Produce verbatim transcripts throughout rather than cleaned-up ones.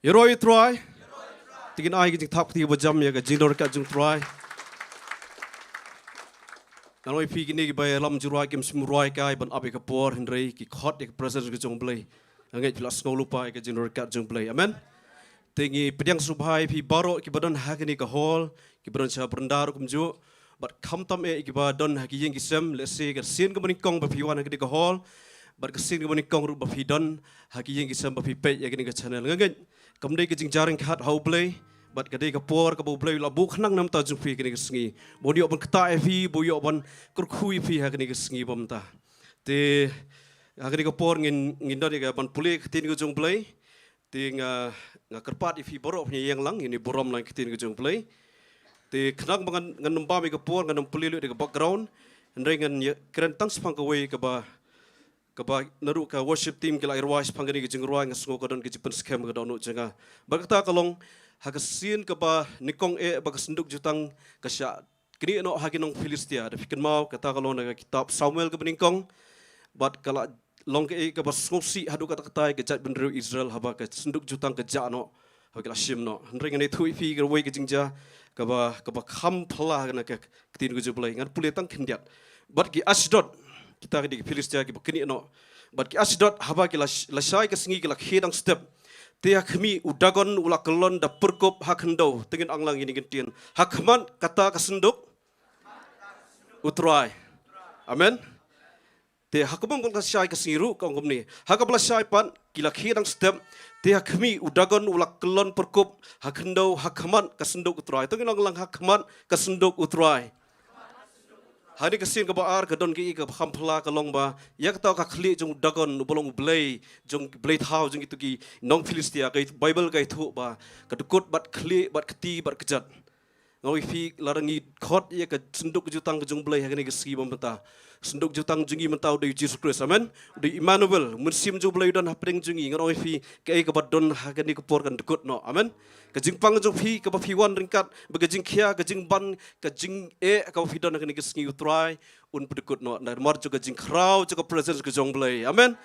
Ïaroh ïa u Trai. Te ngin ai ka jingthap kti ba jam ïa ka jingdon ryngkat jong u Trai. Ngan ong ïa phi kine kiba ïalam jingrwai kim shym rwai kai ban ap ïa ka por, hynrei ki khot ïa ka presence ka jong u Blei. Nga ngeit phi la sngew lypa ïa ka jingdon ryngkat jong u Blei. Amen. Te ngi pdiang sngewbha ïa phi baroh kiba don ha kane ka hall, kiba don sha baranda ruh kumjuh. Bad khamtam eh kiba don ha ki ïing ki sem, lehse ka sien kaba nyngkong ba phi wan ha kane ka hall. Bad ka sien kaba nyngkong ruh ba phi don ha ki ïing ki sem ba phi peit ïa kane ka channel. Nga ngeit kam dei ka jingjar ryngkat ha u Blei. Bad ka dei ka por kaba u Blei u la buh khnang na bynta jong phi ha kane ka sngi. Ba un ïoh ban ktah ïa phi, ba un ïoh ban kyrkhu ïa phi ha kane ka sngi ba mynta. Te ha kane ka por ngin, ngin don ïa ka ban pule ka ktien ka jong u Blei. Te nga, nga kyrpad ïa phi baroh phin ïeng lang, ngin ïa burom lang ïa ka ktien ka jong u Blei. Te khnang ba ngan, ngan ym bam ïa ka por, ngan ym pule lut ïa ka background. Hynrei ngan ïa kren tang shaphang kawei kaba, kaba naduh ka worship team ki la ïa rwai shaphang kane ka jingrwai, nga sngew ka don ka jingpynskhem ka dohnud jong nga. Bad kata ka long, ha ka sien kaba nyngkong eh ba ka synduk jutang ka shah knieh noh ha ki nong Philistia. Da phi kynmaw, kata ka long na ka kitab Samuel kaba nyngkong. Bad ka la long kaei kaba sngewsih haduh katta katta ïa ka jaitbynriew Israel haba ka synduk jutang ka jah noh, haba ki la shim noh. Hynrei ngan ïathuh ïa phi kawei ka jingjia kaba, kaba kham phylla na ka ktien ka jong u Blei. Ngan pule tang khyndiat. Bad ki Ashdod, kita ki dei ki Philistia kiba knieh noh. Bad ki Ashdod haba ki la, lashai ka sngi ki la khie dang step. Te ha khmih u Dagon u la kyllon da pyrkup ha khyndew. Te ngin ong lang ïa kane ka ktien. Ha khmat kata ka synduk u Trai. Amen. Te ha kaba ym lashai ka sngi ruh ka ong kumne. Ha kaba lashai pat ki la khie dang step. Te ha khmih u Dagon u la kyllon pyrkup ha khyndew ha khmat ka synduk u Trai. Te ngin ong lang ha khmat ka synduk u Trai. Ha kane ka sien kaba ar ka don kaei kaba kham phylla ka long ba ïa kata ka khlieh jong u Dagon uba long u blei jong ki blei thaw jong kito ki nong Philistia, ka Baibl ka ïathuh ba ka dkut bad khlieh bad kti bad kjat. Nga ong ïa phi lada ngi khot ïa ka synduk jutang ka jong u Blei ha kane ka sngi ba mynta. Synduk jutang jong ngi mynta u dei u Jisu Khrist. Amen. U dei Immanuel, u Mynsiem jong u Blei u don hapdeng jong ngi. Nga ong ïa phi kaei kaba don ha kane ka por kan dkut noh. Amen. Ka jingpang jong phi kaba phi wan ryngkat bad ka jingkhia, ka jingban, ka jingeh kaba phi don ha kane ka sngi u Trai un pyndkut noh namar jong ka jingkhraw jong ka presence ka jong u Blei. Amen.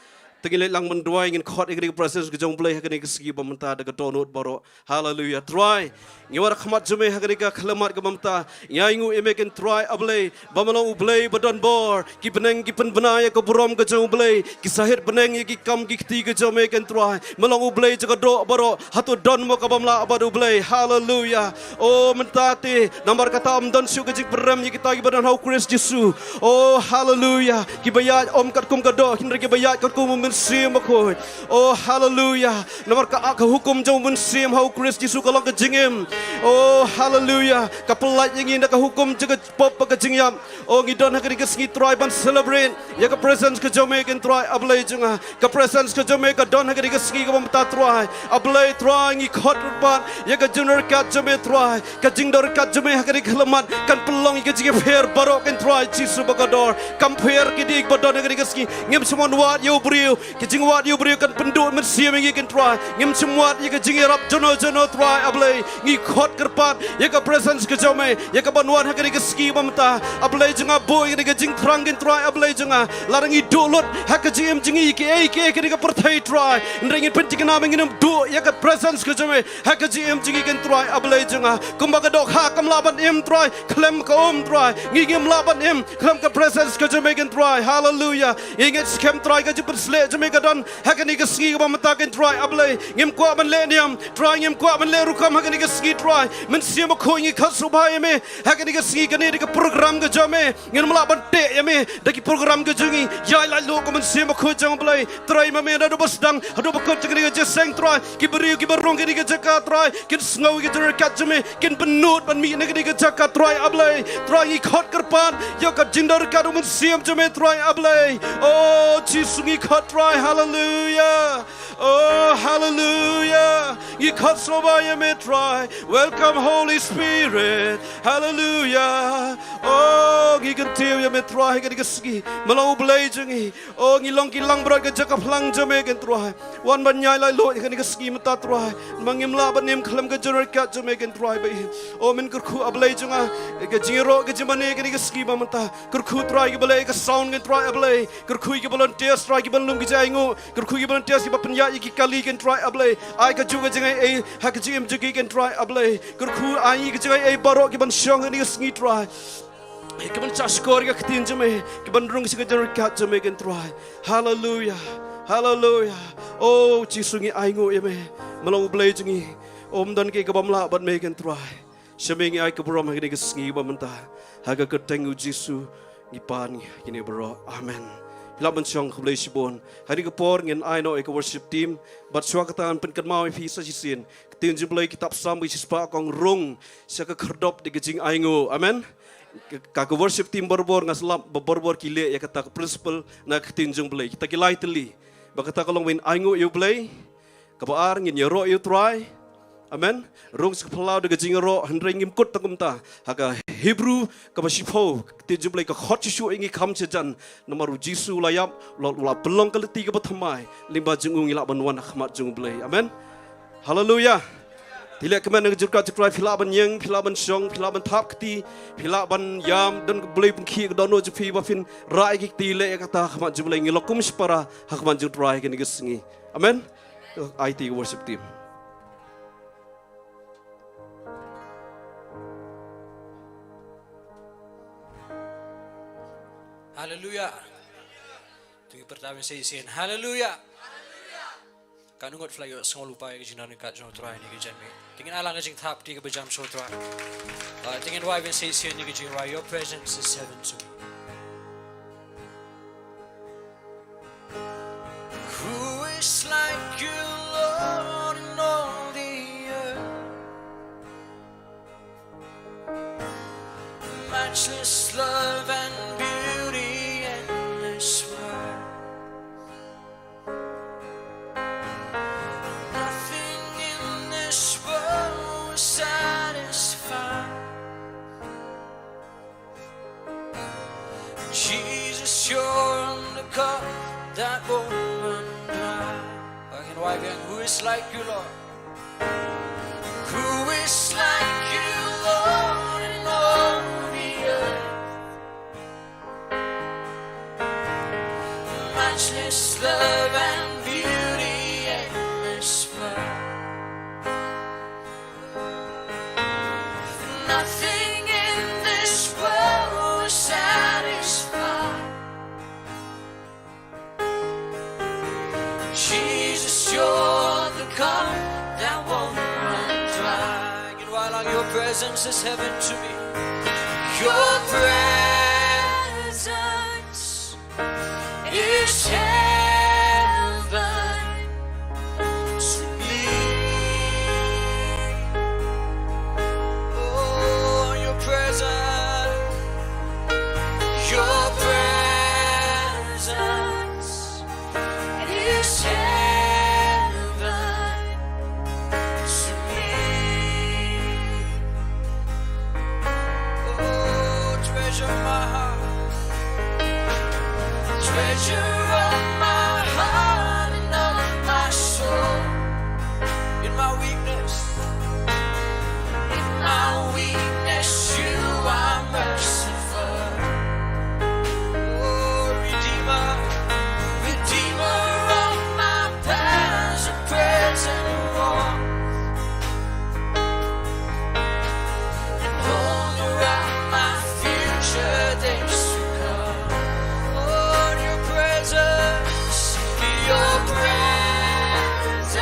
Te ngin leit lang ban duwai, ngin khot ïa kane ka presence ka jong u Blei ha kane ka sngi ba mynta da ka dohnud baroh. Haleluia. Trai, ngi wan ha khmat jong me ha kane ka khyllipmat kaba mynta. Ngi ainguh ïa me ko Trai A Blei ba me long u Blei ba don bor. Ki bneng ki pynbna ïa ka burom ka jong u Blei. Ki sahit bneng ïa ki kam ki kti ka jong me ko Trai. Me long u Blei jong ka doh baroh. Hato don mo kaba ym lah bad u Blei? Haleluia. O mynta te namar kata ym don shuh ka jingpyrem ïa kita kiba don ha u Khrist Jisu. O haleluia. Kiba ïaid ym katkum ka doh hynrei kiba ïaid katkum u Mynsiem Bakhuid. O haleluia. Namar ka, ka hukum jong u Mynsiem ha u Khrist Jisu ka long ka jingim. O haleluia. Ka pyllait ïa ngi na ka hukum jong ka pop bad ka jingïap. O ngi don ha kane ka sngi Trai ban celebrate ïa ka presence ka jong me ko Trai A Blei jong nga. Ka presence ka jong me ka don ha kane ka sngi kaba mynta Trai. A Blei Trai ngi khot ryngkat ïa ka jingdon ryngkat jong me Trai. Ka jingdon ryngkat jong me ha kane ka khyllipmat kan pynlong ïa ka jingïapher baroh ko Trai Jisu bakordor. Kam pher ki dei ba don ha kane ka sngi. Ngim shym wan wad ïa u briew. Ka jingwad ïa u briew kan pynduh mynsiem ïa ngi ko Trai. Ngim shym wad ïa ka jingïarap jong no jong no Trai A Blei. Ngi khot kyrpad ïa ka presence ka jong me, ïa ka ban wan ha kane ka sngi ba mynta. A Blei jong nga, buh ïa kane ka jingthrang ko Trai A Blei jong nga. Lada ngi duh lut ha ka jingim jong ngi kiei kiei kane ka pyrthei Trai, hynrei ngin pynthikna ba ngin ym duh ïa ka presence ka jong me ha ka jingim jong ngi ko Trai A Blei jong nga. Kumba ka dohkha kam lah ban im Trai khlem ka um Trai, ngi ngim lah ban im khlem ka presence ka jong me ko Trai. Haleluia. Ngi ngeit skhem Trai ka jingpynsleh jong me ka don ha kane ka sngi kaba mynta ko Trai A Blei. Ngim kwah ban leh niam Trai, ngim kwah ban leh rukom ha kane ka sngi Trai. Mynsiem Bakhuid ngi khot sngewbha ïa me ha kane ka sngi, kane dei ka program ka jong me. Ngim lah ban teh ïa me da ki program ka jong ngi. Ïai laitluid ko Mynsiem Bakhuid jong u Blei. Trei ma me naduh ba sdang haduh ba kut jong kane ka jingïaseng Trai. Ki briew kiba rung kane ka jaka Trai kin sngew ïa ka jingryngkat jong me. Kin pynnud ban mih na kane ka jaka Trai A Blei. Trai ngi khot kyrpad ïa ka jingdon ryngkat u Mynsiem jong me Trai A Blei. O Jisu ngi khot Trai. Haleluia. O haleluia. Ngi khot sngewbha ïa me Trai. Welcome Holy Spirit. Haleluia. O ngi kyntiew ïa me Trai ha kane ka sngi. Me long u Blei jong ngi. O ngi long ki langbrot ka jaka phlang jong me ko Trai. Wan ban ïai laitluid ha kane ka sngi mynta Trai. Ma ngim lah ban im khlem ka jingryngkat jong me ko Trai ba im. O men kyrkhu A Blei jong nga. Ka jingïaroh ka jingmane ha kane ka sngi ba mynta. Kyrkhu Trai kiba leh ka sound ko Trai A Blei. Kyrkhu ki volunteers Trai kiba lum ki jingïainguh. Kyrkhu ki volunteers kiba pynïaid ïa ki kali ko Trai A Blei. Ai kajuh ka jing Ai, ai, ha ka jingim jong ki, Kynrad Trai, A Blei. Kyrkhu ai ka jingaiei baroh kiban shong ha kane ka sngi, Trai. Ai, kiban shahshkor ïa ka ktien jong me, kiban rung sha ka jingryngkat jong me, Kynrad Trai. Haleluia. Haleluia. O Jisu, ngi ainguh ïa me. Me long U Blei jong ngi. Ym don kiei kiba ym lah bad me, Kynrad Trai. Sha me ngi ai ka burom ha kane ka sngi ba mynta. Ha ka kyrteng U Jisu ngi pan, ngi ai kine baroh. Amen. Phi lah ban shong, khublei shibun. Ha kane ka por ngin ai noh ïa ka worship team. Bad shuwa kata ngan pynkynmaw ïa phi sa shisien. Ka ktien jong U Blei, kitab Salm ba shispah, ka ong rung sha ka khyrdop da ka jingainguh. Amen. Ka, ka, ka worship team barabor nga sngewlap ba barabor ki leh ïa kata ka principle na ka ktien jong U Blei. Kita ki lai tylli. Ba kata ka long ba ngin ainguh ïa U Blei. Kaba ar, ngin ïaroh ïa U Trai. Amen. Rung sha ka phyllaw da ka jingïaroh, hynrei ngim kut tang kumta. Ha ka Hebru kaba shiphew, ka ktien jong U Blei ka khot shuh shuh ïa ngi kham shajan. Namar U Jisu u la ïap, u la, u la pynlong ka lynti kaba thymmai. Lyngba jong u ngi lah ban wan ha khmat jong U Blei. Amen. Haleluia. Te leh kmen na ka jingryngkat jong U Trai, phi lah ban ïeng, phi lah ban shong, phi lah ban thap kti, phi lah ban ïam, don U Blei u pynkhiah ïa ka dohnud jong phi ba phin rah ïa ki kti, leh ïa kata ha khmat jong U Blei, ngin long kum shipara ha khmat jong U Trai ha kane ka sngi. Amen. Ai ti ka worship team. Haleluia. To ngin pyrta ban sa shisien. Haleluia. Katno ngut phi la ïohsngew lypa ïa ka jingdon ryngkat jong U Trai ha kane ka janmiet? Te ngin ai lang ka jingthap kti kaba jam sha U Trai. Ah, te ngin wai ban sa shisien ïa ka jingrwai Your Presence Is Heaven to Me. Who is like you, Lord, in all the earth? Matchless love and beauty, endless worth. Nothing in this world will satisfy. Jesus, you're the cup that won't run dry. Again, why again? Who is like you, Lord? Who is like you, Lord, in all the earth? Matchless love and beauty, endless worth. Nothing in this world will satisfy. Jesus, you're the cup that won't run dry. Ngin wai lang, Your presence is heaven to me. Your presence is heaven to me. Oh, Your presence, Your presence is heaven to me. Oh, treasure of my heart, treasure of my heart and of my soul. In my weakness, in my weakness, you are merciful. Oh, Redeemer, Redeemer of my past and present wrongs, and holder of my future days to come. Lord, Your presence, Your presence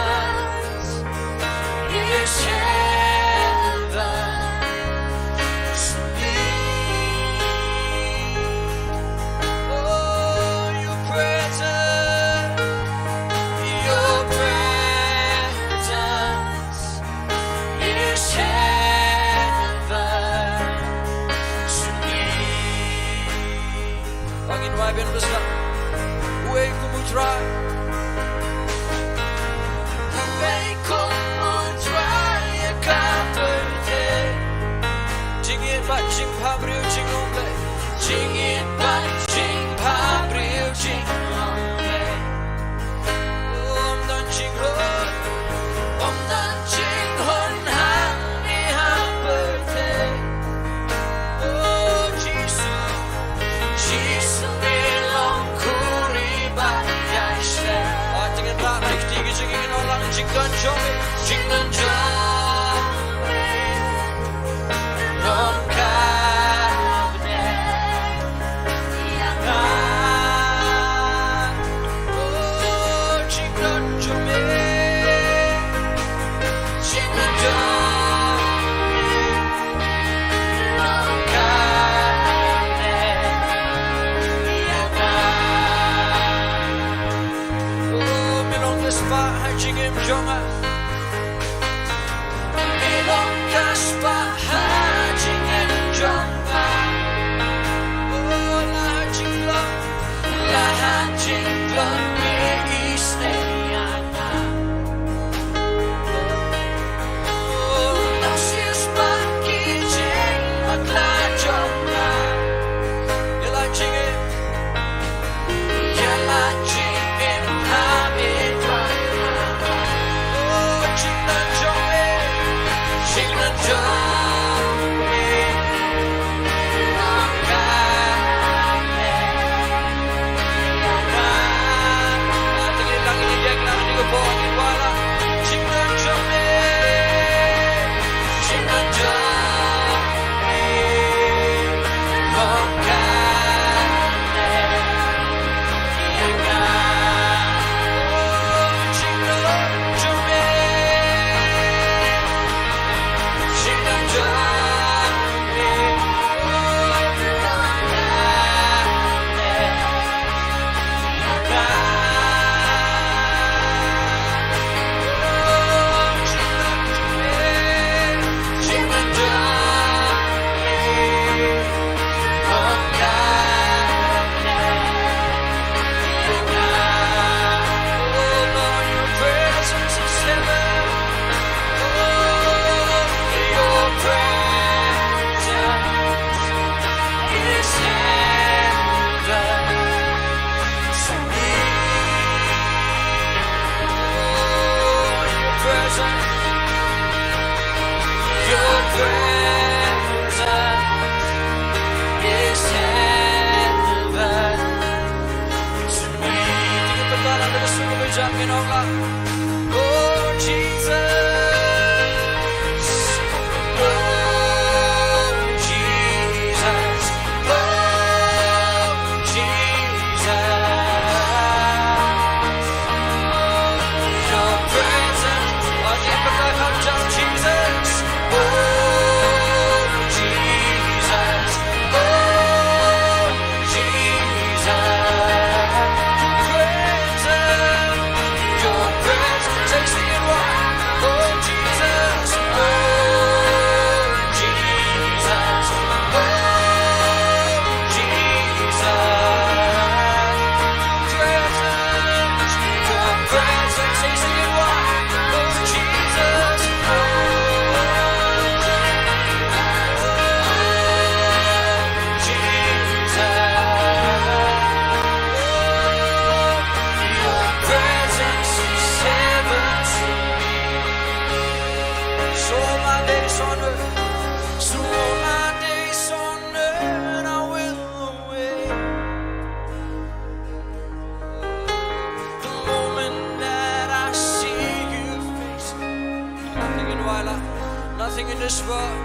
Nothing in this world,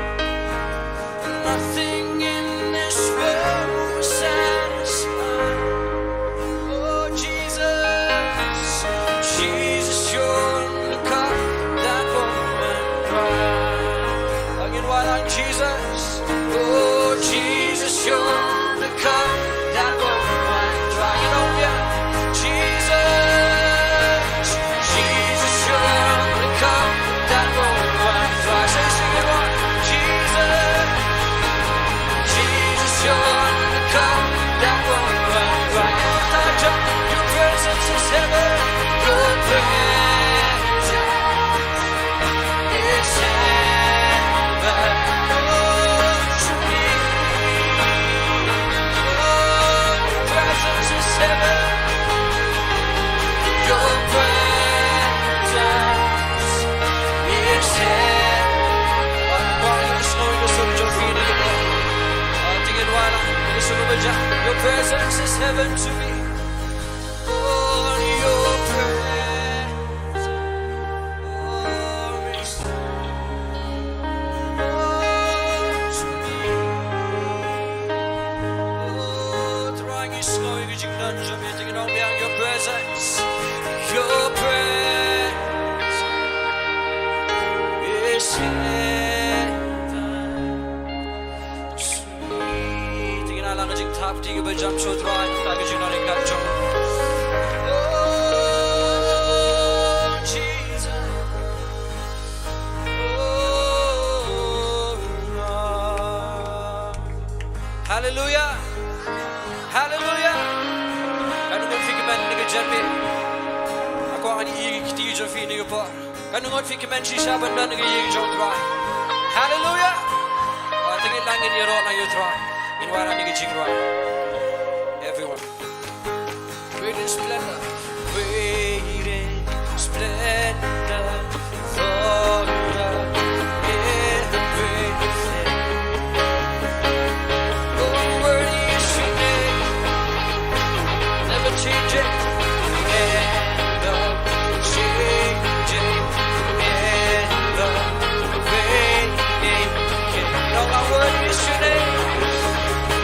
nothing in this world will satisfy. Oh Jesus, Jesus, you're the cup that won't run dry. Again, why not Jesus? Oh Jesus, you're the cup that won't run dry. You know, yeah. Jesus, Jesus, you're the cup that won't run dry. Say, sing it on. Jesus, Jesus, you're the cup that won't run dry. Your presence is heaven. Your presence is heaven to me. Your presence is heaven. Your presence is heaven. Your presence is heaven to me. Oh, your presence. Your presence, your presence is heaven. Tingin lang ka jingthap kti kaba jam sha U Trai, ka jingnoh ka jong. Oh, Jesus. Oh, Lord. Hallelujah. Hallelujah. Katno ngut phi kmen na ka jingpynïaid? Nga kwah ngan ïohi ïa ki kti jong phi ha kane ka por. Katno ngut phi kmen shisha ban don ha ka ïing jong U Trai? Hallelujah. Te ngin nang ngin ïaroh lang ïa U Trai. Ngin wanrah ïa ka jingrwai. Everyone. Great in splendor. Great in splendor. Lord, you are everything. Oh, worthy is your name. Never changing. Never changing. Never fading. Lord, how worthy is your name.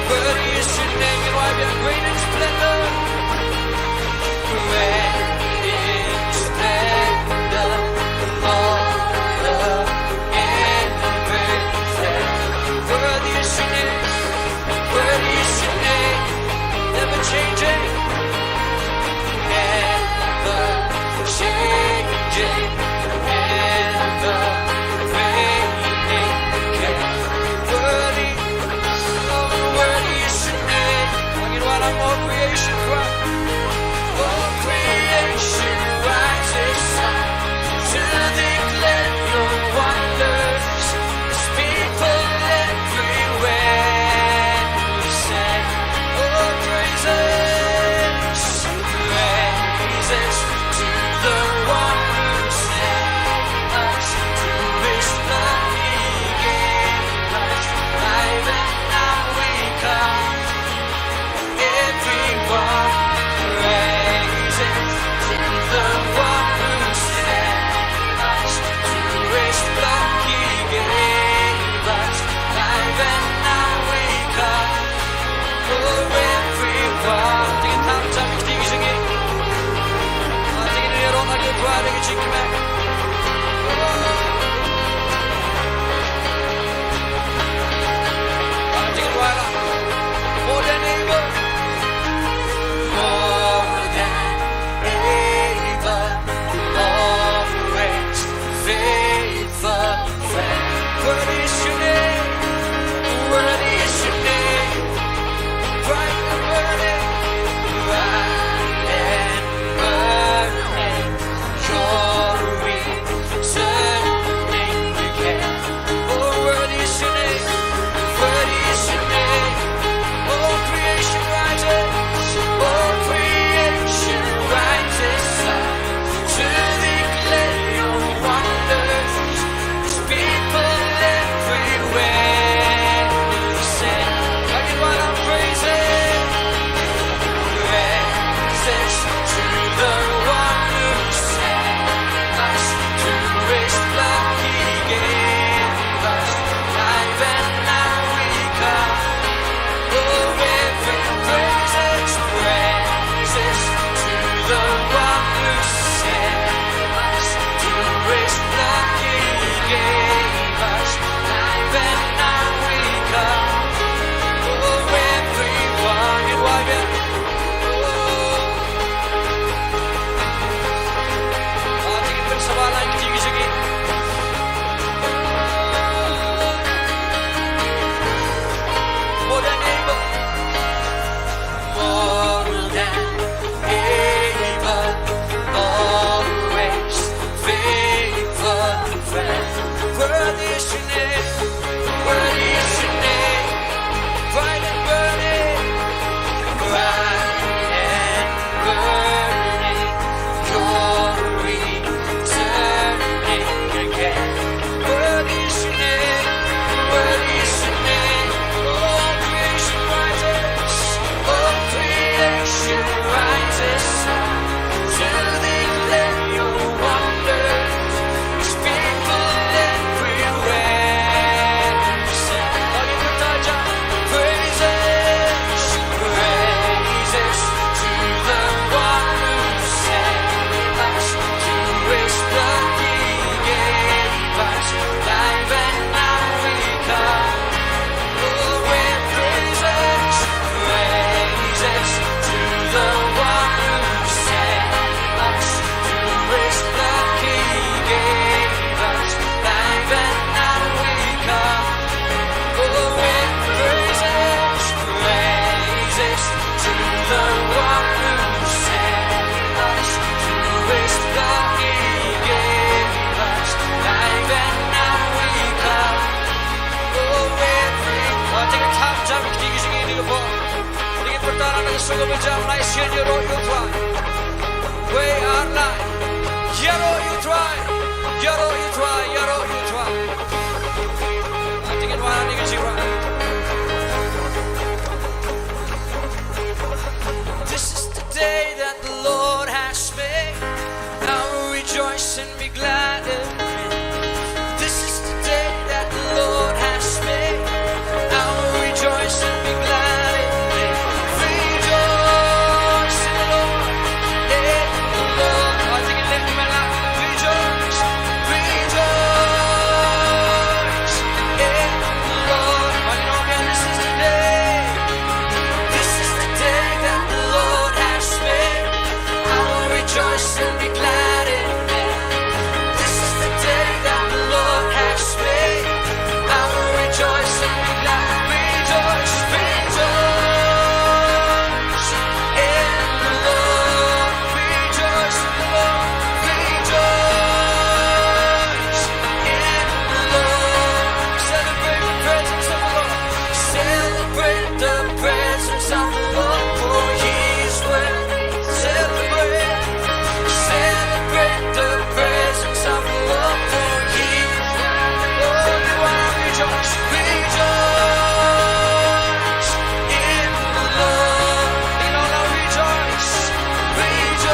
Worthy is your name. You are great in splendor. Worthy is your name. Bright and burning, bright and burning, glory turning again. Worthy is your name, worthy is your name. All creation rises, all creation rises up to declare your wonders. His people everywhere sing. All you can touch up. Praises, praises to the one who saved us. To his blood he gave us life, and now we come. Oh, with praises, praises to the one who saved us. To his blood he gave us life, and now we come. Oh, with praises, praises to the one who saved us. To his blood he gave us life, and now we come. Oh, with praises. Oh, take a time, time, take it, take it, take it, take it. Ïaroh ïa u Trai. Wei ar lai. Ïaroh ïa u Trai. Ïaroh ïa u Trai. Ïaroh ïa u Trai. Ïa, ïa, ïa, ïa. This is the day that the Lord has made. I will rejoice and be glad in it. This is the day that the Lord has made. I will rejoice and be glad in it. Rejoice in the Lord. In the Lord. I think it lifted me up. Rejoice. Rejoice in the Lord. I know, man, this is the day. This is the day that the Lord has made. I will rejoice and be glad in it. This is the day that the Lord has made. I will rejoice and be glad. Rejoice, rejoice in the Lord. Rejoice in the Lord. Rejoice in the Lord. Celebrate the presence of the Lord. Celebrate the presence of the Lord, for he is worthy. Celebrate, celebrate the presence of the Lord, for he is worthy. Oh, you wanna rejoice, rejoice in the Lord. You know, now rejoice, rejoice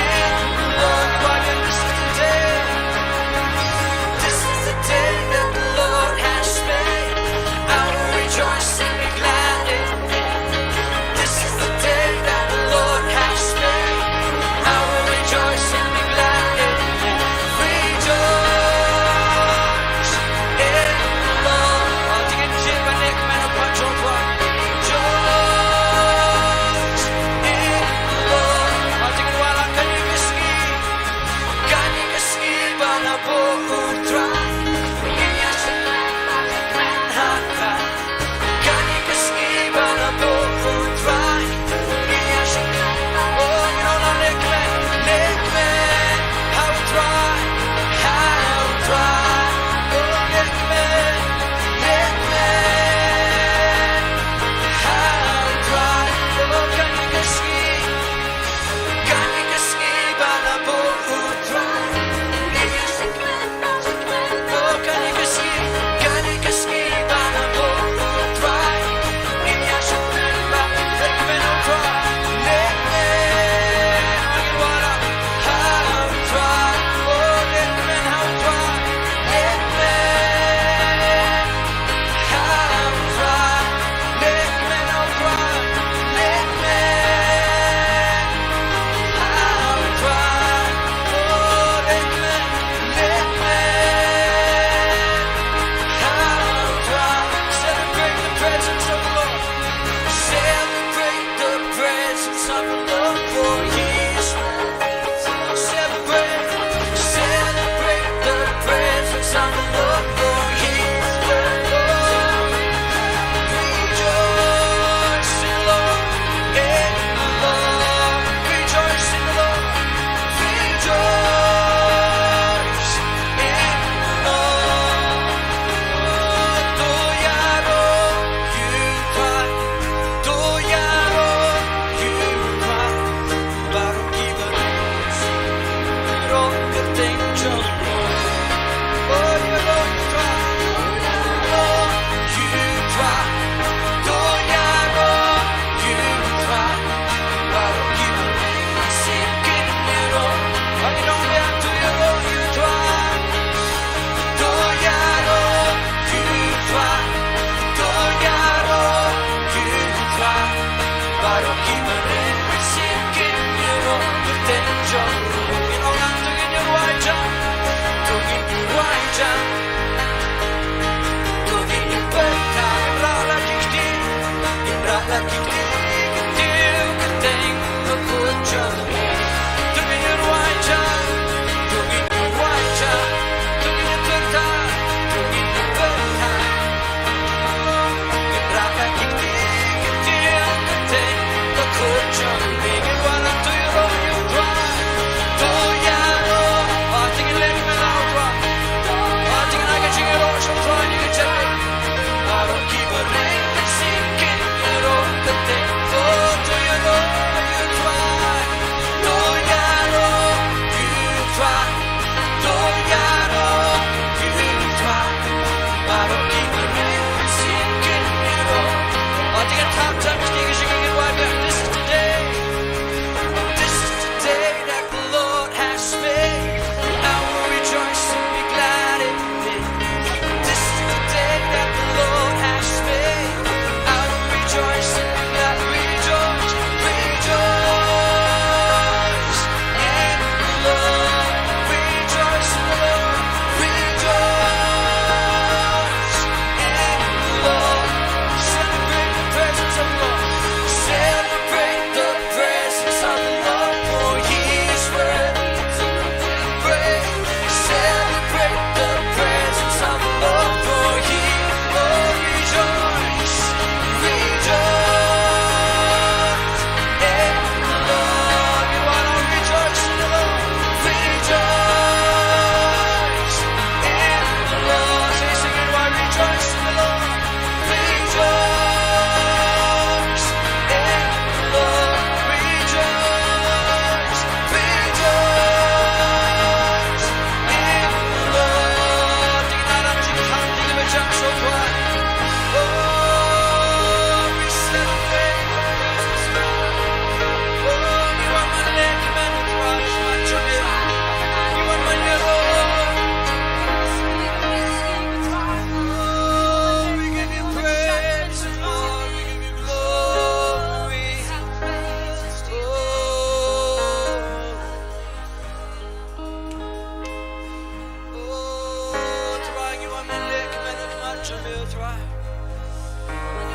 in the Lord. Why, this is the day. This is the day that the Lord has made. I will rejoice and be glad in it. This is the day that the Lord has made. I will rejoice and be glad in it. Rejoice in the Lord. Rejoice in the Lord. Kane ka sngi ba la buh u Trai. Ngin ïa shakri bad kmen ha u Trai. Kane ka sngi ba la buh u Trai. Ngin ïa shakri bad, oh, you know, la leh kmen, leh kmen ha u Trai, ha u Trai. Oh, leh kmen, leh kmen ha u Trai. Oh, kane ka sngi. Kane ka sngi ba la buh u Trai. Oh, kane ka sngi, kane ka sngi ba la buh u Trai. Ngin ïa shakri bad, leh kmen ha u Trai. Leh kmen, ngin wallam ha u Trai. Oh, leh kmen ha u Trai. Leh kmen ha u Trai. Leh kmen ha u Trai. Leh kmen ha u Trai. Oh, leh kmen, leh kmen ha u Trai. Celebrate the presence of the Lord. Celebrate the presence of the Lord, for he is worthy. Celebrate, celebrate the presence of the Lord, for he is worthy. Rejoice in the Lord, in the Lord. Rejoice in the Lord. Rejoice in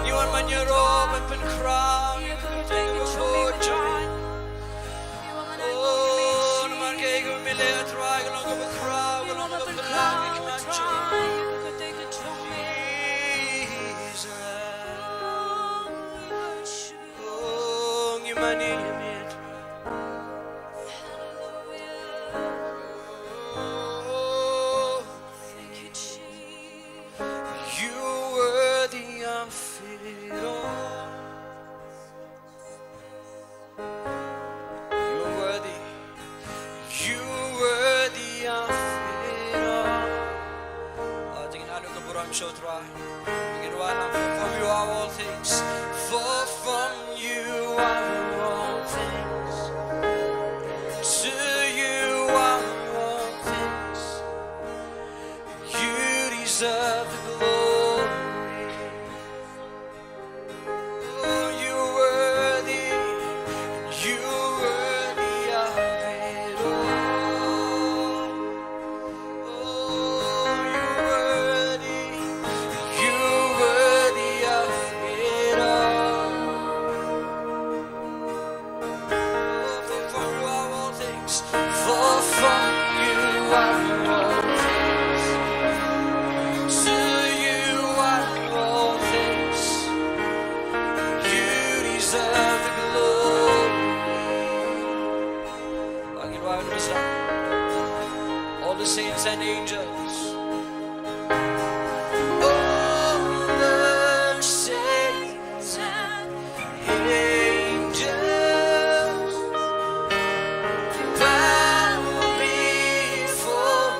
Ngi wan ban ïaroh ban pynkhraw ïa ka kyrteng kaba khuid jong me. Oh, namar kaei kaba me leh, Trai, ka long kaba khraw, ka long kaba pynlait ïa ka kyrteng jong me. Jesus. Oh, ngi mane ïa me, Trai. Oh, thank you, Jesus. You're worthy of it all. You're worthy. You're worthy of it all. Ah, taking a look at what I'm sure, Trai. We can write down, "For from you are all things. For from you are all things. To you are all things. You deserve the glory. Oh, you're worthy. You're worthy of it all. Oh, you're worthy. You're worthy of it all." Oh, for from you are all things. For from you are all things. To you are all things. You deserve the glory. Bangin wa nisa. All the saints and angels. All the saints and angels bow before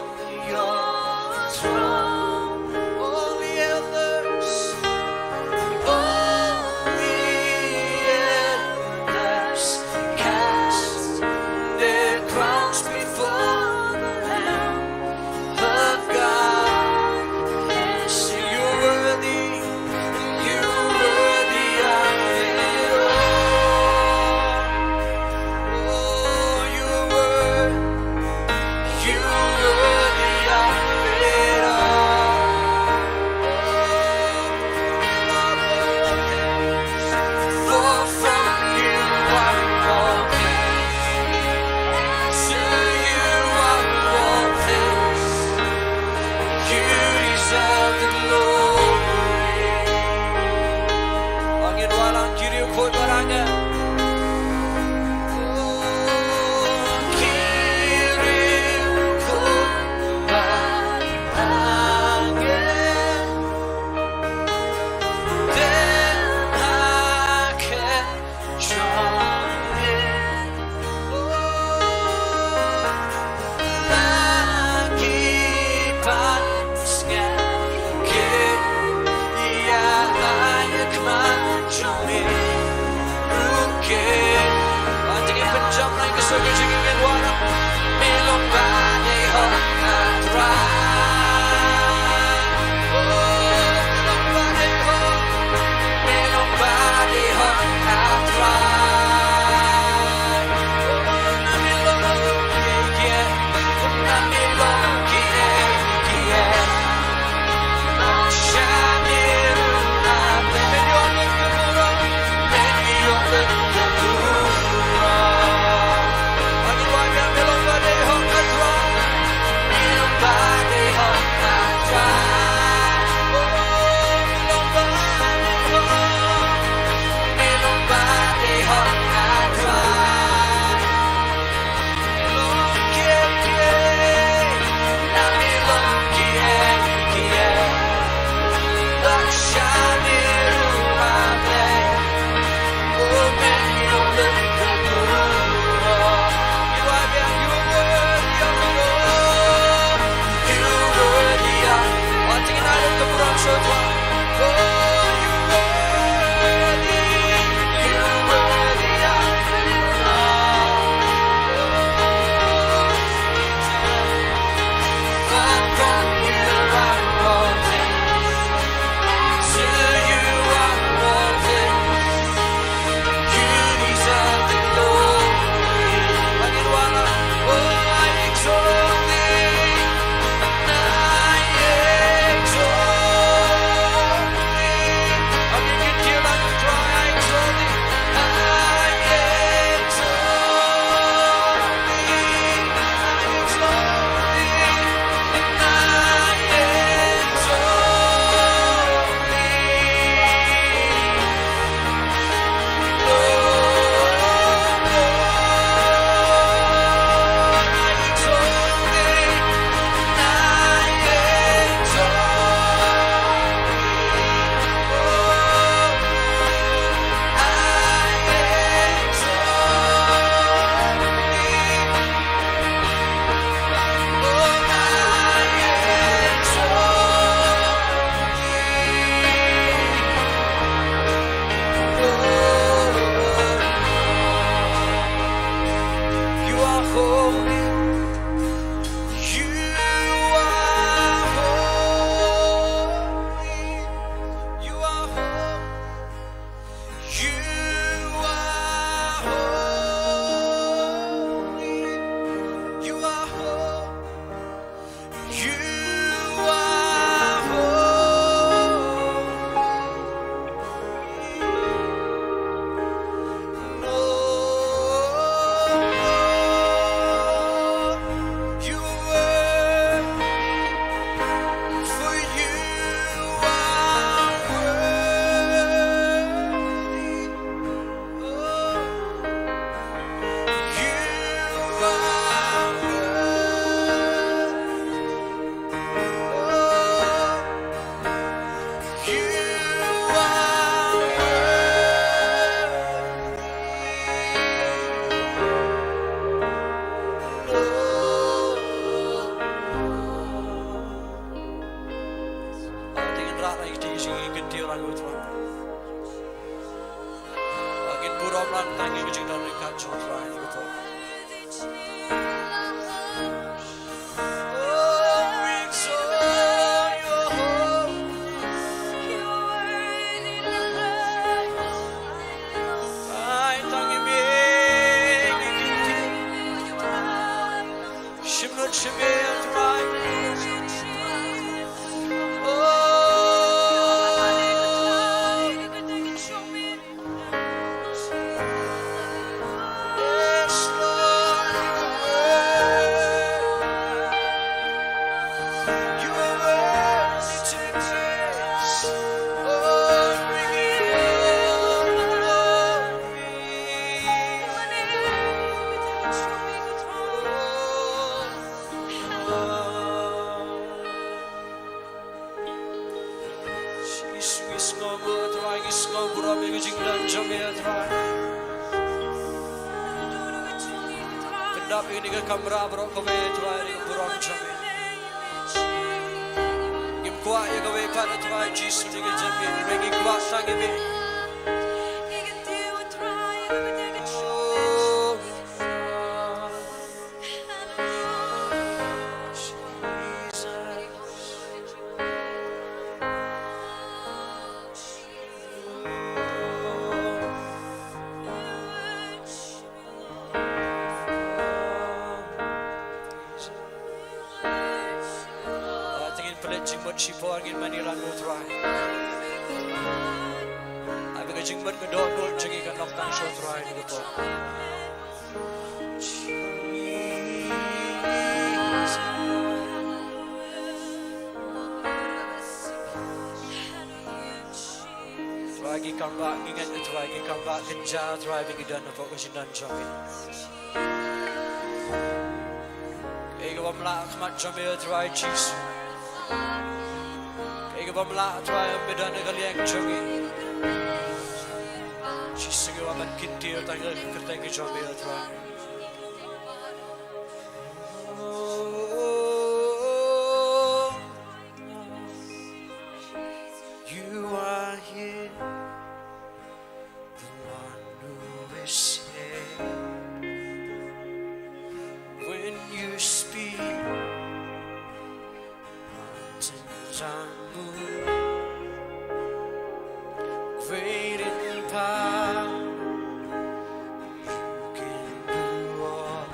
your throne. All the elders, all the elders cast their crowns before the Lamb of God. Ïa kti jingim ki ktien lang u Trai. Ba ngin burom lang tang ïa ka jingdon ryngkat jong u Trai ïa ka por. Oh, we exalt your holy name. Ai tang ïa me ki ktien. Shim lut shim ïa u Trai. Oh. Yes, Lord, you are worthy. You are worthy to be praised. Oh, we give you all the glory. Oh. Jisu, ngi sngewbha, Trai, ngi sngewbha burom ïa ka jingdon jong me, Trai. Pyndap ïa kane ka kamra baroh kawei, Trai, ïa ka burom jong me. Ngim kwah ïa kawei pat, Trai Jisu, ïa ka jong me. Ngi kwah tang ïa me. Oh, Jesus. Ah, te ngin pynleit jingmut shipor, ngin mane lang ïa u Trai. Ai ba ka jingmut ka dohnud jong ngi kan long tang sha u Trai ïa ka por. Trai, ngi kam ba ngi ngeit, Trai, ngi kam ba kynja, Trai, ba ngi don hapoh ka jingdon jong me. Kaei kaba ym lah ha khmat jong me, Trai Jisu. Kaei kaba ym lah, Trai, ym don ha ka liang jong ngi. Jisu, ngi wan ban kyntiew tang ïa ka kyrteng ka jong me, Trai. You are here, the one who is here. When you speak, mountains are moved. Great in power, you can do all.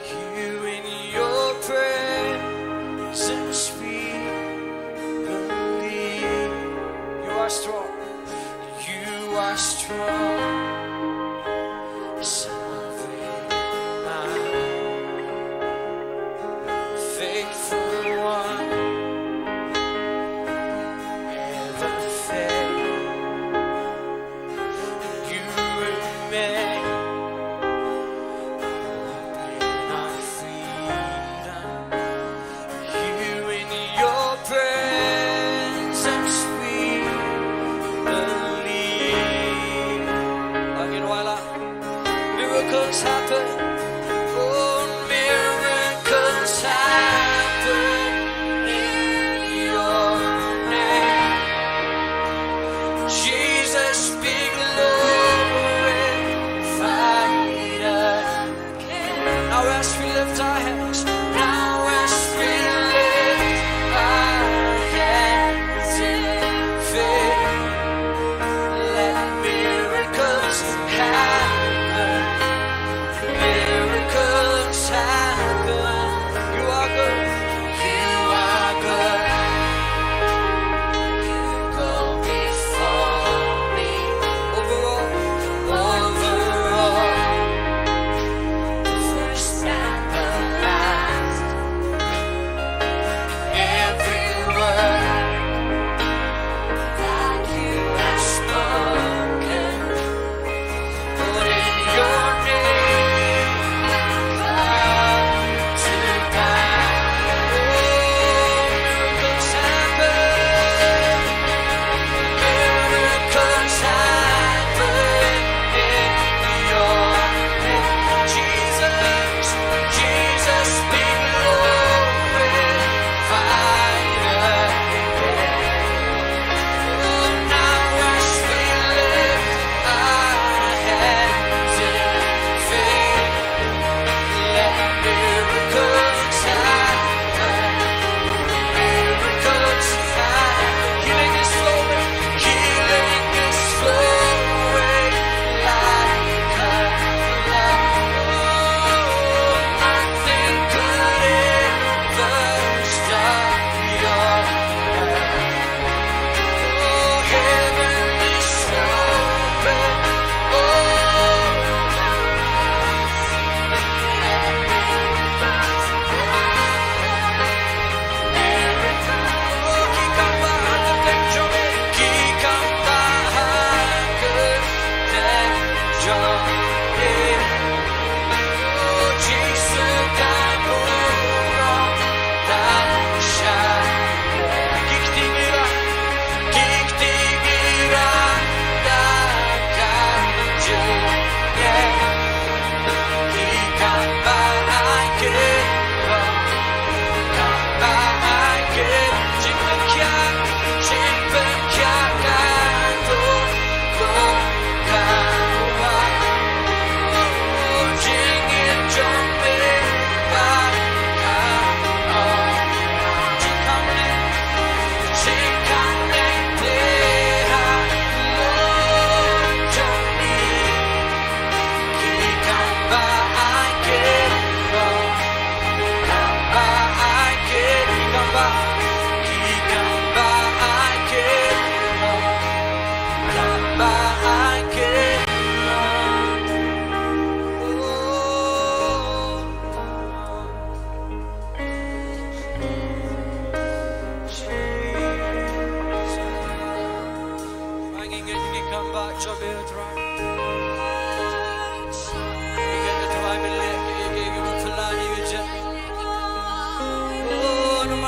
Here in your presence we believe. You are strong. You are strong. Sovereign and mighty. Faithful one. Ever faithful. You remain. Open our freedom. Here in your presence we believe. Again, while I Miracles happen. Oh, miracles happen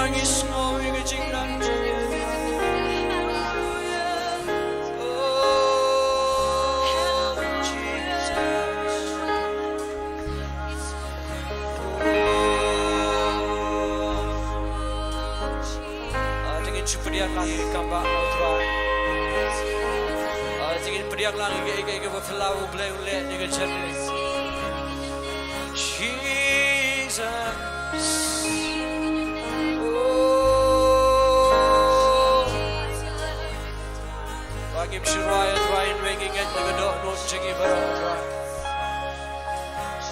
Ngi sngew ïa ka jingkyrkhu jong ngi. Oh, Jesus. Ah, te ngin shu pdiang lang ïa ka kambah, oh Trai. Ah, te ngin pdiang lang ïa ka, ïa ka, ïa kaba phylla U Blei un leh ïa ka jingkyrkhu. Jesus. Oh. Ba ngim shu rwai, Trai, hynrei ngi ngeit na ka dohnud jong ngi baroh, Trai.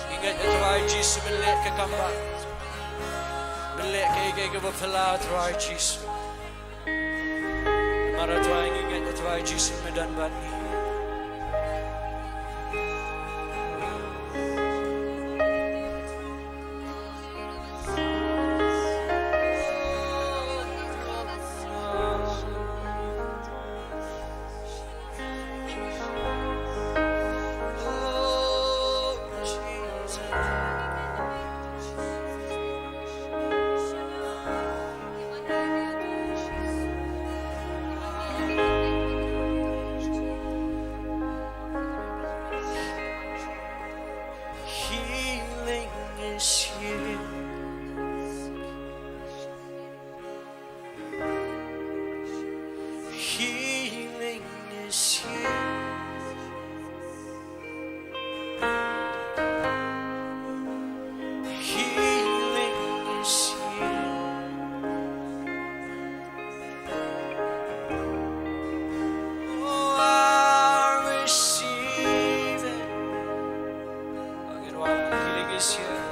Ngi ngeit, Trai Jisu, men leh ka kambah. Men leh kaei kaei kaba phylla, Trai Jisu. Namar, Trai, ngi ngeit, Trai Jisu, me don bad ngi. Healing is here. Healing is here. Healing is here. Oh, I receive it. Healing is here.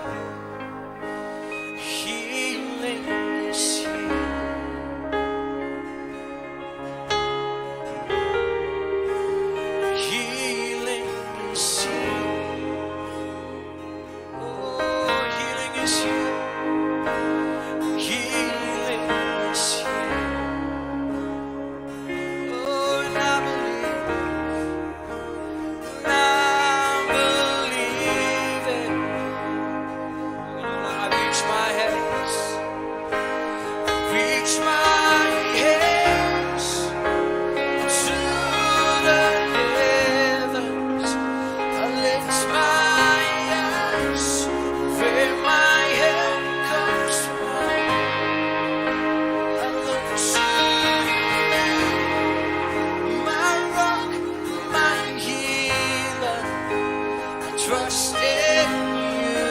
Healing is here. Healing is here. Oh, healing is here. Healing is here. Oh, and I believe. I believe it. I reach my hands, reach my hands to the heavens. I lift my eyes where my help comes from. I look to you, my rock, my healer, I trust in you.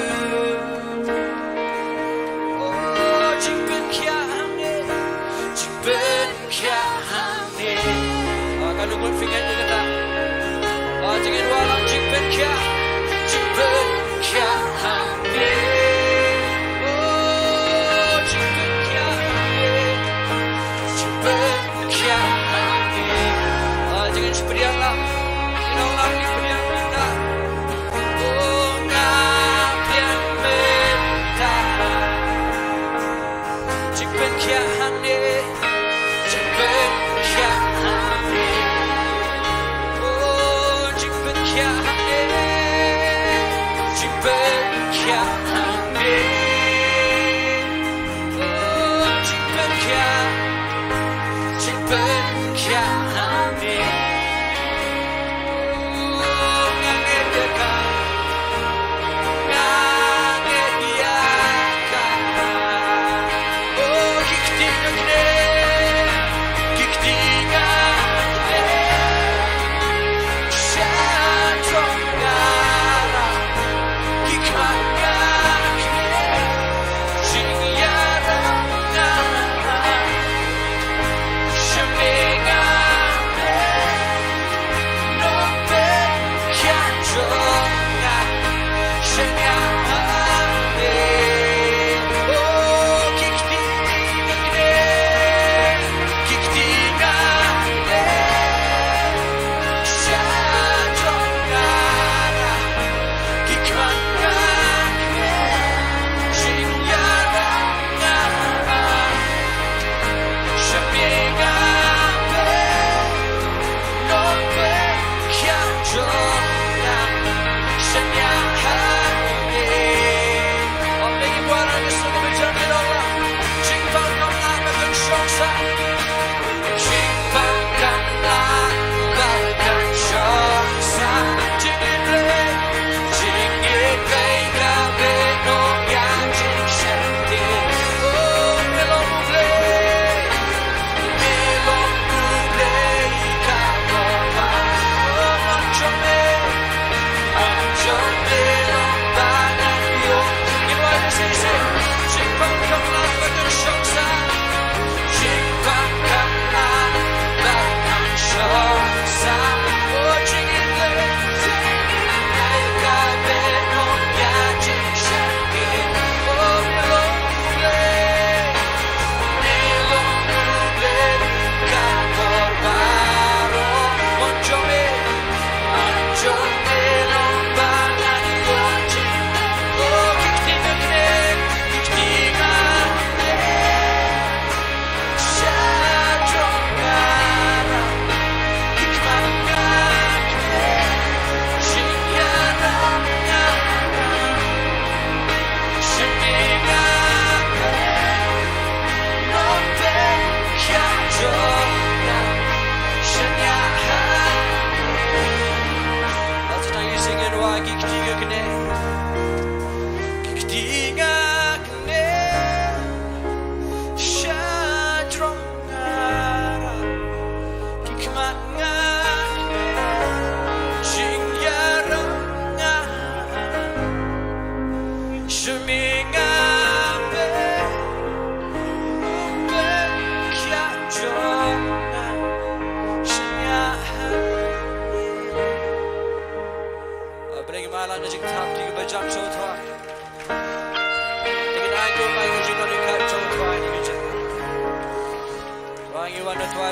Oh, jingpynkhiah hangne, jingpynkhiah hangne. Ah, kan ngut finger ni kata. Ah, jingin walang jingpynkhiah, jingpynkhiah hangne. Oh, jingpynkhiah hangne, jingpynkhiah hangne. Ah, jingin shu pdiang lang. Jingin lang, jingin pdiang lang. Oh, nga pdiang mynta. Jingpynkhiah hangne, jingpynkhiah hangne. Oh, jingpynkhiah hangne, jingpynkhiah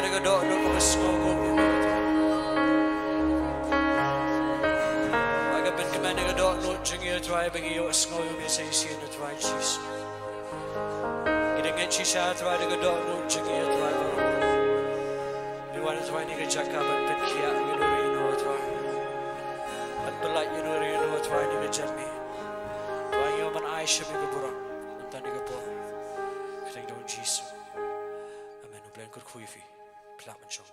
Ka dohnud kaba sngewnguh ïa me, Trai. Ba ka pynkmen ïa ka dohnud jong ngi, Trai, ba ngi ïohsngew ïa me sa shisien, Trai Jisu. Ngi da ngeit shisha, Trai, da ka dohnud jong ngi, Trai, baroh. Ngi wan, Trai, ha kane ka jaka ban pynkhiah ïa no ïa no, Trai. Ban pyllait ïa no ïa no, Trai, ha kane ka janmiet. Trai, ngi wan ban ai sha me ka burom. Mynta ha kane ka por. Kyrteng jong u Jisu. Amen. U Blei un kyrkhu ïa phi. Phi lah ban shong.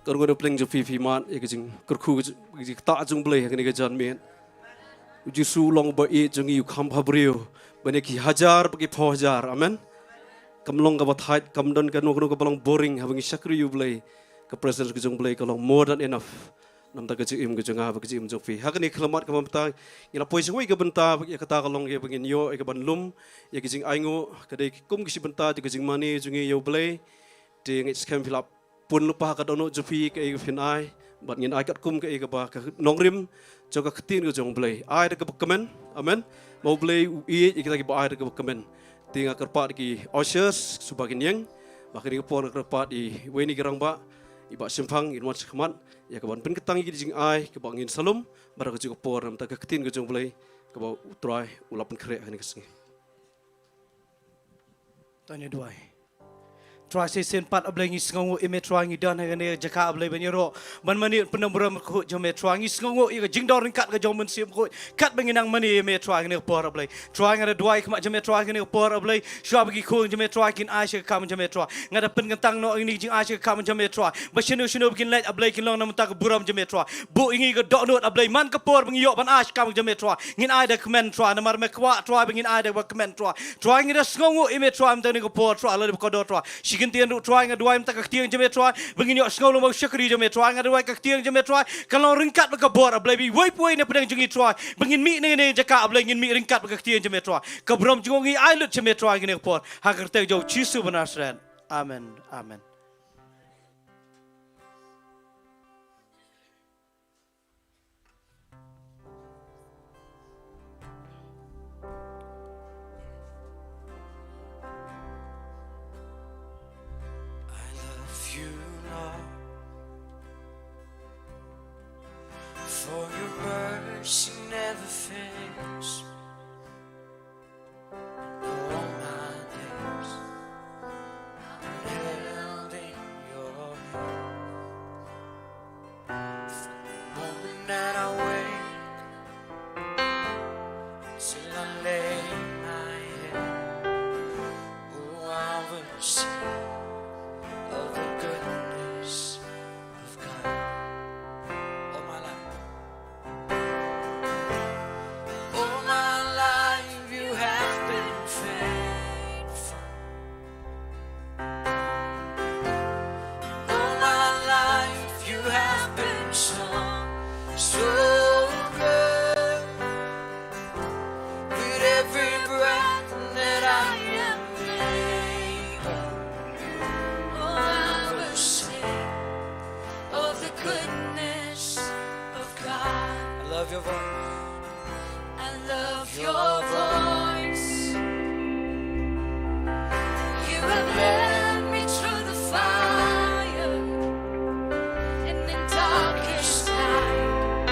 Kyrkhu ïa u Blei jong phi, phi mad ïa ka jingkyrkhu, ka jingktah jong u Blei ha kane ka janmiet. U Jisu u long uba ïeit jong ngi, u kham bhabriew ban ïa ki hajar bad ki phew hajar. Amen. Kam long kaba thait, kam don kano kano kaba long boring haba ngi shakri ïa u Blei. Ka presence ka jong u Blei ka long more than enough. Namar ka jingim ka jong nga bad ka jingim jong phi. Ha kane ka khyllipmat kaba mynta ngi la poi sha kawei ka bynta, ïa kata ka long ïa ba ngin ïoh ïa ka ban lum ïa ka jingainguh, ka dei kum ka shi bynta jong ka jingmane jong ngi ïa u Blei. Te ngeit skhem phi la pun lypa ha ka dohnud jong phi kaei ka phin ai, bad ngin ai katkum kaei kaba ka nongrim jong ka ktien ka jong u Blei. Ai da kaba kmen. Amen. Ba u Blei u ïeit ïa kita kiba ai da kaba kmen. Te nga kyrpad ïa ki ushers, shu ba kin ïeng. Ba kane ka por nga kyrpad ïa uwei na ki rangbah, i Bah Shemphang, in wan shakhmat ïa ka ban pynkyntang ïa ki jingai kaba ngin sa lum, bad ha kajuh ka por namar ka ktien ka jong u Blei kaba u Trai u la pynkhreh ha kane ka sngi. To ngin duwai. Trai, sa shisien pat, A Blei, ngi sngewnguh ïa me, Trai, ngi don ha kane ka jaka, A Blei, ban ïaroh ban mane, pyndonkam burom khuid jong me, Trai. Ngi sngewnguh ïa ka jingdon ryngkat ka jong u Mynsiem Bakhuid katba ngi nang mane ïa me, Trai, ha kane ka por, A Blei. Trai, nga da duwai khmat jong me, Trai, ha kane ka por, A Blei. Shuwa ba ki khun jong me, Trai, kin ai sha ka kam jong me, Trai. Nga da pynkyntang noh ïa kine ki jingai sha ka kam jong me, Trai. Ba shano shano ba kin leit, A Blei, kin long namar ka burom jong me, Trai. Buh ïa ngi ka dohnud, A Blei, man ka por ba ngi ïoh ban ai sha ka kam jong me, Trai. Ngin ai da kmen, Trai, namar me kwah, Trai, ba ngin ai da kmen, Trai. Trai, ngi da sngewnguh ïa me, Trai, mynta kane ka por, Trai, lada ba kordor, Trai. Shi kyntien ruh, Trai, nga duwai mynta ka ktien jong me, Trai, ba ngin ïohsngew lem bad u shakri jong me, Trai, nga duwai ka ktien jong me, Trai, kan long ryngkat bad ka bor, A Blei, ba iwei pa iwei na pdeng jong ngi, Trai, ba ngin mih na kane ka jaka, A Blei, ngin mih ryngkat bad ka ktien jong me, Trai. Ka burom jong ngi ai lut sha me, Trai, kane ka por. Ha ka kyrteng jong u Jisu ba Nasaret. Amen. Amen. I love you, Lord, for your mercy never fails. All my days, I'm held in your hand. From the moment that I wake till I lay my head, oh, I will sing of the goodness of God. All my life. All my life you have been faithful. All my life you have been so, so good. With every breath that I am able, oh, I will sing of the goodness of God. I love your voice. I love your voice. You have led me through the fire and in darkest night.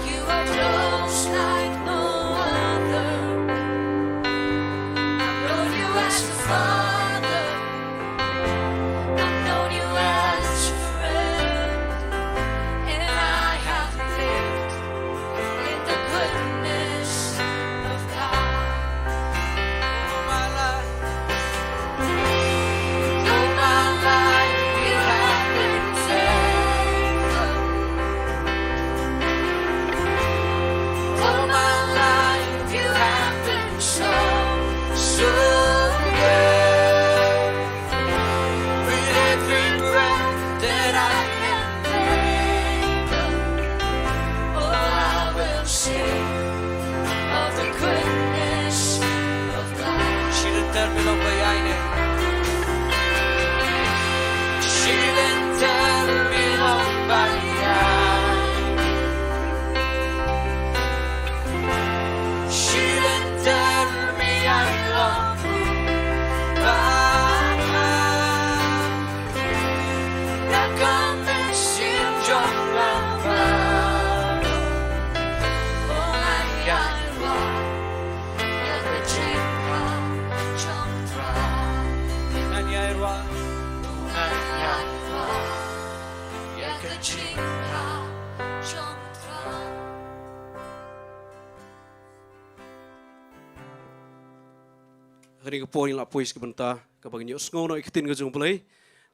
You are close like no other. I've known you as a father. I've known you as a friend. And I have lived in the goodness of God. All my life, all my life, you have been faithful. All my life, you have been so, so good. With every breath that I am able, oh, I will sing of the goodness of God. Shi lynter mi long ba ïaineh. Shi lynter mi long ba ïaineh. Shi lynter mi ïai long ba ïaineh. Ha kane ka por ngi la poi sha ka bynta kaba ngin ïohsngew noh ïa ka ktien ka jong U Blei.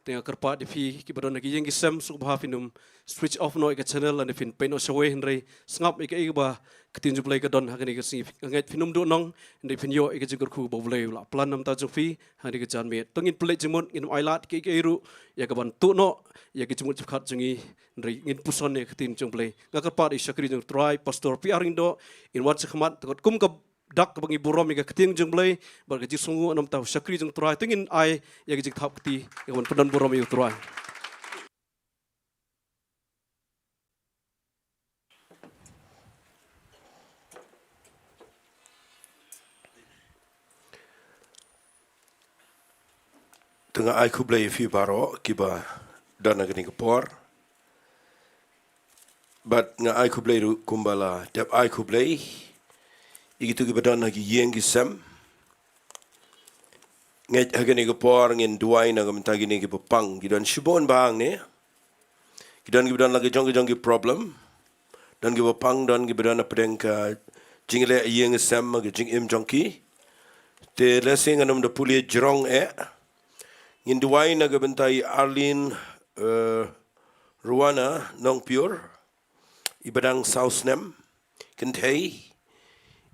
Te nga kyrpad ïa phi kiba don ha ki ïing ki sem, sngewbha phin ym switch off noh ïa ka channel lane phin peit noh shawei, hynrei sngap ïa kaei kaba ka ktien jong U Blei ka don ha kane ka sngi. Nga ngeit phin ym duhnong, hynrei phin ïoh ïa ka jingkyrkhu ba U Blei u la plan na ka bynta jong phi ha kane ka janmiet. To ngin pynleit jingmut, ngin ym ailad kaei kaei ruh ïa kaban tuh noh ïa ka jingmut jingpyrkhat jong ngi, hynrei ngin puson ïa ka ktien jong U Blei. Nga kyrpad ïa u shakri jong U Trai, Pastor P R Lyngdoh, in wan sha khmat, te kat kum ka dak kaba ngi burom ïa ka ktien jong U Blei bad ka jingsngewnguh na ka bynta u shakri jong U Trai. Te ngin ai ïa ka jingthap kti ïa kaban pyndonburom ïa U Trai. Te nga ai khublei ïa phi baroh kiba don ha kane ka por. Bad nga ai khublei ruh kumba la dep ai khublei ïa kito kiba don ha ki ïing ki sem. Ngeit ha kane ka por ngin duwai na ka bynta kine kiba pang, ki don shibun bha hangne. Ki don kiba don la ki jong ki jong ki problem. Don kiba pang, don kiba don hapdeng ka jingleh ïing sem, ka jingim jong ki. Te lehse ngan ym da pule jrong eh. Ngin duwai na ka bynta i Arlene, eh, Ruana Nongpure, iba dang saw snem kynthei.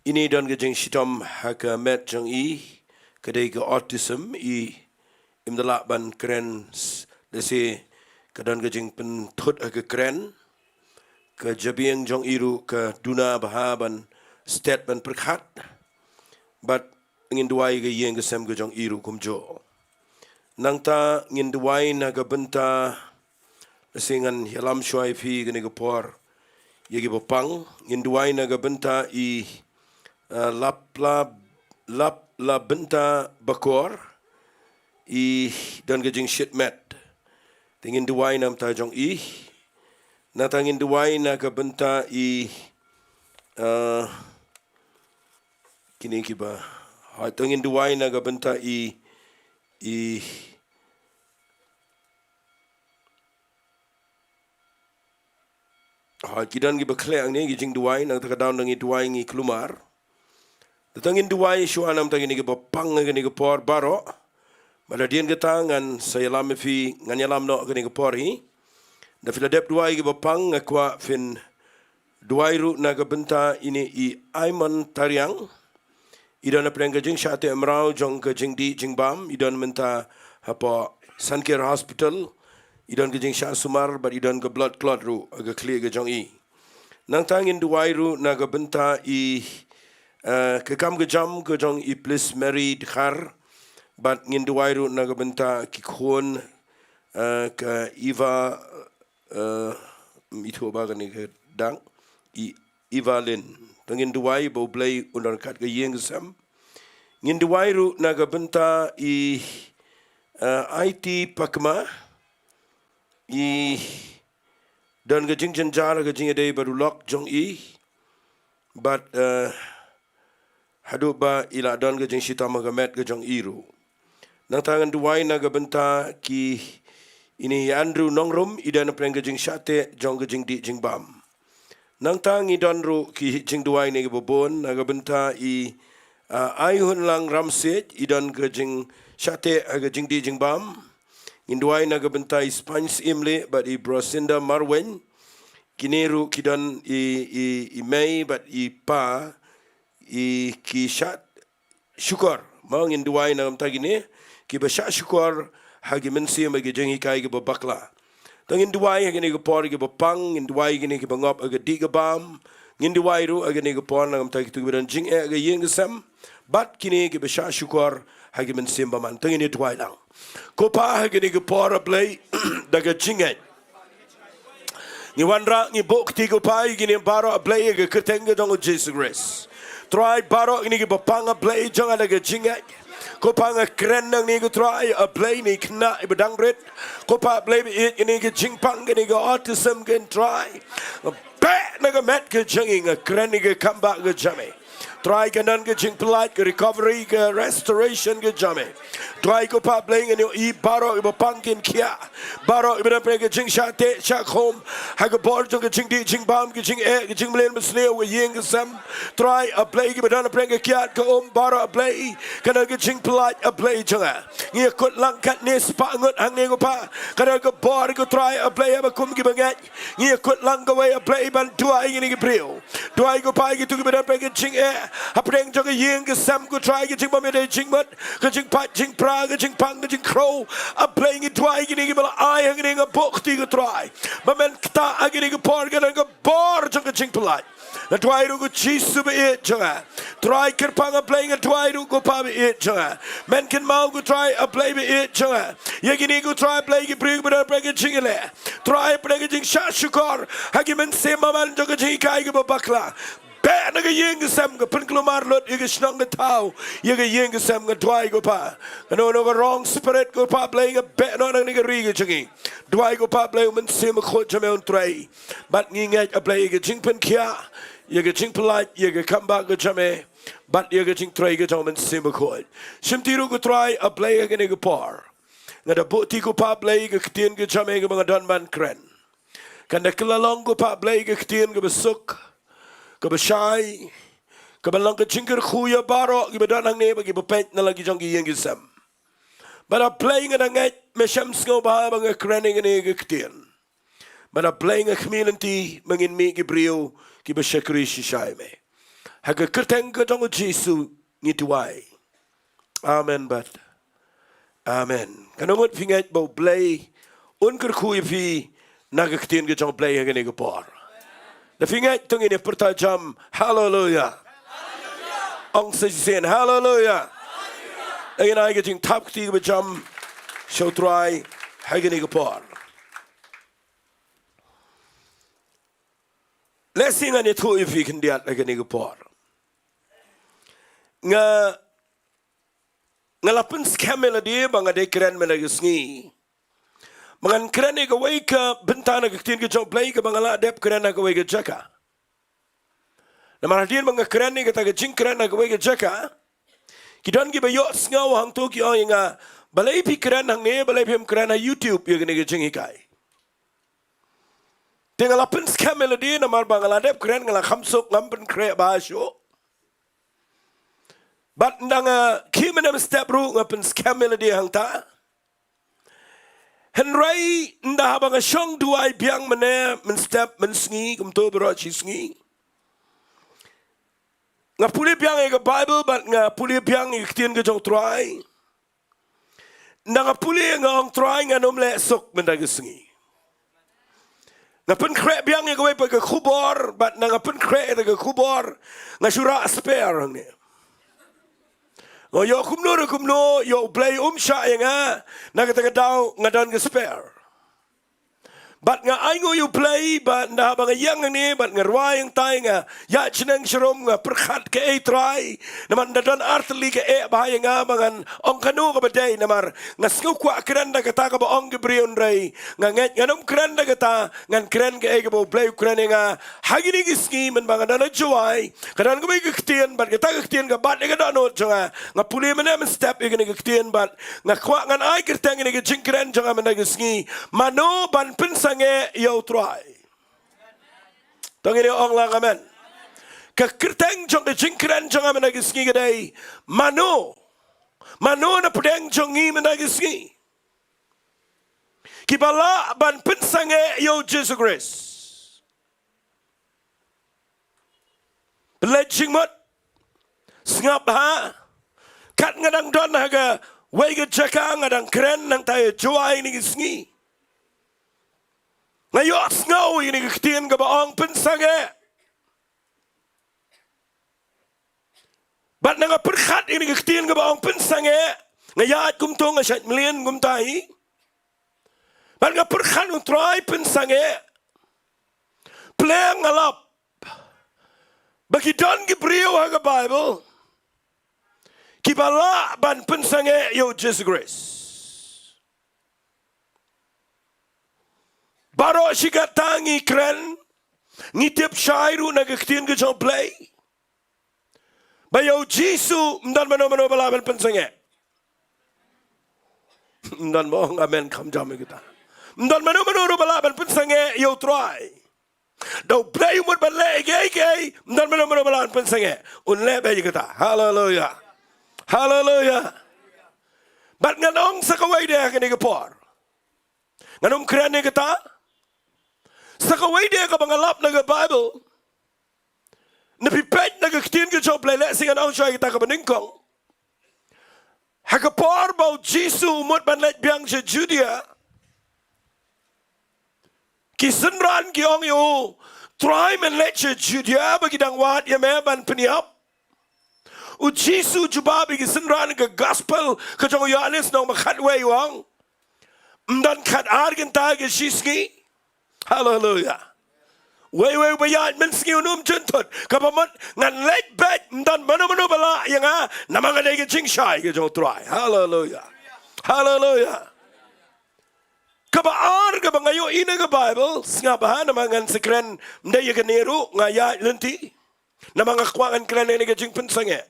Ine i don ka jingshitom ha ka met jong i, ka dei ka autism, i im da lah ban kren, lehse ka don ka jingpynthut ha ka kren. Ka jabieng jong i ruh ka duna bha ban stet ban pyrkhat. Bad ngin duwai ka ïing ka sem ka jong i ruh kumjuh. Nangta ngin duwai na ka bynta, lehse ngan ïalam shuwa ïa phi kane ka por ïa kiba pang. Ngin duwai na ka bynta i, eh, Lapla, Laplabynta Bakor, i don ka jingshit met. Te ngin duwai na ka bynta jong i. Nangta ngin duwai na ka bynta i, eh, kine kiba, hooid, te ngin duwai na ka bynta i, i, hooid, ki don kiba khleh hangne ki jingduwai, nangta ka daw ngi duwai ngi khlumar. Te ngin duwai shuwa na ka bynta kine kiba pang ha kane ka por baroh. Bad hadien kata ngan sa ïalam ïa phi, ngan ïalam noh ha kane ka por hi. Da phi la dep duwai kiba pang, nga kwah phin duwai ruh na ka bynta ine i Aiman Tariang. I don hapdeng ka jingshah teh mraw jong ka jingdih jingbam, i don mynta hapoh Sankir Hospital. I don ka jingshah sumar bad i don ka blood clot ruh ha ka khlieh ka jong i. Nangta ngin duwai ruh na ka bynta i, eh, ka kam ka jam ka jong i Pliss Mary Dkhar. Bad ngin duwai ruh na ka bynta ki khun, eh, ka Eva, eh, ithuh ba kane ka dang, i Eva Lynn. Te ngin duwai ba U Blei un don ryngkat ka ïing ka sem. Ngin duwai ruh na ka bynta i, eh, Aiti Pakma, i don ka jingjynjar ha ka jingïadei bad u lok jong i. Bad, eh, haduh ba i la don ka jingshitom ha ka met ka jong i ruh. Nangta ngan duwai na ka bynta ki, ine i Andrew Nongrum, i don hapdeng ka jingshah teh jong ka jingdih jingbam. Nangta ngi don ruh ki jingduwai ne kiba bun na ka bynta i, ah, Aihunlang Ramsiej, i don ka jingshah teh ha ka jingdih jingbam. Ngin duwai na ka bynta i Spence Imlih bad i Brosinda Marwein. Kine ruh ki don i, i, i mei bad i pa, i ki shah shukor. Mo, ngin duwai na ka bynta kine kiba shah shukor ha ki mynsiem, ha ki jinghikai kiba bakla. Te ngin duwai ha kine ki por kiba pang, ngin duwai kine kiba ngop ha ka dih ka bam. Ngin duwai ruh ha kine ki por na ka bynta kito kiba don jingeh ha ka ïing ka sem. Bad kine kiba shah shukor ha ki mynsiem bymman. Te ngin ïa duwai lang. Ko Pa, ha kine ki por, A Blei, da ka jingngeit ngi wanrah, ngi buh kti, ko Pa, ïa kine baroh, A Blei, ha ka kyrteng ka jong U Jisu Khrist. Trai, baroh kine kiba pang, A Blei, jong nga, da ka jingngeit, ko Pa, nga kren nangne, ko Trai, A Blei, ïa kine kiba dang rit, ko Pa, A Blei, ïa kine ki jingpang, kine ki autism, ko Trai, nga beh na ka met ka jong ngi, nga kren ïa ka kam ba ka jong me. Trai, ka don ka jingpyllait, ka recovery, ka restoration ka jong me. Duwai ko Pa Blei, ngan ïohi baroh kiba pang kin khiah, baroh kiba don pdeng ka jingshah teh shah khum ha ka bor jong ka jingdih jingbam, ka jingeh, ka jingmlien basniew, ka ïing ka sem. Trai, A Blei, kiba don pdeng ka kiad ka um, baroh A Blei, ka don ka jingpyllait, A Blei jong nga. Ngi ïakut lang katne spah ngut hangne ko Pa. Ka don ka bor ko Trai A Blei haba kum kiba ngeit ngi ïakut lang kawei A Blei ban duwai ïa kine ki briew. Duwai ko Pa ïa kito kiba don pdeng ka jingeh, hapdeng jong ka ïing ka sem ko Trai, ka jingbym ïadei jingmut, ka jingpait jingpra, ka jingpang ka jingkhrew. A Blei ngi duwai ïa kine kiba la ai hangne, nga buh kti ko Trai ba men ktah ha kine ki por, ka don ka bor jong ka jingpyllait. Nga duwai ruh ko Jisu ba ïeit jong nga. Trai kyrpang A Blei, nga duwai ruh ko Pa ba ïeit jong nga. Men kynmaw ko Trai A Blei ba ïeit jong nga ïa kine ko Trai A Blei ki briew ba don pdeng ka jingïaleh. Trai pdeng ka jingshah shukor ha ki mynsiem, man jong ka jinghikai kaba bakla. Beh na ka ïing ka sem, ka pynkulmar lut ïa ka shnong ka thaw, ïa ka ïing ka sem, nga duwai ko Pa. Kano kano ka wrong spirit ko Pa Blei, nga beh noh nangne ka ri ka jong ngi. Duwai ko Pa Blei, u Mynsiem Bakhuid jong me un trei. Bad ngi ngeit A Blei ïa ka jingpynkhiah, ïa ka jingpyllait, ïa ka comeback ka jong me, bad ïa ka jingtrei ka jong u Mynsiem Bakhuid. Shimti ruh ko Trai A Blei ha kane ka por. Nga da buh kti ko Pa Blei ka ktien ka jong me kaba nga don ban kren. Kan da kylla long ko Pa Blei ka ktien kaba suk, kaba shai, kaba long ka jingkyrkhu ïa baroh kiba don hangne bad kiba peit na la ki jong ki ïing ki sem. Bad A Blei nga da ngeit me shem sngewbha ba nga kren ïa kane ka ktien. Bad A Blei nga khmih lynti ba ngin mih ki briew kiba shakri shisha ïa me. Ha ka kyrteng ka jong u Jisu ngi duwai. Amen bad amen. Kano ngut phi ngeit ba U Blei un kyrkhu ïa phi na ka ktien ka jong U Blei ha kane ka por? Da phi ngeit to ngin ïa pyrta jam haleluya. Ong sa shisien haleluya. Ngin ai ka jingthap kti kaba jam sha U Trai ha kane ka por. Lehse ngan ïathuh ïa phi khyndiat ha kane ka por. Nga, nga la pynskhem ïa lade ba nga dei kren mynta ka sngi. Ba ngan kren ïa kawei ka bynta na ka ktien ka jong U Blei kaba nga la dep kren ha kawei ka jaka. Namar hadien ba nga kren ïa kata ka jingkren ha kawei ka jaka, ki don kiba ïohsngew hangto ki ong ïa nga, balei phi kren hangne, balei phim kren ha YouTube ïa kane ka jinghikai. Te nga la pynskhem ïa lade namar ba nga la dep kren nga la kham suk, ngam pynkhreh bha shuh. Bad ynda nga khie mynne mynstep ruh nga pynskhem ïa lade hangta. Hynrei ynda haba nga shong duwai biang mynne mynstep mynsngi kumto baroh shi sngi, nga pule biang ïa ka Baibl bad nga pule biang ïa ka ktien ka jong U Trai. Ynda nga pule nga ong Trai ngan ym leh suk mynta ka sngi. Nga pynkhreh biang ïa kawei pat ka khubor bad ynda nga pynkhreh ïa ka khubor nga shu rah spare hangne. Nga ïoh kumno re kumno ïoh U Blei um shah ïa nga, na kata ka daw nga don ka spare. Bad nga ainguh ïa U Blei bad ynda haba nga ïeng hangne bad nga rwai hangtai nga ïaid shaneng sharum nga pyrkhat kaei Trai. Namar ynda don artylli ka eh bha ïa nga ba ngan ong kano kaba dei namar nga sngew kwah kren da kata kaba ong ki briew hynrei nga ngeit ngan ym kren da kata, ngan kren kaei kaba U Blei u kren ïa nga. Ha kine ki sngi mynba nga don ha Jowai ka don kawei ka ktien bad kata ka ktien ka bat ïa ka dohnud jong nga. Nga pule mynne mynstep ïa kane ka ktien bad nga kwah ngan ai kyrteng ïa kane ka jingkren jong nga mynta ka sngi, mano ban pynsangeh ïa U Trai. To ngin ïa ong lang amen. Ka kyrteng jong ka jingkren jong nga mynta ka sngi ka dei mano, mano na pdeng jong ngi mynta ka sngi kiba lah ban pynsangeh ïa U Jisu Khrist. Pynleit jingmut, sngap bha. Kat nga dang don ha kawei ka jaka nga dang kren nangta ïa Jowai ïa kine ki sngi. Nga ïohsngew ïa kane ka ktien kaba ong pynsangeh. Bad ynda nga pyrkhat ïa kane ka ktien kaba ong pynsangeh, nga ïaid kumto nga shait mlien kumta hi. Bad nga pyrkhat, U Trai pynsangeh. Pynlong nga lap ba ki don ki briew ha ka Baibl kiba lah ban pynsangeh ïa U Jisu Khrist. Baroh shi katta ngi kren, ngi tip shai ruh na ka ktien ka jong U Blei. Ba ïa u Jisu ym don mano mano ba lah ban pynsangeh. Ym don ba ong amen kham jam ïa kita. Ym don mano mano ruh ba lah ban pynsangeh ïa u Trai. Da u Blei u mut ban leh ïa kiei kiei, ym don mano mano ba lah ban pynsangeh. Un leh beit ïa kita. Haleluya. Haleluya. Bad ngan ong sa kawei de ha kane ka por. Ngan ym kren ïa kata. Sa kawei de kaba nga lap na ka Baibl. Na phi peit na ka ktien ka jong U Blei, lehse ngan ong shuwa ïa kata kaba nyngkong. Ha ka por ba u Jisu u mut ban leit biang sha Judia, ki synran ki ong ïa u, Trai, men leit sha Judia ba ki dang wad ïa me ban pynïap. U Jisu u jubab ïa ki synran, ka gospel ka jong u Ïoannis lynnong ba khatwei u ong, ym don khatar kynta ka shisngi. Haleluya. Wei wei ba ïaid mynsngi un ym juntut. Kaba mut ngan leit beit, ym don mano mano ba lah ïa nga, namar nga dei ka jingshai ka jong u Trai. Haleluya. Haleluya. Kaba ar kaba nga ïohi na ka Baibl, sngap bha, namar ngan sa kren ym dei ïa kane ruh, nga ïaid lynti. Namar nga kwah ngan kren ïa kane ka jingpynsangeh.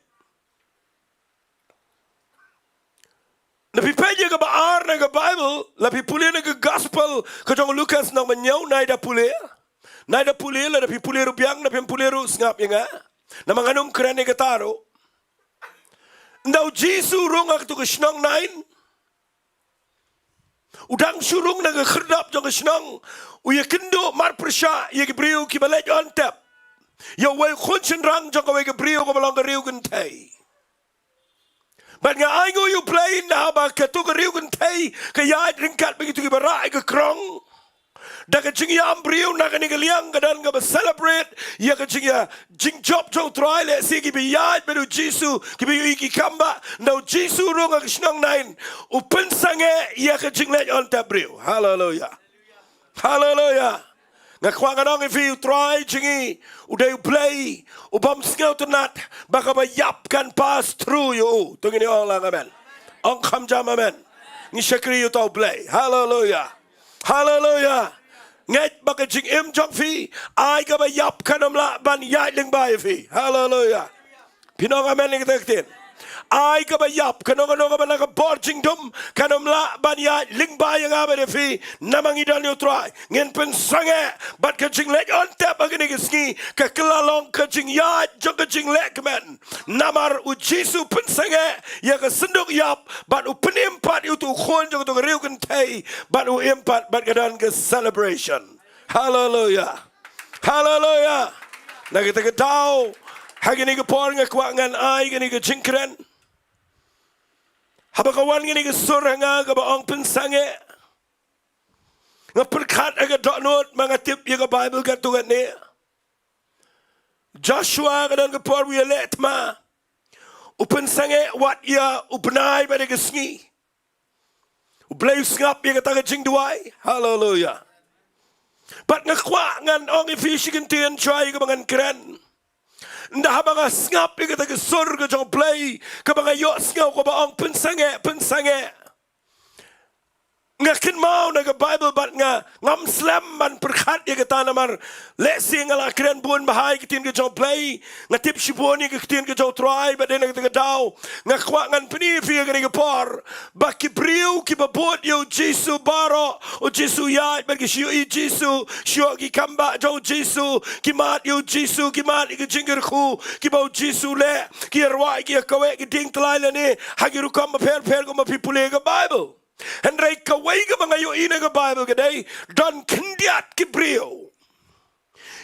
Na phi peit ïa kaba ar na ka Baibl, la phi pule na ka gospel ka jong u Lukas lynnong ba hynñiew, nai da pule. Nai da pule, lada phi pule ruh biang, lada phim pule ruh sngap ïa nga. Namar ngan ym kren ïa kata ruh. Ynda u Jisu u rung ha kato ka shnong Nain. U dang shu rung na ka khyrdop jong ka shnong. U ïakynduh marpyrshah ïa ki briew kiba leit on tep ïa uwei u khun shynrang jong kawei ka briew kaba long ka riewkynthei. Bad nga ainguh ïa U Blei ynda haba kato ka riewkynthei ka ïaid ryngkat bad kito kiba rah ïa ka krong. Da ka jingïam briew na kane ka liang ka don kaba celebrate ïa ka jingïa, jingjop jong u Trai, lehse kiba ïaid bad u Jisu, kiba ïohi ki kambah, ynda u Jisu u rung ha ka shnong Nain, u pynsangeh ïa ka jingleit on tep briew. Haleluya. Haleluya. Nga kwah ngan ong ïa phi, u Trai jong ngi u dei U Blei u bym sngewtynnat ba kaba ïap kan pass through ïa u. To ngin ong lang amen. Ong kham jam amen. Ngi shakri ïa uta U Blei. Haleluya. Haleluya. Ngeit ba ka jingim jong phi, ai kaba ïap kan ym lah ban ïaid lyngba ïa phi. Haleluya. Phin ong amen ïa kata ka ktien. Ai kaba ïap, kano kano kaba na ka bor jingdum kan ym lah ban ïaid lyngba ïa nga bad ïa phi, namar ngi don ïa u Trai. Ngin pynsangeh bad ka jingleit on tep ha kane ka sngi ka kylla long ka jingïaid jong ka jinglehkmen. Namar u Jisu u pynsangeh ïa ka synduk ïap bad u pynim pat ïa uto u khun jong kato ka riewkynthei bad u im pat bad ka don ka celebration. Haleluya. Haleluya. Na kata ka daw, ha kane ka por nga kwah ngan ai kane ka jingkren. Haba ka wan kane ka sur ha nga kaba ong pynsangeh, nga pyrkhat ha ka dohnud, ma nga tip ïa ka Baibl katto katne. Joshua ka don ka por u ïaleh thma, u pynsangeh wat ïa u bnai bad ïa ka sngi. U Blei u sngap ïa kata ka jingduwai. Haleluya. Bad nga kwah ngan ong ïa phi shi kyntien shuwa ïa kaba ngan kren. Ynda haba nga sngap ïa kata ka sur ka jong U Blei kaba nga ïohsngew kaba ong pynsangeh, pynsangeh, nga kynmaw na ka Baibl bad nga, ngam slem ban pyrkhat ïa kata namar lehse nga la kren bun bha ïa ka ktien ka jong U Blei, nga tip shibun ïa ka ktien ka jong u Trai, bad dei na kata ka daw nga kwah ngan pyni ïa phi ha kane ka por ba ki briew kiba bud ïa u Jisu baroh, u Jisu u ïaid bad ki shu ïohi Jisu, shu ïoh ki kambah jong u Jisu, ki mad ïa u Jisu, ki mad ïa ka jingkyrkhu kiba u Jisu u leh, ki ïarwai, ki ïakaweh, ki dieng tyllai lane ha ki rukom bapher bapher kumba phi pule ha ka Baibl. Hynrei kawei kaba nga ïohi na ka Baibl ka dei, don khyndiat ki briew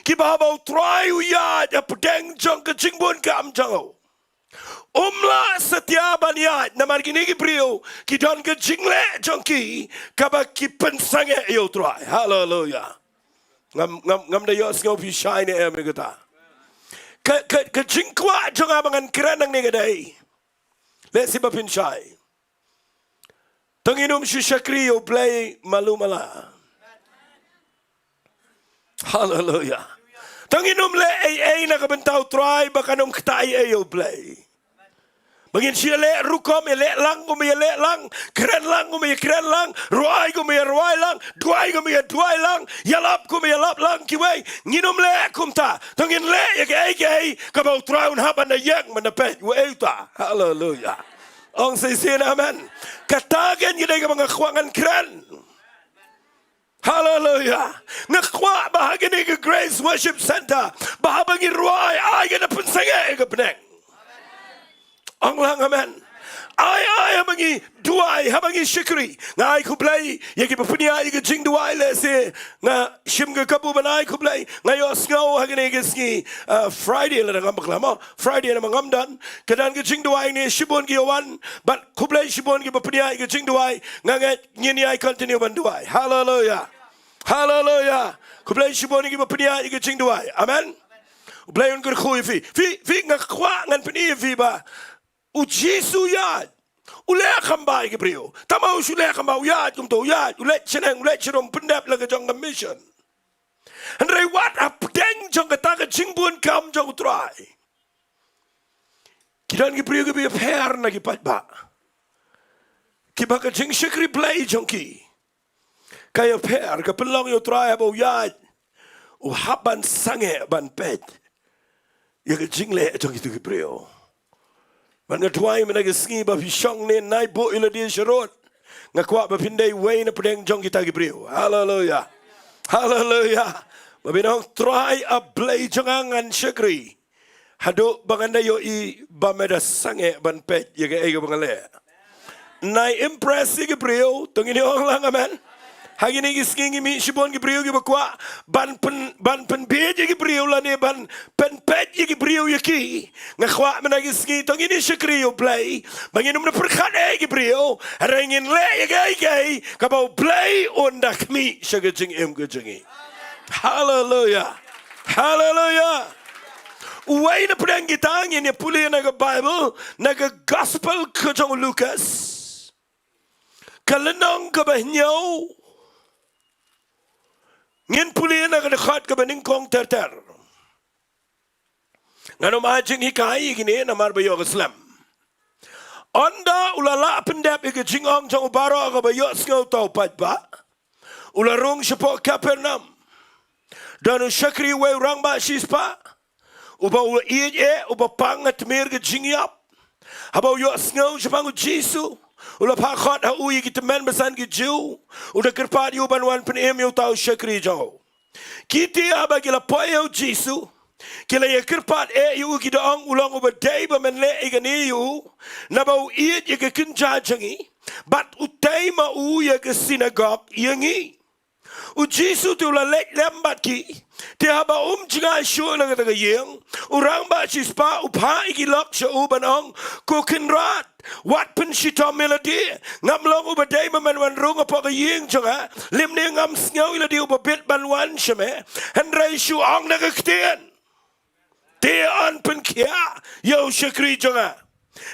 kiba haba u Trai u ïaid hapdeng jong ka jingbun kam jong u, um lah satia ban ïaid namar kine ki briew ki don ka jingleh jong ki kaba ki pynsangeh ïa u Trai. Haleluya. Ngam, ngam, ngam da ïohsngew phi shai ne em ïa kata. Ka, ka, ka jingkwah jong nga ba ngan kren hangne ka dei, lehse ba phin shai. To ngin ym shu shakri ïa u Blei malu mala. Haleluya. To ngin ym leh ei ei na ka bynta u Trai ba kan ym ktah ei ei ïa u Blei. Ba ngin shu ïaleh rukom, ïaleh lang kumba ïaleh lang, kren lang kumba ïakren lang, rwai kumba ïarwai lang, duwai kumba ïaduwai lang, ïalap kumba ïalap lang, kiwei. Ngin ym leh kumta. To ngin leh ïa kaei kaei kaba U Trai un hap ban da ïeng ban da peit. Uei uta? Haleluia. Ong shisien amen. Kata kein ka dei kaba nga kwah ngan kren. Haleluia. Nga kwah ba ha kane ka Grace Worship Center, ba haba ngi rwai, ai ka da pynsangeh ïa ka bneng. Ong lang amen. Ai, ai, haba ngi duwai, haba ngi shakri. Nga ai khublei ïa kiba pynïaid ïa ka jingduwai, lehse nga shim ka kabu ban ai khublei. Nga ïohsngew ha kane ka sngi, uh, Friday lada ngam bakla mo. Friday namar ngam don. Ka don ka jingduwai ne, shibun ki ïa wan. Bad khublei shibun kiba pynïaid ïa ka jingduwai. Nga ngeit ngin ïai continue ban duwai. Haleluia. Haleluia. Khublei shibun ïa kiba pynïaid ïa ka jingduwai. Amen. U Blei un kyrkhu ïa phi. Phi, phi, nga kwah ngan pyni ïa phi ba U Jisu u ïaid. U leh kam ba ïa ki briew. Tang ba u shu leh kam ba, u ïaid kumto, u ïaid, u leit shaneng, u leit sharum, pyndep la ka jong ka mission. Hynrei wat hapdeng jong kata ka jingbun kam jong U Trai, ki don ki briew kiba ïapher na ki paidbah, kiba ka jingshakri Blei jong ki ka ïapher, ka pynlong ïa U Trai haba u ïaid, u hap ban sangeh ban peit ïa ka jingleh jong kito ki briew. Bad nga duwai mynta ka sngi ba phi shong ne nai buh ïa lade sharud. Nga kwah ba phin dei wei na pdeng jong kita ki briew. Haleluia. Haleluia. Ba phin ong, Trai A Blei jong nga, ngan shakri haduh ba ngan da ïohi ba me da sangeh ban peit ïa kaei kaba nga leh. Nai impress ïa ki briew, to ngin ong lang amen. Ha kine ki sngi ngi mih shibun ki briew kiba kwah ban pyn, ban pynbieit ïa ki briew lane ban pynpeit ïa ki briew ïa ki. Nga kwah mynta ki sngi to ngin shakri ïa U Blei ba ngin ym da pyrkhat ïa ki briew, hynrei ngin leh ïa kaei kaei kaba U Blei un da khmih sha ka jingim ka jong ngi. Haleluia. Haleluia. Uwei na pdeng kita ngin ïa pule na ka Bible, na ka Gospel ka jong u Lukas, ka lynnong kaba hynñiew. Ngin pule na ka dkhot kaba nyngkong ter ter. Ngan ym ai jinghikai ïa kine namar ba ïoh ka slem. Ynda u la lah pyndep ïa ka jingong jong u baroh kaba ïohsngew uta u paidbah, u la rung shapoh Kapernaum. Don u shakri uwei u rangbah shispah, uba u ïeit eh, uba pang ha tmier ka jingïap. Haba u ïohsngew shaphang U Jisu, u la phah khot ha u ïa ki tymmen basan ki Jiw, u da kyrpad ïa u ban wan pynim ïa uta u shakri jong u. Kiti haba ki la poi ïa U Jisu, ki la ïa kyrpad eh ïa u, ki da ong, u long uba dei ba men leh ïa kane ïa u, naba u ïeit ïa ka kynja jong ngi, bad u tei ma u ïa ka synagog ïa ngi. U Jisu te u la leit lem bad ki. Te haba um jngai shuh na kata ka ïing, u rangbah shispah u phah ïa ki lok sha u ban ong, Ko Kynrad, wat pynshitom ïa lade. Ngam long uba dei ba men wan rung hapoh ka ïing jong nga. Lymne ngam sngew ïa lade uba bit ban wan sha me. Hynrei shu ong da ka ktien, te yn pynkhiah ïa u shakri jong nga.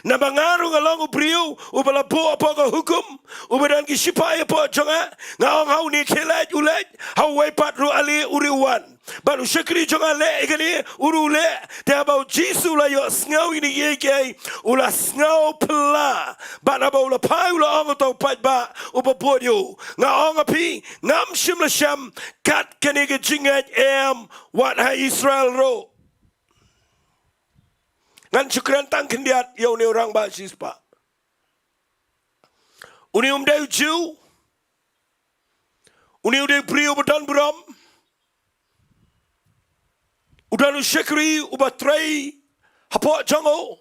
Naba nga ruh nga long u briew uba la buh hapoh ka hukum, uba don ki shipai hapoh jong nga. Nga ong ha une, khie leit, u leit, ha uwei pat ruh, ale, u riewwan. Bad u shakri jong nga, leh ïa kane, u ruh u leh. Te haba U Jisu u la ïohsngew ïa kine kiei kiei, u la sngew phylla. Bad haba u la phai, u la ong ha uta u paidbah uba bud ïa u, Nga ong ha phi, ngam shym la shem kat kane ka jingngeit em wat ha Israel ruh. Ngan shu kren tang khyndiat ïa une u rangbah shispah. Une um dei u Jiw. Une u dei u briew uba don burom. U don u shakri uba trei hapoh jong u.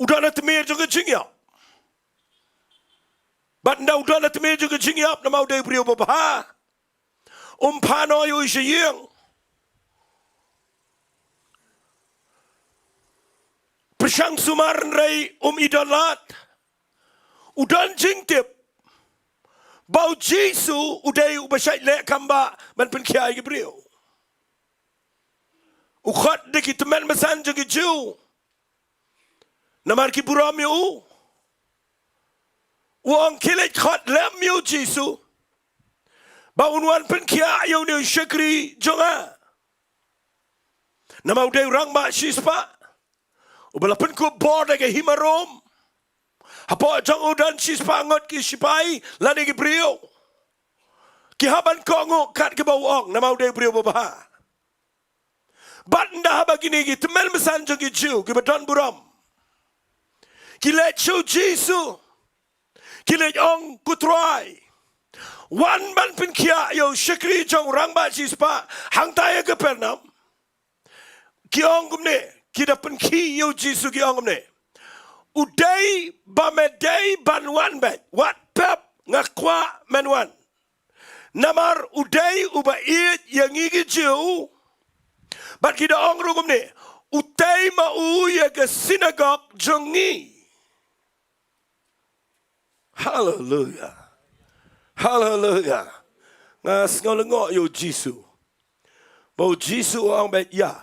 U don ha tmier jong ka jingïap. Bad ynda u don ha tmier jong ka jingïap, namar u dei u briew babha, um phah noh ïa u sha ïing. Pyrshang sumar hynrei um i don lad. U don jingtip ba U Jisu u dei uba shait leh kam ba ban pynkhiah ïa ki briew. U khot da ki tymmen basan jong ki Jiw namar ki burom ïa u. U ong, khie leit khot lem ïa U Jisu ba un wan pynkhiah ïa une u shakri jong nga. Namar u dei u rangbah shispah. Uba la pynkup bor da ka hima Rom. Hapoh jong u don shispah ngut ki shipai lane ki briew. Ki hap ban kohnguh kat kiba u ong, namar u dei u briew babha. Bad ynda haba kine ki tymmen basan jong ki Jiw kiba don burom ki leit sha u Jisu, ki leit ong, Ko Trai, wan ban pynkhiah ïa u shakri jong u rangbah shispah hangta ïa Kapernaum. Ki ong kumne, ki da pynkhih ïa u Jisu, ki ong kumne, U dei ba me dei ban wan beit, wat pep, nga kwah men wan. Namar u dei uba ïeit ïa ngi ki Jiw. Bad ki da ong ruh kumne, U tei ma u ïa ka synagog jong ngi. Haleluia. Haleluia. Nga sngew lyngngoh ïa u Jisu. Ba u Jisu u ong beit ïa.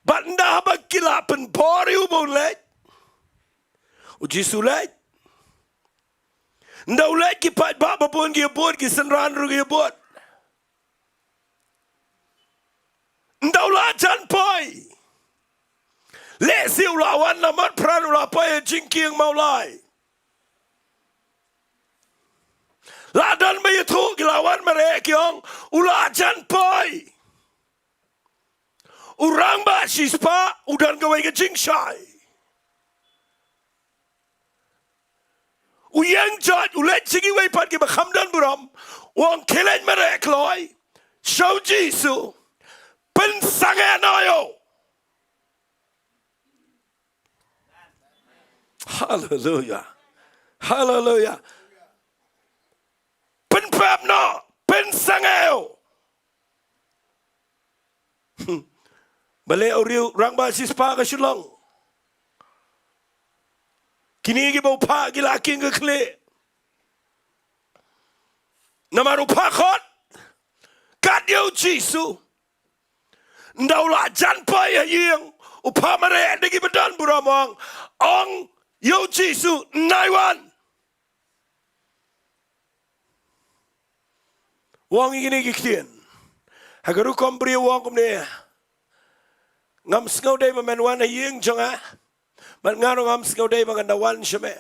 Bad ynda haba ki la pynbor ïa u ba u leit, u Jisu u leit. Ynda u leit, ki paidbah babun ki ïabud, ki synran ruh ki ïabud. Ynda u la jan poi, lehse u la wan namar pran, u la poi ha jingkieng Mawlai. La don ba ïathuh, ki la wan mareh, ki ong, u la jan poi. U rangbah shispah u don kawei ka jingshai. U ïeng jot, u leit sha kiwei pat kiba kham don burom, u ong, khie leit mareh kloi sha u Jisu, pynsangeh noh ïa u. Haleluia. Haleluia. Pynpep noh, pynsangeh ïa u. Balei u riew rangbah shispah ka Shillong? Kine kiba u phah ki la king ka khlieh. Namar u phah khot kat ïa u Jisu. Ynda u la jan poi ha ïing, u phah mareh da kiba don burom, ong, ong ïa u Jisu, nai wan. U ong ïa kine ki ktien. Ha ka rukom briew u ong kumne, ngam sngew dei ba men wan ha ïing jong nga. Bad nga ruh ngam sngew dei ba ngan da wan sha me.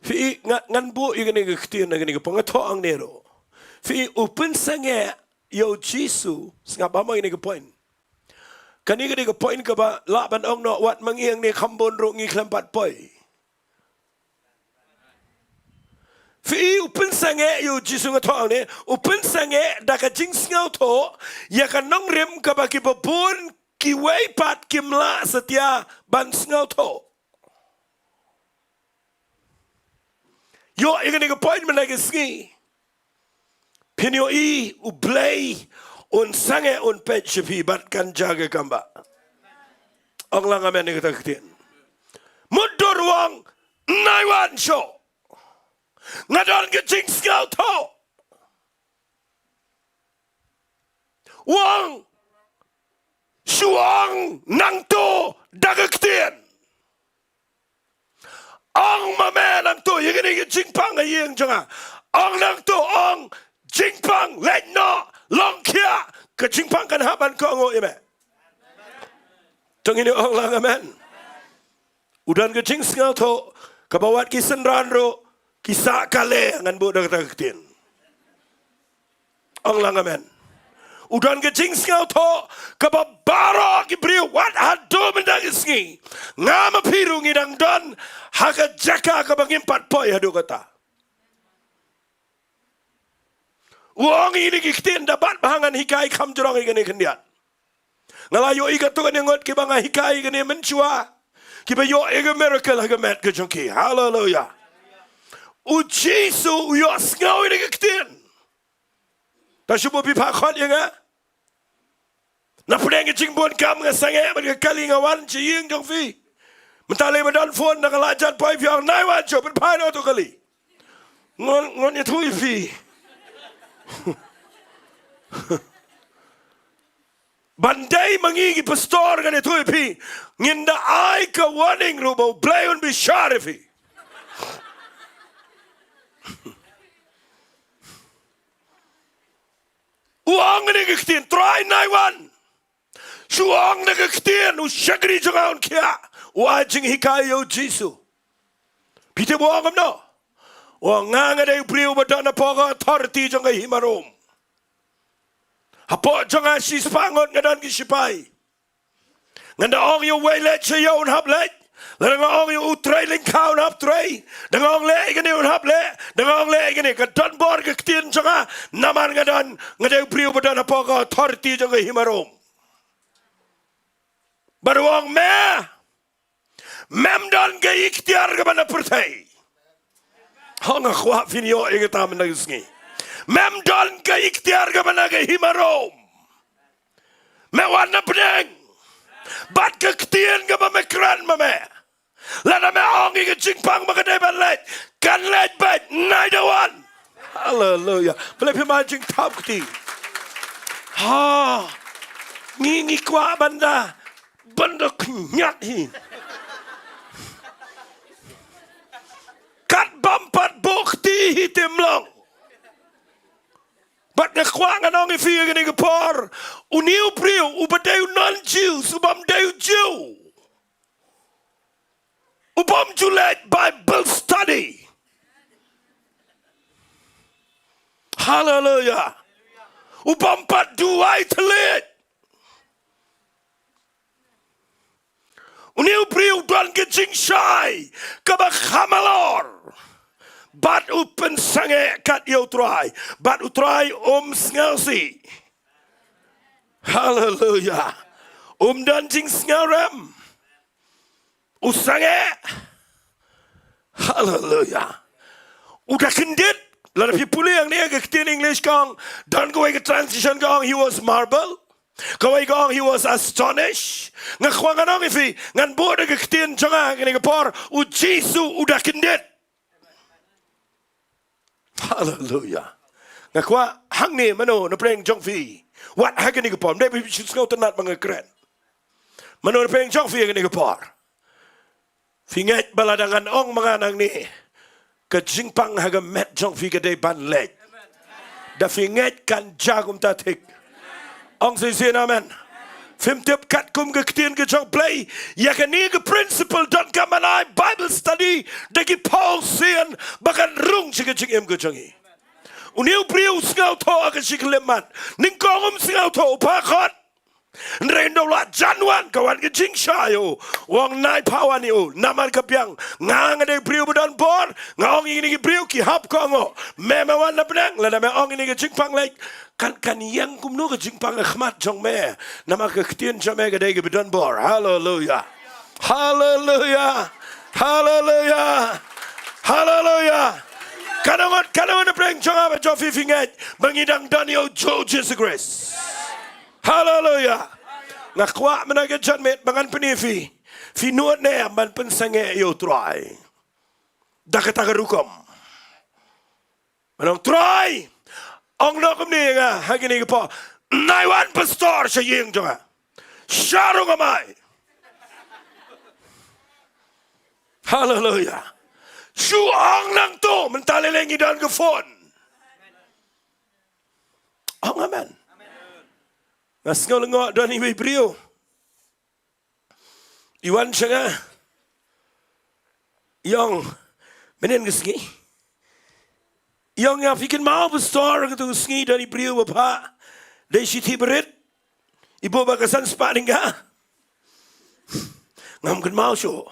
Phi, nga, ngan buh ïa kane ka ktien, ïa kane ka pang, nga thoh hangne ruh. Phi, u pynsangeh ïa u Jisu, sngap ba mo ïa kane ka point. Kane ka dei ka point kaba lah ban ong noh, wat ma ngi hangne kham bun ruh ngi khlem pat poi. Phi, u pynsangeh ïa u Jisu, nga thoh hangne, u pynsangeh da ka jingsngewthuh ïa ka nongrim kaba kiba bun kiwei pat kim lah satia ban sngewthuh. Ïoh ïa kane ka point mynta ka sngi. Phin ïohi U Blei un sangeh, un peit sha phi bad kan jia ka kam bah. Ong lang amen ïa kata ka ktien. Mutdur u ong, nai wan shuh. Nga don ka jingsngewthuh. U ong, shu ong nangta da ka ktien. Ong ma me nangta ïa kane ka jingpang ha ïing jong nga. Ong nangta, ong, jingpang, leit noh, long khia, ka jingpang kan hap ban kohnguh ïa me. To ngin ong lang amen. U don ka jingsngewthuh kaba wat ki synran ruh ki sah kale, ngan buh da kata ka ktien. Ong lang amen. U don ka jingsngewthuh kaba baroh ki briew wat haduh mynta ka sngi, nga ma phi ruh ngi dang don ha ka jaka kaba ngim pat poi haduh katta. U ong ïa kine ki ktien da bad ba ngan hikai kham jrong ïa kane khyndiat. Nga la ïohi katto katne ngut kiba nga hikai kane mynshuwa, kiba ïoh ïa ka miracle ha ka met ka jong ki. Haleluia. U Jisu u ïohsngew ïa kine ki ktien. Ta shu buh phi phah khot ïa nga. Na pdeng ka jingbun kam nga sangeh bad ka kali, nga wan sha ïing jong phi. Mynta lei ba don phone, nga la jan poi, phi ong nai wan shuh, pynphai noh tu kali. Ngan, ngan ïathuh ïa phi. Ban dei ma ngi ki pastor ngan ïathuh ïa phi, ngin da ai ka warning ruh ba U Blei un bishar ïa phi. U ong ïa kane ka ktien, Trai, nai wan. Shu ong ïa kane ka ktien, u shakri jong nga un khiah. U ai jinghikai ïa u Jisu. Phi tip u ong kumno? U ong, nga nga dei u briew ba don hapoh ka authority jong ka hima Rom. Hapoh jong nga shispah ngut nga don ki shipai. Ngan da ong ïa uwei leit sha ïew un hap leit. Lada nga ong ïa u trei lyngkha un hap trei. Da nga ong leh ïa kane un hap leh. Da nga ong leh ïa kane, ka don bor ka ktien jong nga. Namar nga don, nga dei u briew ba don hapoh ka authority jong ka hima Rom. Bad u ong me, mem don ka iktiar kaba na pyrthei. Ho, nga kwah phin ïoh ïa kata mynta ka sngi. Mem don ka iktiar kaba na ka hima Rom. Me wan na pdeng. Bad ka ktien kaba me kren ma me. Lada me ong ïa ka jingpang ba ka dei ban leit, kan leit beit, nai da wan. Haleluya. Balei phi ma jingthap kti? Ha. Ngi ngi kwah ban da, ban da khñiat hi. Kat bam pat bok ti hi tim long. Bad nga kwah ngan ong ïa phi ïa kane ka por. Une u briew, uba dei u non-Jews, u bym dei u Jew. U bym ju leit Bible study. Haleluya. U bym pat duwai thylliej. Une u briew u don ka jingshai kaba kham halor. Bad u pynsangeh kat ïa u Trai. Bad u Trai um sngewsih. Haleluya. Um don jingsngewrem. U sangeh. Haleluya. U da kyndit. Lada phi pule hangne ka ktien English ka ong, don kawei ka translation ka ong, he was marvel. Kawei ka ong, he was astonished. Nga kwah ngan ong ïa phi, ngan buh da ka ktien jong nga ha kane ka por, u Jisu u da kyndit. Haleluya. Nga kwah hangne mano na pdeng jong phi, wat ha kane ka por, ym dei ba phi shu sngewtynnat ba nga kren. Mano na pdeng jong phi ha kane ka por? Phi ngeit ba lada ngan ong ma nga nangne, ka jingpang ha ka met jong phi ka dei ban leit? Da phi ngeit kan jia kumta thik? Ong shisien amen. Phim tip katkum ka ktien ka jong Blei, ïa kane ka principle donkam ban ai Bible study da ki phew sien ba kan rung sha ka jingim ka jong ngi. Une u briew u sngewthuh ha ka shi khyllipmat. Nyngkong um sngewthuh, u phah khot. Hynrei ynda u la jan wan, ka wan ka jingshai ïa u. U ong, nai phah wan ïa u. Namar ka biang. Nga nga dei briew ba don bor. Nga ong ïa kine ki briew ki hap kohnguh. Me me wan na pdeng, lada me ong ïa kane ka jingpang leit, kan, kan ïeng kumno ka jingpang ha khmat jong me? Namar ka ktien jong me ka dei kaba don bor. Haleluya. Haleluya. Haleluya. Haleluya. Katno ngut, katno ngut na pdeng jong nga bad jong phi phi ngeit ba ngi dang don ïa u Jisu Khrist? Haleluya. Nga kwah mynta ka janmiet ba ngan pyni ïa phi. Phi nud ne em ban pynsangeh ïa u Trai da kata ka rukom? Ban ong, Trai, ong noh kumne ïa nga ha kine ki por. Nai wan pastor sha ïing jong nga. Sha rung nga mai. Haleluya. Shu ong nangto, mynta lei lei ngi don ka phone. Ong amen. Nga sngew lyngngoh don iwei i briew i wan sha nga. I ong, mynhynnin ka sngi, i ong ïa nga, phi kynmaw pastor, kato ka sngi don i briew ba phah da i shithi barit, i buh bad ka san spah tyngka? Ngam kynmaw shuh.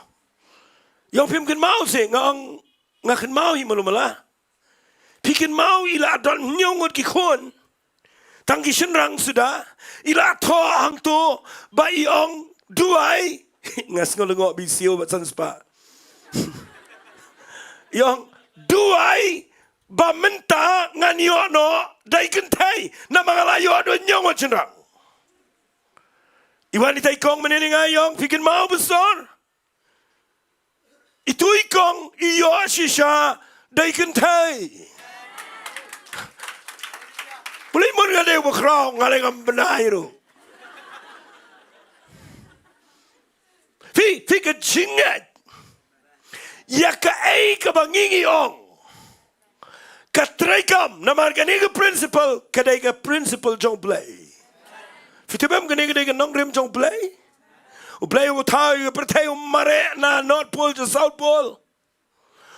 I ong, phim kynmaw seh? Nga ong, nga kynmaw hi malu mala. Phi kynmaw i la don hynñiew ngut ki khun, tang ki shynrang suda, i la thoh hangto ba i ong, duwai. Nga sngew lyngngoh ba i siew bad san spah. I ong, duwai ba mynta ngan ïoh noh da i kynthei, namar nga la ïoh da hynñiew ngut shynrang. I wan itai i kong mynhynnin ïa nga, i ong, phi kynmaw pastor? Itu i kong i ïoh shisha da i kynthei. Balei? Mut nga dei uba khraw, nga lei ngam bnai ruh. Phi, phi, ka jingngeit ïa kaei kaba ngi ngi ong, ka treikam, namar kane ka principle ka dei ka principle jong U Blei. Phi tip em, kane ka dei ka nongrim jong U Blei. U Blei u thaw ïa ka pyrthei, u mareh na North Pole sha South Pole.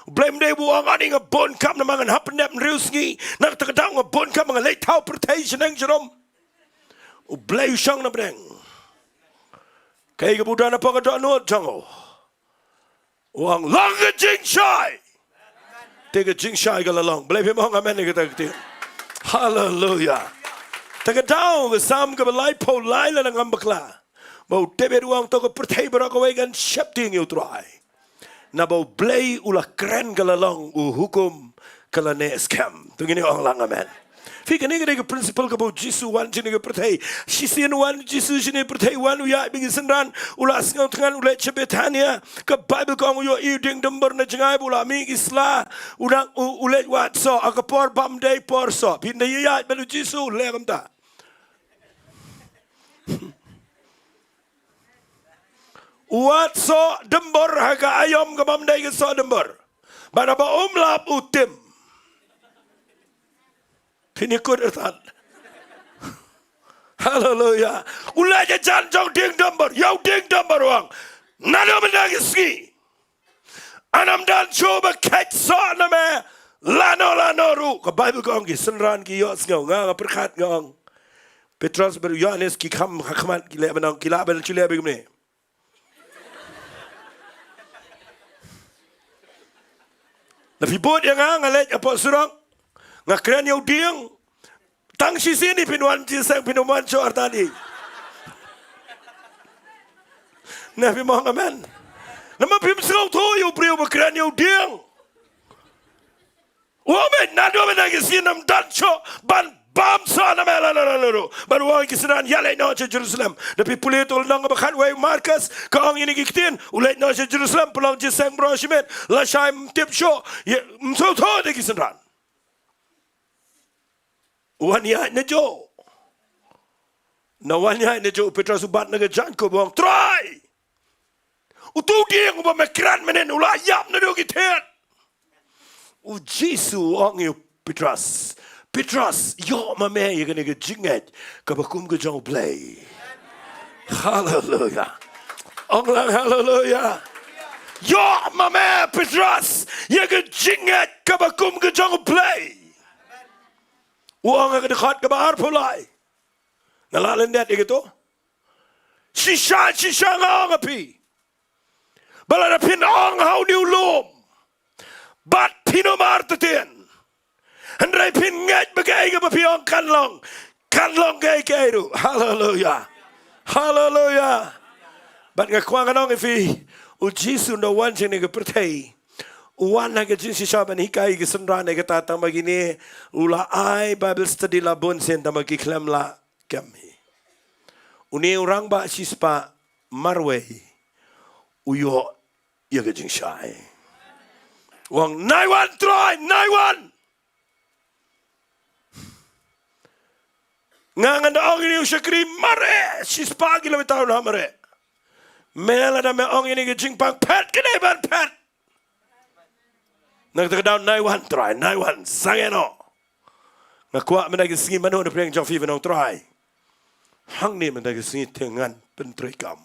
U Blei um dei ba u ong, ani nga bun kam namar ngan hap pyndep hynriew sngi. Na kata ka daw nga bun kam, nga leit thaw pyrthei shaneng sharum. U Blei u shong na pdeng. Kaei kaba u don hapoh ka dohnud jong u? U ong, long ka jingshai. Te ka jingshai ka la long. Balei phim ong amen ïa kata ka ktien? Haleluia. Te ka daw, ka Salm kaba laiphew lai, la dang ngam bakla. Ba u David u ong, to ka pyrthei baroh kawei kan sheptieng ïa U Trai. Naba U Blei u la kren ka la long, u hukum ka la neh skhem. To ngin ong lang amen. Phi, kane ka dei ka principle kaba U Jisu u wan sha kane ka pyrthei. Shisien u wan U Jisu sha kane ka pyrthei, u wan u ïaid bad ki synran, u la sngew thngan, u leit sha Bethania. Ka Baibl ka ong u ïohi u dieng dumbur na jngai ba u la mih ki sla. U dang u, u leit wad soh ha ka por bym dei por soh. Phin da ïaid bad U Jisu, leh kumta. U wad soh dumbur ha ka aïom ka bym dei ka soh dumbur. Bad haba um lap u tim. Phin ïakut artat. Haleluia. U leit hajan jong u dieng dumbur, ïa u dieng dumbur u ong, naduh mynta ka sngi, ngan ym don shuh ba kheit soh na me lano lano ruh. Ka Baibl ka ong ki synran ki ïohsngew, nga nga pyrkhat nga ong, Petros bad u Ïohannes ki kham ha khmat, ki leh ban ong, ki lah ban shu leh bad kumne. Lada phi bud ïa nga, nga leit hapoh surok, nga kren ïa u dieng. Tang shisien hi phin wan jingïaseng, phin ym wan shuh artat hi. Ne phim ong amen? Namar phim sngewthuh ïa u briew ba kren ïa u dieng. U ong, naduh mynta ka sngi ngan ym don shuh ban bam soh na me lano lano ruh. Bad u ong ïa ki synran, ïaleit noh sha Jerusalem. Lada phi pule ha u lynnong kaba khatwei u Markos, ka ong ïa kine ki ktien, u leit noh sha Jerusalem, pynlong jingïaseng baroh shi miet, lashai ym tip shuh, ym sngewthuh de ki synran. U wan ïaid najuh. Haba u wan ïaid najuh, u Petros u bat na ka jaiñkup, u ong, Trai! Uto u dieng uba me kren mynhynnin u la ïap naduh ki thied. U Jisu u ong ïa u Petros, Petros, ïoh ma me ïa kane ka jingngeit kaba kum ka jong U Blei. Haleluia. Ong lang haleluia. Ïoh ma me Petros ïa ka jingngeit kaba kum ka jong U Blei. U ong ha ka dkhot kaba arphew lai. Nga la lyndet ïa kito. Shisha shisha nga ong ha phi, ba lada phin ong ha une u lum, bad phin ym artatien, hynrei phin ngeit ba kaei kaba phi ong kan long, kan long kaei kaei ruh. Haleluia. Haleluia. Bad nga kwah ngan ong ïa phi, u Jisu haba u wan sha kane ka pyrthei, u wan ha ka jingshisha ban hikai ïa ki synran, ïa kata tang ba kine u la ai Bible study la bun sien tang ba ki khlem lah kem hi. Une u rangbah shispah marwei u ïoh ïa ka jingshai. U ong, nai wan Trai, nai wan. Nga ngan da ong ïa une u shakri mareh, shispah kilometer un hap mareh. Me lada me ong ïa une ka jingpang phet, kane ban phet. Na kata ka daw nai wan Trai, nai wan, sangeh noh. Nga kwah mynta ka sngi mano na pdeng jong phi ban ong Trai, hangne mynta ka sngi te ngan pyntreikam.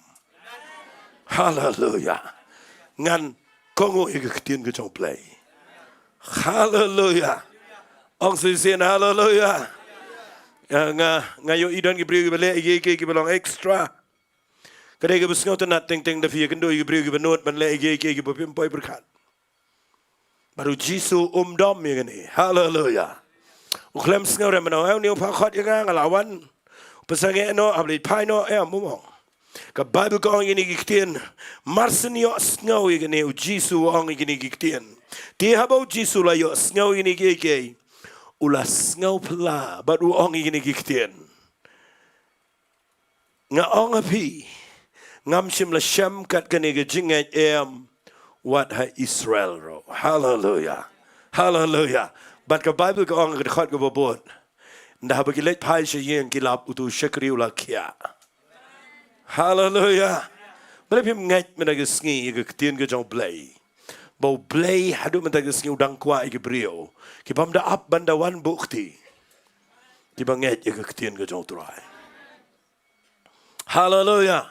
Haleluia. Ngan kohnguh ïa ka ktien ka jong U Blei. Haleluia. Ong shisien haleluia. Ïa, nga, nga ïohi don ki briew kiba leh ïa kiei kiei kiba long extra. Ka dei kaba sngewtynnat teng teng lada phi ïakynduh ïa ki briew kiba nud ban leh ïa kiei kiei kiba phim poi pyrkhat. Bad u Jisu um dom ïa kane. Haleluia. U khlem sngewrem ban ong, eh, une u phah khot ïa nga, nga la wan. U pynsangeh noh, hap leit phai noh, eh, um ong. Ka Baibl ka ong ïa kine ki ktien, mar shen ïohsngew ïa kane, u Jisu u ong ïa kine ki ktien. Te haba u Jisu u la ïohsngew ïa kine kiei kiei, u la sngewphylla bad u ong ïa kine ki ktien. Nga ong ha phi, ngam shym la shem kat kane ka jingngeit em wat ha Israel ruh. Haleluia. Haleluia. Bad ka Baibl ka ong ha ka dkhot kaba bud, ynda haba ki leit phai sha ïing ki lap, uto u shakri u la khiah. Haleluia. Balei phim ngeit mynta ka sngi ïa ka ktien ka jong U Blei? Ba U Blei haduh mynta ka sngi u dang kwah ïa ki briew ki bym da ap ban da wan buh kti, ki ba ngeit ïa ka ktien ka jong U Trai. Haleluya.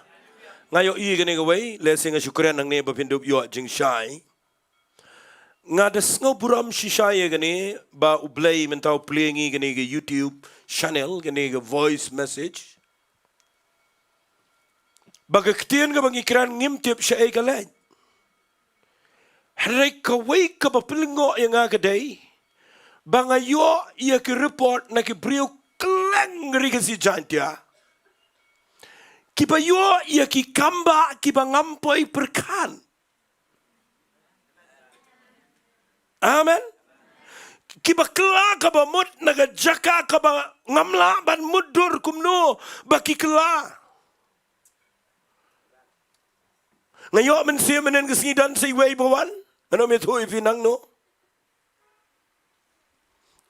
Nga ïohi kane kawei, lehse nga shu kren hangne ba phin dup ïoh jingshai. Nga da sngew burom shisha ïa kane ba U Blei mynta u plie ngi kane ka YouTube channel, kane ka voice message. Ba ka ktien kaba ngi kren ngim tip shaei ka leit. Hynrei kawei kaba pynlyngngoh ïa nga ka dei ba nga ïoh ïa ki report na ki briew kylleng ri Khasi Jaiñtia, kiba ïoh ïa ki kambah kiba ngam poi pyrkhat. Amen. Kiba kylla kaba mut na ka jaka kaba ngam lah ban mutdur kumno ba ki kylla. Nga ïoh mynsiem mynhynnin ka sngi don sa iwei ba wan. Ngan ym ïathuh ïa phi nangno.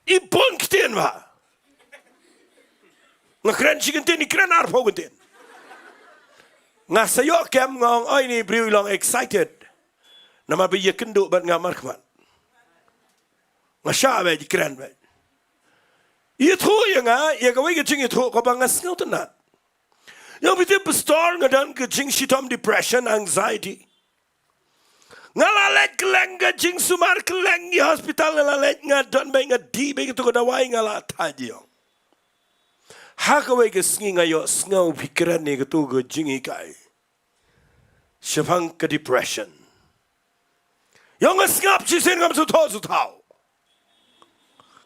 I bun ktien ba nga kren shi kyntien, i kren arphew kyntien. Nga sa ïoh kem, nga ong, oi, ine i briew i long excited. Namar ba i ïakynduh bad nga markhmat. Nga shah beit, i kren beit. Ïathuh ïa nga ïa kawei ka jingïathuh kaba nga sngewtynnat. Ïa phi tip pastor, nga don ka jingshitom, depression, anxiety. Nga la leit kylleng ka jingsumar, kylleng ki hospital nga la leit, nga don beit, nga dih beit kato ka dawai, nga la thait ïa. Ha kawei ka sngi nga ïohsngew phi kren ïa kato ka jinghikai shaphang ka depression. Ïa nga sngap shisien, ngam sngewthuh sngewthuh.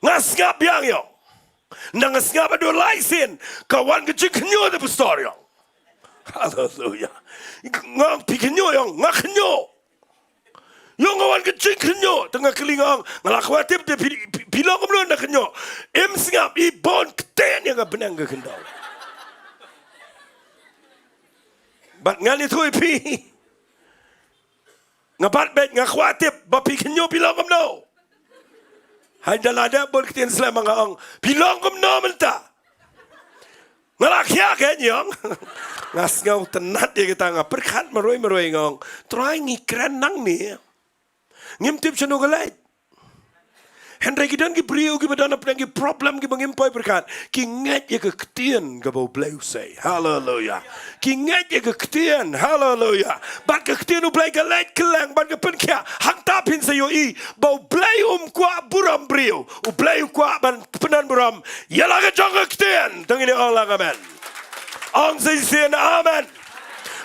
Nga sngap biang ïa. Nang nga sngap haduh lai sien, ka wan ka jingkhynñiuh da pastor ïa. Haleluya. Nga ong phi khynñiuh ïa, nga khynñiuh. Ïa nga wan ka jingkhynñiuh, te nga kylli nga ong, nga la kwah tip te phi, phi, phi long kumno na khynñiuh. Im sngap, i bun ktien ïa nga bneng ka khyndew. Bad ngan ïathuh ïa phi. Nga bat beit, nga kwah tip ba phi khynñiuh phi long kumno. Hynda la dep bun ktien slem nga ong, phi long kumno mynta. Nga la khiah kein ïa. Nga sngewtynnat ïa kata, nga pyrkhat marwei marwei, nga ong, Trai, ngi kren nangne, ngim tip shano ka leit. Hynrei ki don ki briew kiba don hapdeng ki problem kiba ngim poi pyrkhat, ki ngeit ïa ka ktien kaba U Blei u sei. Haleluya. Ki ngeit ïa ka ktien. Haleluya. Bad ka ktien U Blei ka leit kylleng bad ka pynkhiah. Hangta phin sa ïohi ba U Blei um kwah burom briew. U Blei u kwah ban pyndon burom ïa la ka jong ka ktien. To ngin ong lang amen. Ong shisien amen.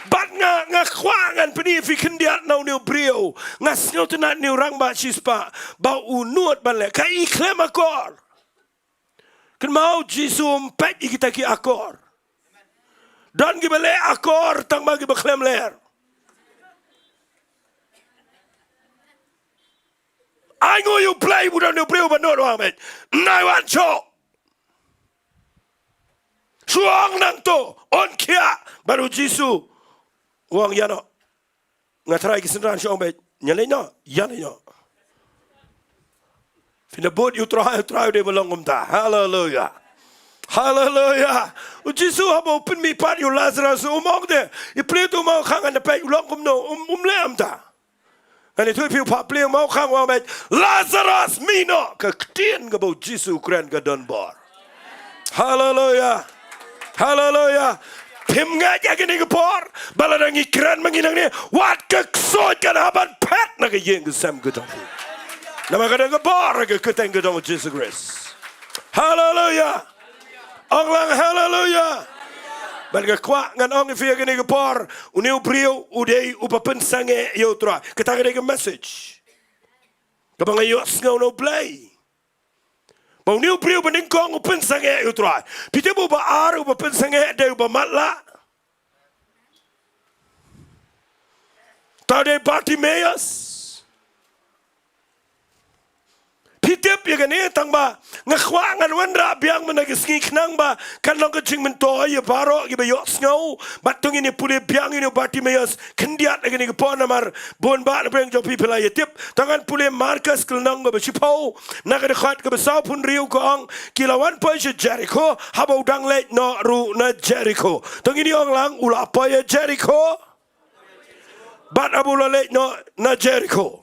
Bad nga, nga kwah ngan pyni ïa phi khyndiat na une u briew. Nga sngewtynnat, une u rangbah shispah ba u nud ban leh, ka i khlem akor. Kynmaw, Jisu um peit ïa kita ki akor. Don kiba leh akor tang ba kiba khlem leh. Ai nguh ïa U Blei ba u don une u briew ba nud, u ong, meit, nai wan shuh. Shu ong nangto, un khiah. Bad u Jisu u ong, ïa noh. Nga trai ki synran, shu ong beit, ngan leit noh, ïa noh, ïa noh. Phin da bud ïa U Trai, U Trai u dei ba long kumta. Haleluya. Haleluya. U Jisu haba u pynmihpat ïa u Lazarus, um ong te, i plie to, ma u khang, ngan da peit u long kumno, um, um leh kumta. Ngan ïathuh ïa phi, u phah plie, ma u khang, u ong beit, Lazarus, mih noh. Ka ktien kaba u Jisu u kren ka don bor. Haleluya. Haleluya. Phim ngeit ïa kine ki por, ba lada ngi kren ma ngi nangne, wat ka ksuid kan hap ban phet na ka ïing ka sem ka jong phi. Namar ka don ka bor ha ka kyrteng ka jong u Jisu Khrist. Haleluya. Ong lang haleluya. Bad nga kwah ngan ong ïa phi ha kane ka por, une u briew u dei uba pynsangeh ïa U Trai. Kata ka dei ka message kaba nga ïohsngew na U Blei. Ba une u briew ba nyngkong u pynsangeh ïa U Trai. Phi tip uba ar uba pynsangeh dei uba matlah. Uta u dei Bartimaeus. Phi tip ïa kane, tang ba nga kwah ngan wanrah biang mynta ka sngi khnang ba kan long ka jingmyntoi ïa baroh kiba ïohsngew. Bad to ngin ïa pule biang ïa une u Bartimaeus khyndiat ha kane ka por, namar bun bah na pdeng jong phi phi la ïa tip. To ngan pule Markos ka lynnong kaba shiphew, na ka dkhot kaba sawphew hynriew, ka ong, ki la wan poi sha Jerikho, haba u dang leit noh ruh na Jerikho. To ngin ïa ong lang, u la poi ha Jerikho. Bad haba u la leit noh na Jerikho,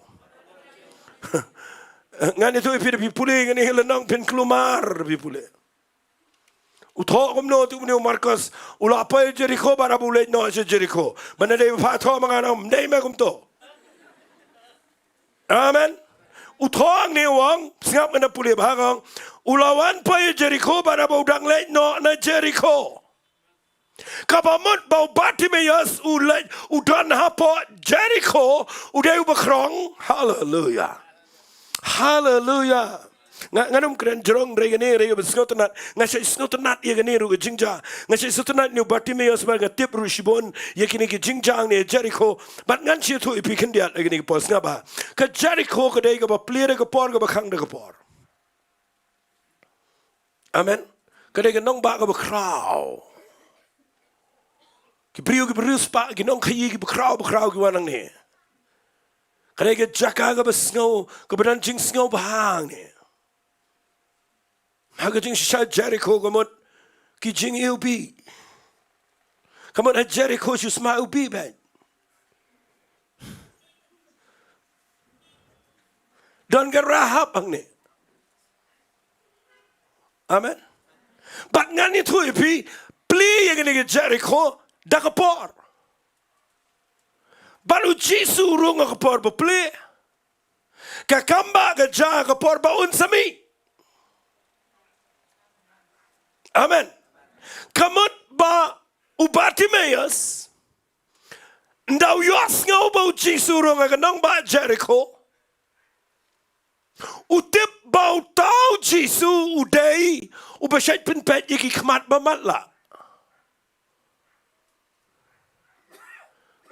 Ngan ïathuh ïa phi, da phi pule ïa kane lynnong phin kulmar, phi pule. U thoh kumno, u thoh kumno u Markos, u la poi Jeriko, bad haba u leit noh sha Jeriko. Ban da dei ba pha thoh ma nga, ym dei me kumto. Amen. U thoh hangne u ong, sngap ngan da pule bha, u ong, u la wan poi Jeriko, bad haba u dang leit noh na Jeriko. Kaba mut ba u Bartimaeus u leit, u don hapoh Jeriko, u dei uba khrong. Haleluya. Haleluya. Nga, ngan ym kren jrong hynrei kane, hynrei kaba sngewtynnat. Nga shait sngewtynnat ïa kane ruh ka jingjia. Nga shait sngewtynnat ïa u Bartimaeus bad nga tip ruh shibun ïa kine ki jingjia hangne Jeriko. Bad ngan sa ïathuh ïa phi khyndiat ïa kine ki por, sngap bha. Ka Jeriko ka dei kaba plie da ka por, kaba khang da ka por. Amen. Ka dei ka nongbah kaba khraw. Ki briew kiba riewspah, ki nongkhaïi kiba khraw, ba khraw ki wan hangne. Ka dei ka jaka kaba sngew, kaba don jingsngewbha hangne. Ha ka jingshisha Jeriko ka mut ki jingïewbih. Ka mut ha Jeriko shu sma ïewbih beit. Don ka Rahab hangne. Amen. Bad ngan ïathuh ïa phi, plie ïa kane ka Jeriko da ka por. Bad u Jisu u rung ha ka por ba plie. Ka kam ba ka jia ha ka por ba un sa mih. Amen. Ka mut ba u Bartimaeus, ynda u ïohsngew ba u Jisu u rung ha ka nongbah Jeriko, u tip ba uta u Jisu u dei uba shait pynpeit ïa ki khmat ba matlah.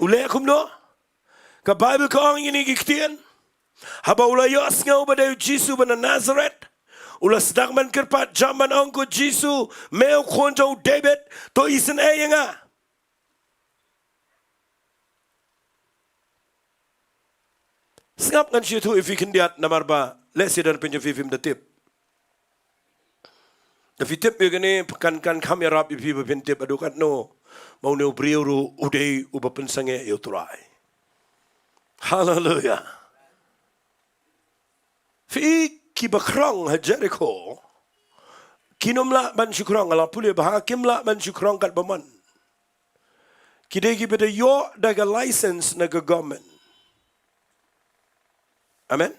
U leh kumno? Ka Baibl ka ong ïa kine ki ktien. Haba u la ïohsngew ba dei u Jisu uba na Nasaret, u la sdang ban kyrpad, jam ban ong, ko Jisu, me u khun jong u David, to isynei ïa nga. Sngap, ngan sa ïathuh ïa phi khyndiat namar ba lehse don pynjah phi phim da tip. Da phi tip ïa kane, kan, kan kham ïarap ïa phi ba phin tip haduh katno ba une u briew ruh u dei uba pynsangeh ïa u Trai. Haleluya. Phi, kiba khrong ha Jeriko kim lah ban shu khrong, nga la pule bha, kim lah ban shu khrong katba mon. Ki dei kiba da ïoh da ka license na ka government. Amen.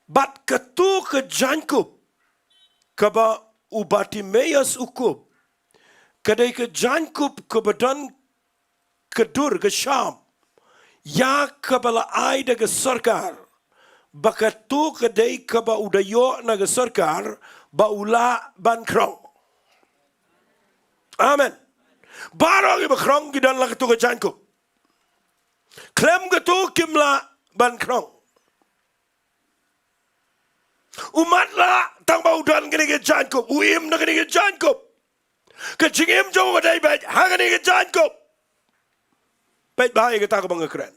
Bad kato ka jaiñkup kaba u Bartimaeus u kup, ka dei ka jaiñkup kaba don ka dur, ka sham ïa kaba la ai da ka sorkar, ba kato ka dei kaba u da ïoh na ka sorkar ba u lah ban khrong. Amen. Baroh kiba khrong ki don la kato ka jaiñkup. Khlem kato kim lah ban khrong. U matlah tang ba u don kane ka jaiñkup, u im na kane ka jaiñkup. Ka jingim jong u ka dei beit ha kane ka jaiñkup. Peit bha ïa kata kaba nga kren.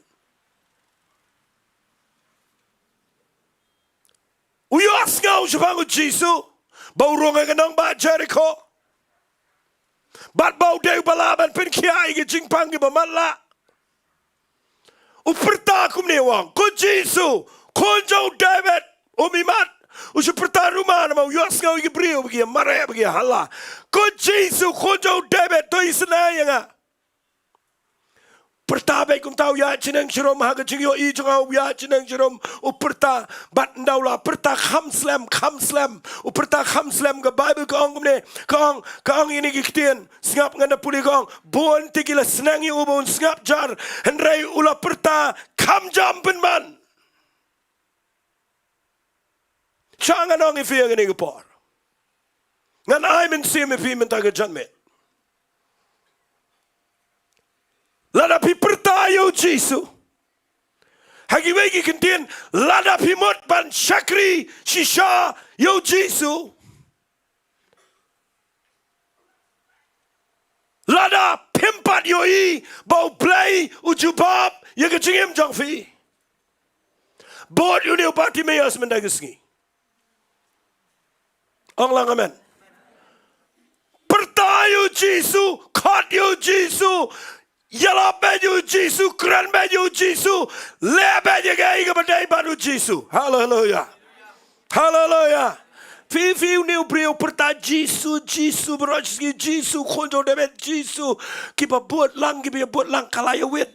U ïohsngew shaphang u Jisu ba u rung ha ka nongbah Jeriko, bad ba u dei uba lah ban pynkhiah ïa ki jingpang kiba matlah. U pyrta kumne, u ong, ko Jisu, khun jong u David, um imat. U shu pyrta ruh ma namar u ïohsngew ïa ki briew ba ki ïa mareh, ba ki ïa hala. Ko Jisu, khun jong u David, to isynei ïa nga. Pyrta beit kumta, u ïaid shaneng sharum, ha ka jingïohi jong u, u ïaid shaneng sharum, u pyrta. Bad ynda u la pyrta kham slem, kham slem, u pyrta kham slem, ka Baibl ka ong kumne, ka ong, ka ong ïa kine ki ktien. Sngap, ngan da pule, ka ong, bun te ki la sneng ïa u ba un sngap jar, hynrei u la pyrta kham jam pynban. Sha ngan ong ïa phi ha kane ka por, ngan ai mynsiem ïa phi mynta ka janmiet. Lada phi pyrta ïa u Jisu ha kiwei ki kyntien, lada phi mut ban shakri shisha ïa u Jisu, lada phim pat ïohi ba U Blei u jubab ïa ka jingim jong phi, bud ïa une u Bartimaeus mynta ka sngi. Ong lang amen. Pyrta ïa u Jisu, khot ïa u Jisu, Ïalap bad ïa u Jisu, kren bad ïa u Jisu, leh bad ïa kaei kaba dei bad u Jisu. Haleluya. Haleluya. Phi, phi, une u briew pyrta Jisu, Jisu, baroh shi sngi Jisu, khun jong David, Jisu, kiba bud lang, kiba bud lang, ka la ïawit.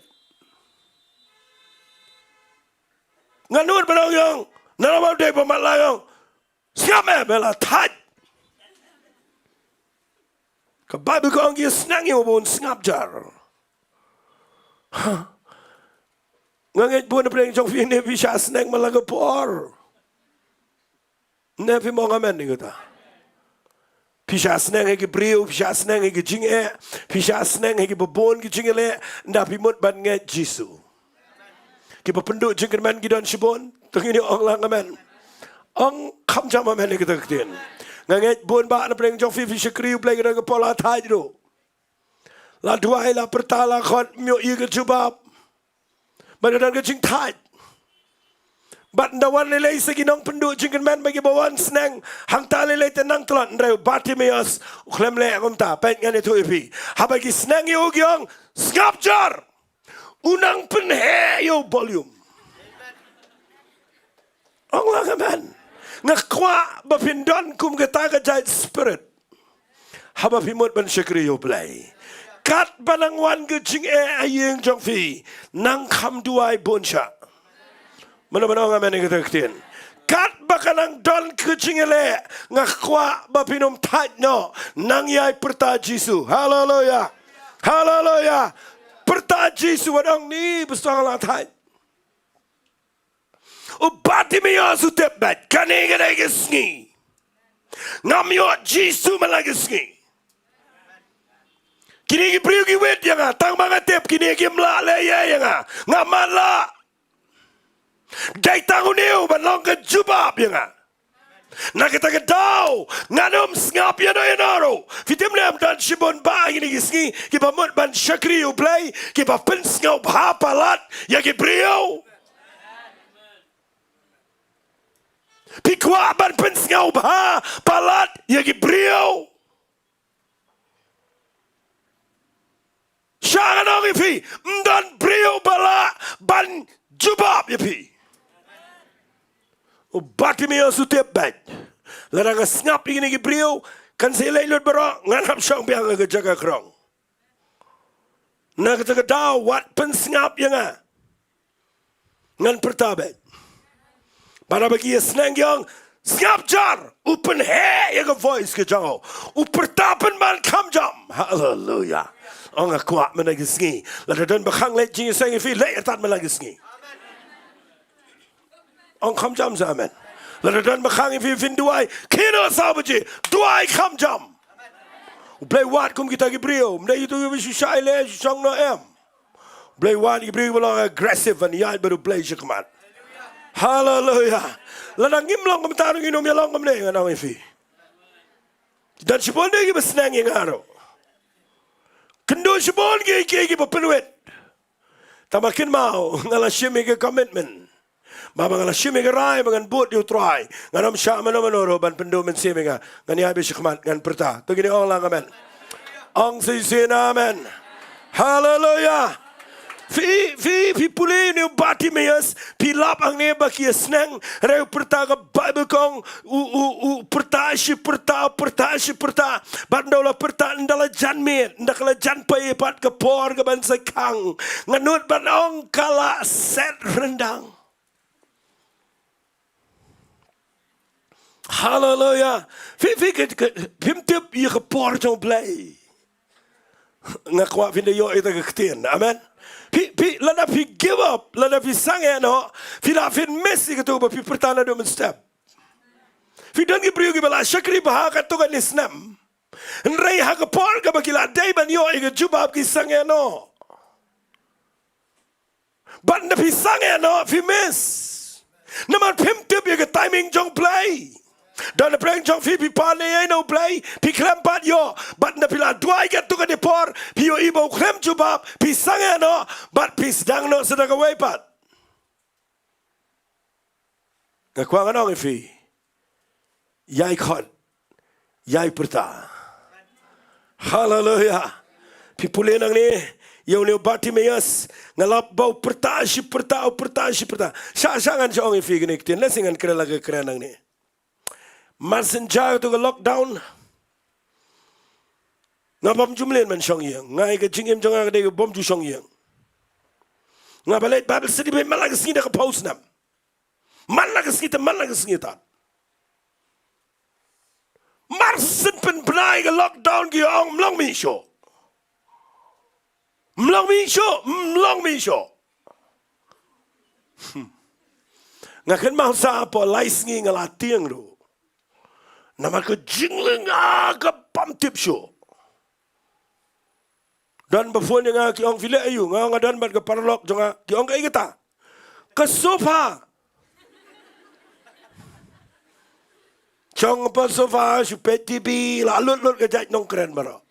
Nga nud ban ong ïa u, naba u dei ba matlah ïa u. Sngap eh, me la thait. Ka Baibl ka ong ki sneng ïa u ba un sngap jar. Ha. Nga ngeit bun na pdeng jong phi ne phi shah sneng man la ka por. Ne phim ong amen ïa kata. Phi shah sneng ha ki briew, phi shah sneng ha ki jingeh, phi shah sneng ha kiba bun ki jingeh leh, nda phi mut ban ngeit Jisu. Kiba pynduh jingkyrmen ki don shibun, to ngin ong lang amen. Ong kham jam amen ïa kata ka ktien. Nga ngeit bun bah na pdeng jong phi phi shakri U Blei ka don ka por la thait ruh. La duwai, la pyrta, la khot, ym ïoh ïa ka jubab. Bad ka don ka jingthait. Bad nda wan lei lei sa ki nongpynduh jingkyrmen bad kiba wan sneng, hangta lei lei te nang tlot, hynrei u Bartimeus u khlem leh kumta, peit ngan ïathuh ïa phi. Haba ki sneng ïa u ki ong, sngap jar. U nang pynheh ïa u volume. Ong lang amen. Nga kwah ba phin don kum kata ka jait spirit. Haba phi mut ban shakri ïa U Blei. Katba nang wan ka jingeh ha ïing jong phi, nang kham duwai bun shah. Mano mano ong amen ïa kata ka ktien. Katba ka nang don ka jingeh leh, nga kwah ba phin ym thait noh, nang ïai pyrta Jisu. Haleluya. Haleluya. Pyrta Jisu, wat ong ni, pastor, nga la thait. U Bartimeus u tip beit, kane ka dei ka sngi. Ngam ïoh Jisu man la ka sngi. Kine ki briew ki wit ïa nga, tang ba nga tip kine kim lah leh ei ïa nga. Nga matlah. Dei tang une u ban long ka jubab ïa nga. Na kata ka daw, ngan ym sngap ïano ïano ruh. Phi tip ne em, don shibun bah ha kine ki sngi, kiba mut ban shakri U Blei, kiba pynsngewbha palat ïa ki briew. Phi kwah ban pynsngewbha palat ïa ki briew. Sha ngan ong ïa phi, ym don briew ba lah ban jubab ïa phi. U Bartimeus u tip beit, lada nga sngap ïa kine ki briew, kan sa leit lut baroh, ngan hap shong biang ha ka jaka krong. Na kata ka daw, wat pynsngap ïa nga. Ngan pyrta beit. Bad haba ki ïa sneng ki ong, sngap jar, u pynheh ïa ka voice ka jong u. U pyrta pynban kham jam. Haleluya. Ong nga kwah mynta ki sngi, lada don ba khang leit jingïaseng ïa phi, leit artat mynta ki sngi. Ong kham jam sa amen. Lada don ba khang ïa phi phin duwai, khie noh saw baje, duwai kham jam. U Blei wad kum kita ki briew, ym dei itu ki ba shu shai leh, shu shong noh, em. U Blei wad ki briew ba long aggressive ban ïaid bad U Blei shakhmat. Haleluya. Lada ngim long kumta ruh ngin ym ïalong kumne, ngan ong ïa phi. Don shibun de kiba sneng ïa nga ruh. Kynduh shibun ki, ki, kiba pynwit. Tangba kynmaw, nga la shim ïa ka commitment. Ba, ba nga la shim ïa ka rai ba ngan bud ïa U Trai. Ngan ym shah mano mano ruh ban pynduh mynsiem ïa nga. Ngan ïaid beit shakhmat, ngan pyrta. To ngin ong lang amen. Ong shisien amen. Haleluya. Phi, phi, phi pule ïa une u Bartimeus, phi lap hangne ba ki ïa sneng, hynrei u pyrta, ka Baibl ka ong, u, u, u pyrta shi pyrta, pyrta shi pyrta. Bad ynda u la pyrta, ynda la jan miet, ynda ka la jan pei pat ka por kaban sa khang, nga nud ban ong ka la set ryndang. Haleluya. Phi, phi, ka, ka, phim tip ïa ka por jong U Blei. Nga kwah phin da ïoh ïa kata ka ktien. Amen. Phi, phi, lada phi give up, lada phi sangeh noh, phi lah phin miss ïa kato ba phi pyrta naduh mynstep. Phi don ki briew kiba la shakri bha katto katne snem. Hynrei ha ka por kaba ki la dei ban ïoh ïa ka jubab ki sangeh noh. Bad ynda phi sangeh noh phi miss. Namar phim tip ïa ka timing jong U Blei. Don na pdeng jong phi phi pan ïa u Blei, phi khlem pat ïoh. Bad ynda phi la duwai katto katne por, phi ïohi ba u khlem jubab, phi sangeh noh, bad phi sdang noh sa da kawei pat. Nga kwah ngan ong ïa phi, ïai khot, ïai pyrta. Haleluya. Phi pule nangne, Ïa une u Bartimaeus, nga lap ba u pyrta shi pyrta, u pyrta shi pyrta. Sha, sha ngan shu ong ïa phi kine ki ktien, lehse ngan kren la ka kren hangne. Mar shen jia katu ka lockdown, nga bym ju mlien ban shong ïing. Nga ïa ka jingim jong nga ka dei ka bym ju shong ïing. Nga ba leit Bible study beit man la ka sngi da ka phew snem. Man la ka sngi te man la ka sngi te. Mar shen pynbna ïa ka lockdown ki ong ym long mih shuh. Ym long mih shuh, ym long mih shuh. Hmm. Nga kynmaw sa hapoh lai sngi nga la tieng ruh. Namar ka jinglyngngoh ka bym tip shuh. Don ba phone ïa nga ki ong phi leh aïu, nga ong nga don bad ka paralok jong nga, ki ong kaei kata. Ka sofa. Shong hapoh sofa shu peit TV, la lut lut ka jait nongkren baroh.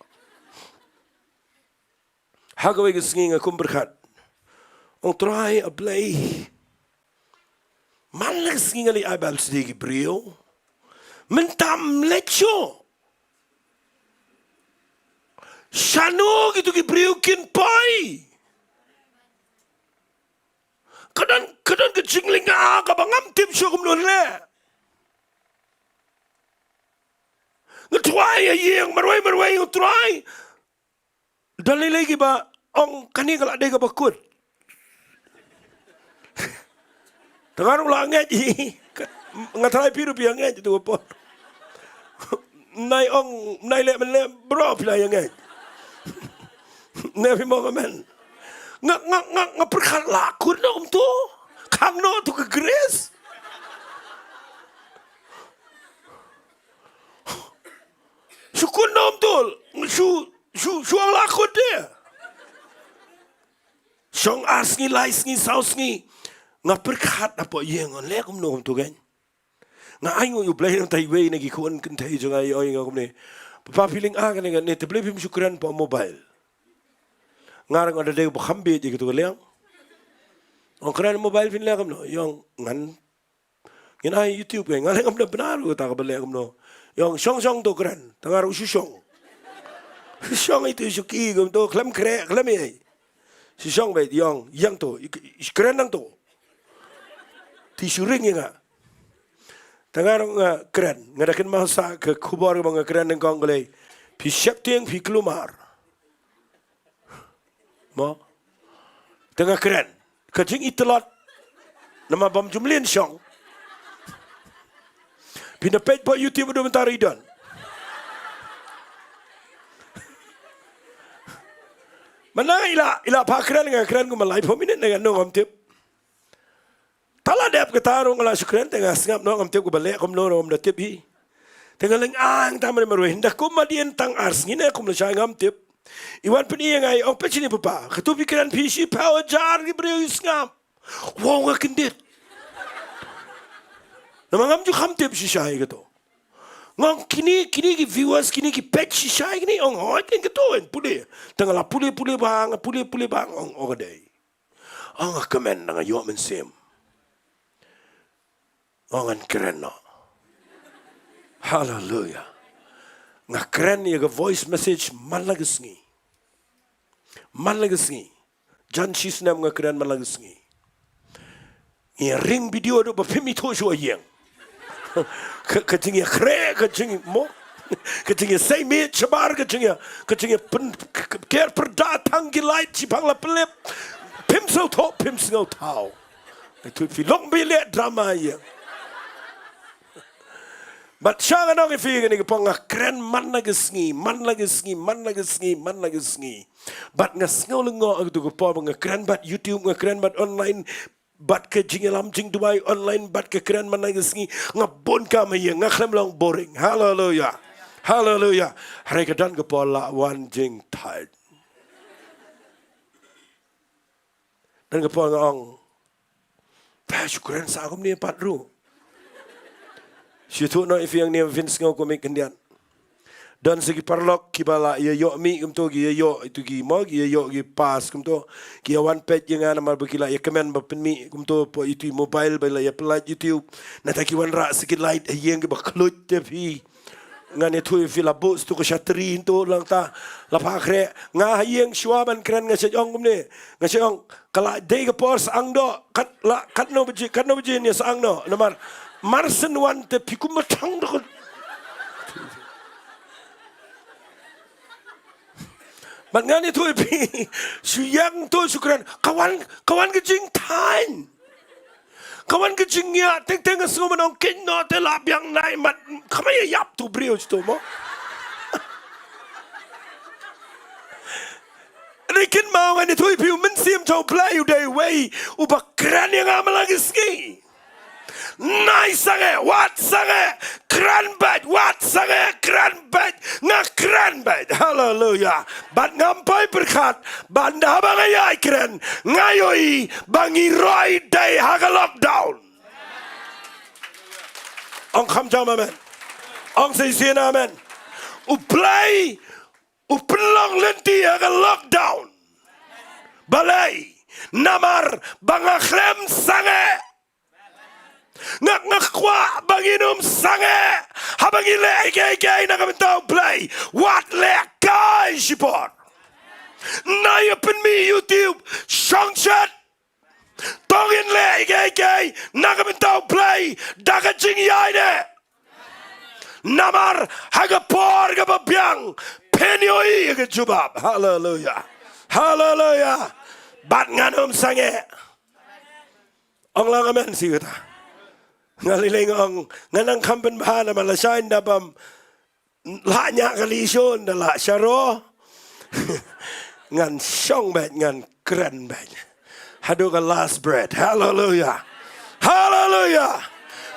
Ha kawei ka sngi nga kum pyrkhat, ong Trai A Blei, man la ka sngi nga leit ai Bible study ki briew, mynta ym leit shuh. Shano kitu ki briew kin poi? Ka don, ka don ka jinglyngngoh kaba ngam tip shuh kumno leh. Nga thrang ïa ïeng marwei marwei, nga thrang. Don lei lei kiba ong kane ka la dei kaba kut. Te nga ruh la ngeit hi. Nga tharai phi ruh phi ïa ngeit tu ka por. Nai ong, nai leh men leh bro phi la ïa ngeit. Ne phi mo ka men. Nga, nga, nga, nga pyrkhat la kut noh kumto. Khang noh tu ka grace. Shu kut noh kumto. Shu, shu, shu ong la kut de. Shong ar sngi, lai sngi, saw sngi. Nga pyrkhat hapoh ïing, leh kumno kumto kein. Nga ainguh ïa U Blei namar iwei na ki khun kynthei jong nga i ong ïa nga kumne, Papa, phi lyngngoh kane kane, te balei phim shu kren hapoh mobile? Nga ruh nga da dei ba kham bieit ïa katu ka liang. Ong kren mobile phin leh kumno? I ong ngan, ngin ai YouTube kein, nga leh ngam da bna ruh kata kaba leh kumno. I ong shong shong to kren, te nga ruh shu shong. Shu shong itu shu ki kumto, khlem khreh, khlem ei. Shu shong beit, i ong, ïeng to, i, i, kren nangto. Te shu ring ïa nga. Te nga ruh nga kren, nga da kynmaw sa ka khubor ba nga kren nyngkong, ka lei, phi sheptieng, phi kulmar. Mo? Te nga kren. Ka jingitynnad. Namar bym ju mlien shong. Phin da peit hapoh YouTube haduh mynta ruh i don. Mynta i la, i la phah kren, nga kren kumba laiphew minit ne katno ngam tip. Te la dep kata ruh nga la shu kren, te nga sngap noh, ngam tip kaba leh kumno ruh, ngam da tip hi. Te nga lyngngoh, ah, tang marwei marwei, hynda kum hadien tang ar sngi ne kum lashai ngam tip. I wan pyni ïa nga, i ong, peit shane Papa, katu phi kren phi shiphew hajar ki briew ki sngap. Wow, nga kyndit. Namar ngam ju kham tip shisha ïa kato. Nga ong kine, kine ki viewers, kine ki peit shisha ïa kine, ong hooid kein kato, yn pule. Te nga la pule, pule bha, nga pule, pule bha, ong, ong ka dei. Ong nga kmen, nga ïoh mynsiem. Ong ngan kren noh. Haleluia. Nga kren ïa ka voice message man la ka sngi. Man la ka sngi. Jan shisnem nga kren man la ka sngi. Ngi ring video haduh ba phim ithuh shuh ïeng. Ka, ka jingïakhreh, ka jingmo. Ka jingïasei miet shabar, ka jingïa, ka jingïa pyn, k-, k-, ker pyrda tang ki light, shipang la pynlip. Phim sngewthuh, phim sngewthaw. Itu phi long ba leh drama ïa. Bad sha nga ong ïa phi kane ka por nga kren man la ka sngi, man la ka sngi, man la ka sngi, man la ka sngi. Bad nga sngew lyngngoh ha katu ka por ba nga kren bad YouTube, nga kren bad online, bad ka jingïalam jingduwai online, bad ka kren man la ka sngi, nga bun kam ha ïing, nga khlem long boring. Haleluia. Haleluia. Hynrei ka don ka por la wan jingthait. Don ka por nga ong, pha shu kren sa kumne pat ruh. Shu ïathuh noh ïa phi hangne ba phin sngew kum i khyndiat. Don sa ki paralok kiba la ïa ïoh mih kumto, ki ïa ïoh itu ki mo, ki ïa ïoh ki pass kumto. Ki ïa wan peit ïa nga namar ba ki la ïa kmen ba pynmih kumto hapoh itu i mobile ba la ïa pynlait YouTube. Nangta ki wanrah sa ki light ha ïing kiba khluit te phi. Ngan ïathuh ïa phi, la buh sha tu ka shatri hangto, nangta la phah khreh. Nga ha ïing shuwa ban kren nga shait ong kumne. Nga shait ong ka la dei ka por sangeh doh, kat la, katno baje, katno baje ngin ïa sangeh noh. Namar mar shen wan te phi kum ba thang doh. Bad ngan ïathuh ïa phi, shu ïeng to shu kren, ka wan, ka wan ka jingthaiñ. Ka wan ka jingïa, teng teng nga sngew ban ong keiñ noh te la biang nai mat, kaba ïa ïap tu briew tu mo. Dei keiñ mo, ngan ïathuh ïa phi, u Mynsiem jong U Blei u dei uwei uba kren ïa nga man la ki sngi. Nai sangeh, wat sangeh, kren beit, wat sangeh, kren beit, nga kren beit. Haleluia. Bad ngam poi pyrkhat, bad ynda haba nga ïai kren, nga ïohi ba ngi roi dei ha ka lockdown. Ong kham jam amen. Ong shisien amen. U Blei u pynlong lynti ha ka lockdown. Balei? Namar ba nga khlem sangeh. Nga, nga kwah ba ngin ym sangeh haba ngi leh ïa kiei kiei na ka bynta U Blei. Wat leh kai shipor. Nai ïa pynmih YouTube, shong shet. To ngin leh ïa kiei kiei na ka bynta U Blei da ka jingïaineh. Namar ha ka por kaba biang phin ïohi ïa ka jubab. Haleluia. Haleluia. Bad ngan ym sangeh. Ong lang amen shi kata. Nga lei lei nga ong, nga nang kham pynbha namar lashai ynda bym lah ñiah kali shuh, ynda lah sharoh, ngan shong beit, ngan kren beit haduh ka last breath. Haleluia. Haleluia.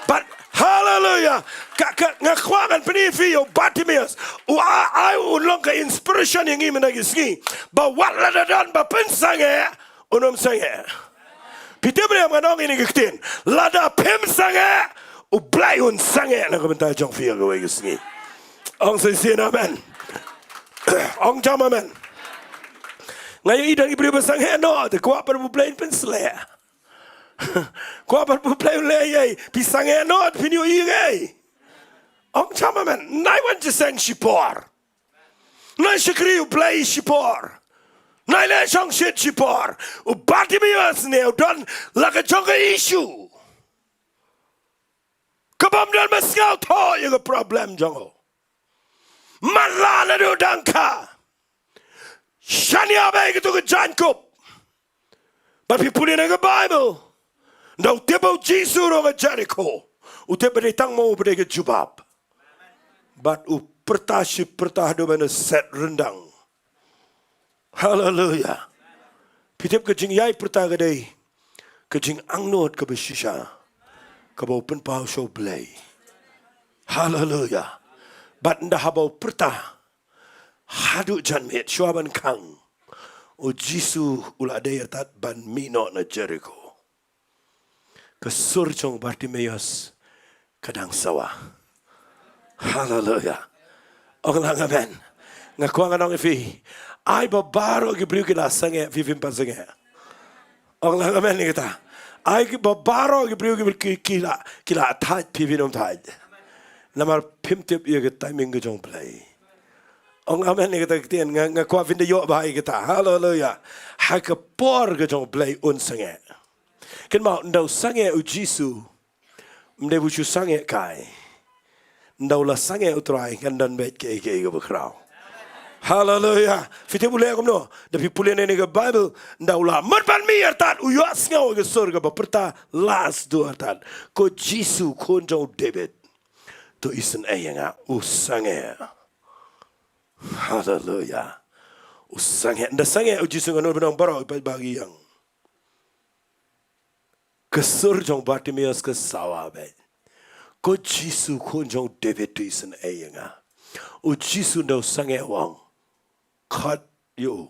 Bad haleluia. Ka, ka, nga kwah ngan pyni ïa phi ïa u Bartimaeus. U ai, ai un long ka inspiration ïa ngi mynta ki sngi. Ba wat lada don ba pynsangeh, un ym sangeh. Phi tip ne em ngan ong ïa kane ka ktien? Lada phim sangeh, U Blei un sangeh na ka bynta jong phi ha kawei ka sngi. Ong shisien amen. Ong jam amen. Nga ïohi don ki briew ba sangeh noh, te kwah pat ba U Blei un pynshlur. Kwah pat ba U Blei un leh ei ei. Phi sangeh noh, phin ïohi ei ei. Ong jam amen. Nai wan jingïaseng shipor. Nai shakri U Blei shipor. Nai leh shongshit shipor. U Bartimaeus ne u don la ka jong ka issue. Ka bym don ba sngewthuh ïa ka problem jong u. Matlah naduh dang kha. Shaniah bad katu ka jaiñkup. Bad phi pule na ka Baibl, ynda u tip ba u Jisu u rung ha Jeriko, u tip ba dei tang ma u ba dei ka jubab. Bad u pyrta shi pyrta haduh ban set ryndang. Haleluia. Phi tip ka jingïai pyrta ka dei ka jingangnud kaba shisha kaba u pynpaw sha U Blei. Haleluia. Bad ynda haba u pyrta, haduh janmiet shuwa ban khang, u Jisu u la dei artat ban mih noh na Jeriko. Ka sur jong u Bartimaeus ka dang sawa. Haleluia. Ong lang amen. Nga kwah ngan ong ïa phi, ai ba baroh ki briew ki la sangeh, phi phim pat sangeh. Ong lang amen ïa kata. Ai ba baroh ki briew ki, ki, ki la, ki la thait, phi phim thait. Namar phim tip ïa ka timing ka jong U Blei. Ong amen ïa kata ka ktien, nga, nga kwah phin da ïoh bha ïa kata. Haleluia. Ha ka por ka jong U Blei un sangeh. Kynmaw, ynda u sangeh u Jisu, ym dei ba u shu sangeh kai. Ynda u la sangeh u Trai, kan don beit kiei kiei kaba khraw. Haleluia. Phi tip u leh kumno? Da phi pule na kane ka Baibl, ynda u la mut ban mih artat, u ïohsngew ïa ka sur kaba pyrta, last duh artat, "Ko Jisu, Khun jong u David, to isynei ïa nga." U sangeh. Haleluia. U sangeh, ynda sangeh u Jisu, nga nud ban ong baroh i paidbah ki ïeng. Ka sur jong u Bartimaeus ka sawa beit. "Ko Jisu, Khun jong u David, to isynei ïa nga." U Jisu ynda u sangeh u ong, "Khot ïa u."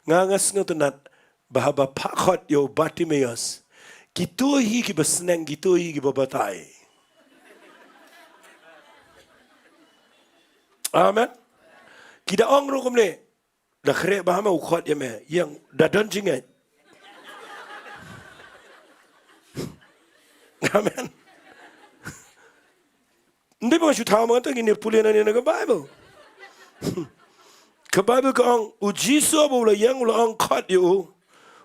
Nga, nga sngewtynnat ba haba phah khot ïa u Bartimaeus, kito hi kiba sneng, kito hi kiba batai. Amen. Ki da ong ruh kumne, "Da khreh bha ma u khot ïa me, ïeng, da don jingngeit." Amen. Ym dei ba nga shu thaw ma nga te, ngin ïa pule nangne na ka Baibl. Ka Baibl ka ong, u Jisu ba u la ïeng u la ong khot ïa u.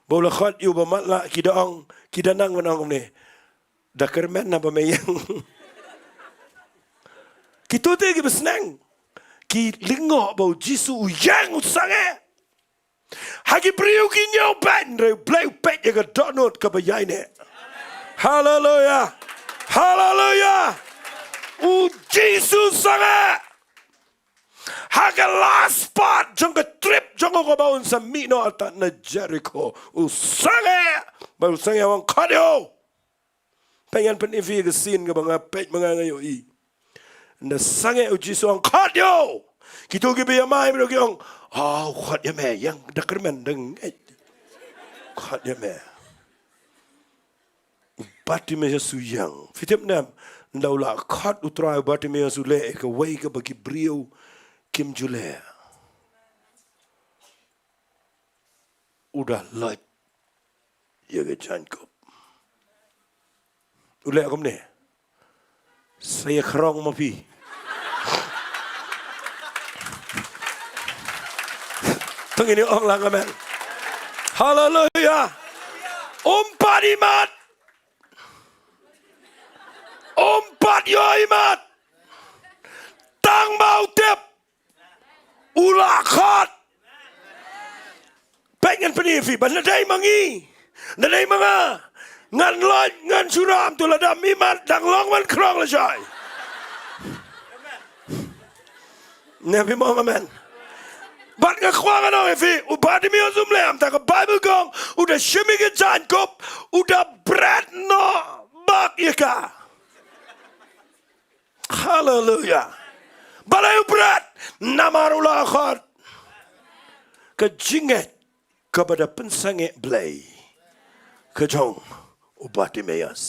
Ba u la khot ïa u ba matlah, ki da ong, ki da nang ban ong kumne. Da kyrmen na ba me ïeng. Kito te kiba sneng ki lyngngoh ba u Jisu u ïeng, u sangeh. Ha ki briew ki ñiew ban, hynrei u Blei u peit ïa ka dohnud kaba ïaineh. Haleluya. Haleluya. U Jisu u sangeh. Ha ka last part jong ka trip jong u kaba un sa mih noh artat na Jeriko, u sangeh. Ba u sangeh, u ong khot ïa u. Peit, ngan pyni ïa phi ka scene kaba nga peit ma nga, nga ïohi. Ynda sangeh u Jisu, u ong khot ïa u. Kito kiba ïamai baroh ki ong, oh, khot ïa me, ïeng, da kyrmen, da ngeit. Khot ïa me. U Bartimeus u ïeng. Phi tip ne em, ynda u la khot u Trai, u Bartimeus u leh ïa kawei kaba ki briew kim ju leh. U da loit ïa ka jaiñkup. U leh kumne. Sa ïa khrong ma phi. To ngin ong lang amen. Haleluya. Um pat imat. Um pat ïoh imat. Tang ba u tip u la khot. Peit, ngan pyni ïa phi ba na dei ma ngi, na dei ma nga, ngan loit, ngan shu ram, to lada ym imat, dang long ban khrong lashai. Ne phi ong amen. Bad nga kwah ngan ong ïa phi, u Bartimeus um leh, te ka Baibl ka ong u da shim ïa ka jaiñkup, u da bret noh bak ïa ka. Haleluya. Balei u bret? Namar u la khot. Ka jingngeit kaba da pynsangeh Blei ka jong u Bartimeus.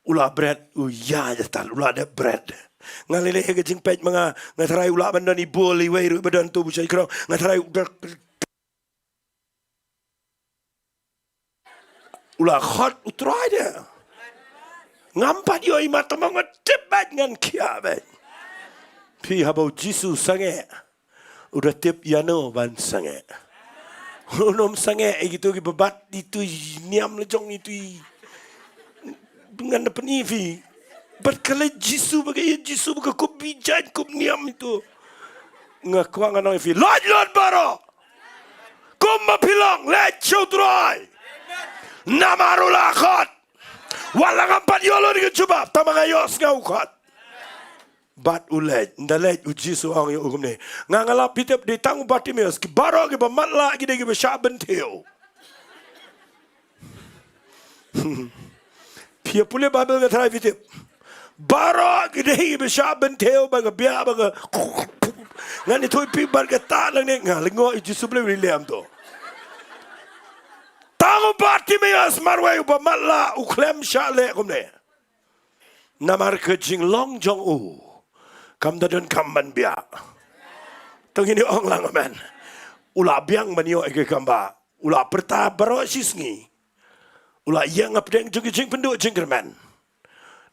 U la bret, u ïaid tal, u la dep bret. Nga lei lei ha ka jingpeit ma nga, nga tharai u lah ban don i bol iwei ruh ba don to, u shait khrong. Nga tharai u da U la khot u Trai de. Ngam pat ïoh imat, tang ba nga tip bad ngan khia bad. Phi, haba u Jisu sangeh, u da tip ïano ban sangeh. Un ym sangeh ïa kito kiba bat ïa itu i niam la jong itu i. Ngan da pyni ïa phi. Bad ka leit Jisu ba ka ïa Jisu ba ka kup bijan kup niam itu. Nga kwah ngan ong ïa phi, lait lut baroh. Kumba phi long, leit sha u Trai. Namar u la khot. Wat la ngam pat ïoh lut ïa ka jubab, tang ba nga ïohsngew u khot. Bad u leit, ynda leit u Jisu ong ïa u kumne. Nga nga lap, phi tip, dei tang u Bartimeus, ki baroh kiba matlah ki dei kiba shah bynthiew. Phi ïa pule Baibl, nga tharai phi tip. Baroh ki dei ba shah bynthiew, ba ka biah, ba ka. Ngan ïathuh ïa phi bad kata nangne, nga lyngngoh ïa u Jisu balei u leh lem to. Tang u Bartimeus marwei uba matlah u khlem shah leh kumne. Namar ka jinglong jong u kam da donkam ban biah. To ngin ong lang amen. U la biang ban ïoh ïa ka kambah. U la pyrta baroh shi sngi. U la ïeng hapdeng jong ki jingpynduh jingkyrmen.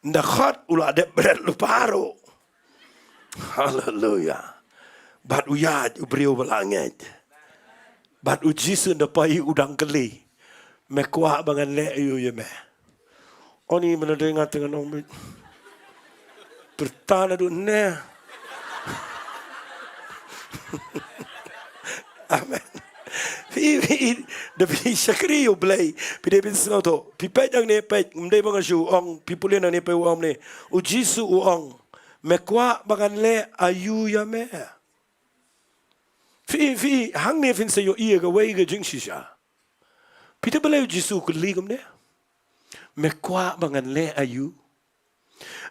Ynda khot u la dep bret lypa ruh. Haleluya. Bad u ïaid u briew ba la ngeit. Bad u Jisu ynda poi u dang kylli. Me kwah ba ngan leh aïu ïa me? Oni, mynta dei nga te ngan ong beit. Pyrta naduh ne. Amen. Phi, phi, da phi shakri U Blei, phi dei ban sngewthuh. Phi peit hangne, peit, ym dei ba nga shu ong, phi pule hangne, peit u ong ne. U Jisu u ong, me kwah ba ngan leh aïu ïa me? Phi, phi, hangne phin sa ïohi ïa kawei ka jingshisha. Phi tip balei u Jisu u kylli kumne? Me kwah ba ngan leh aïu?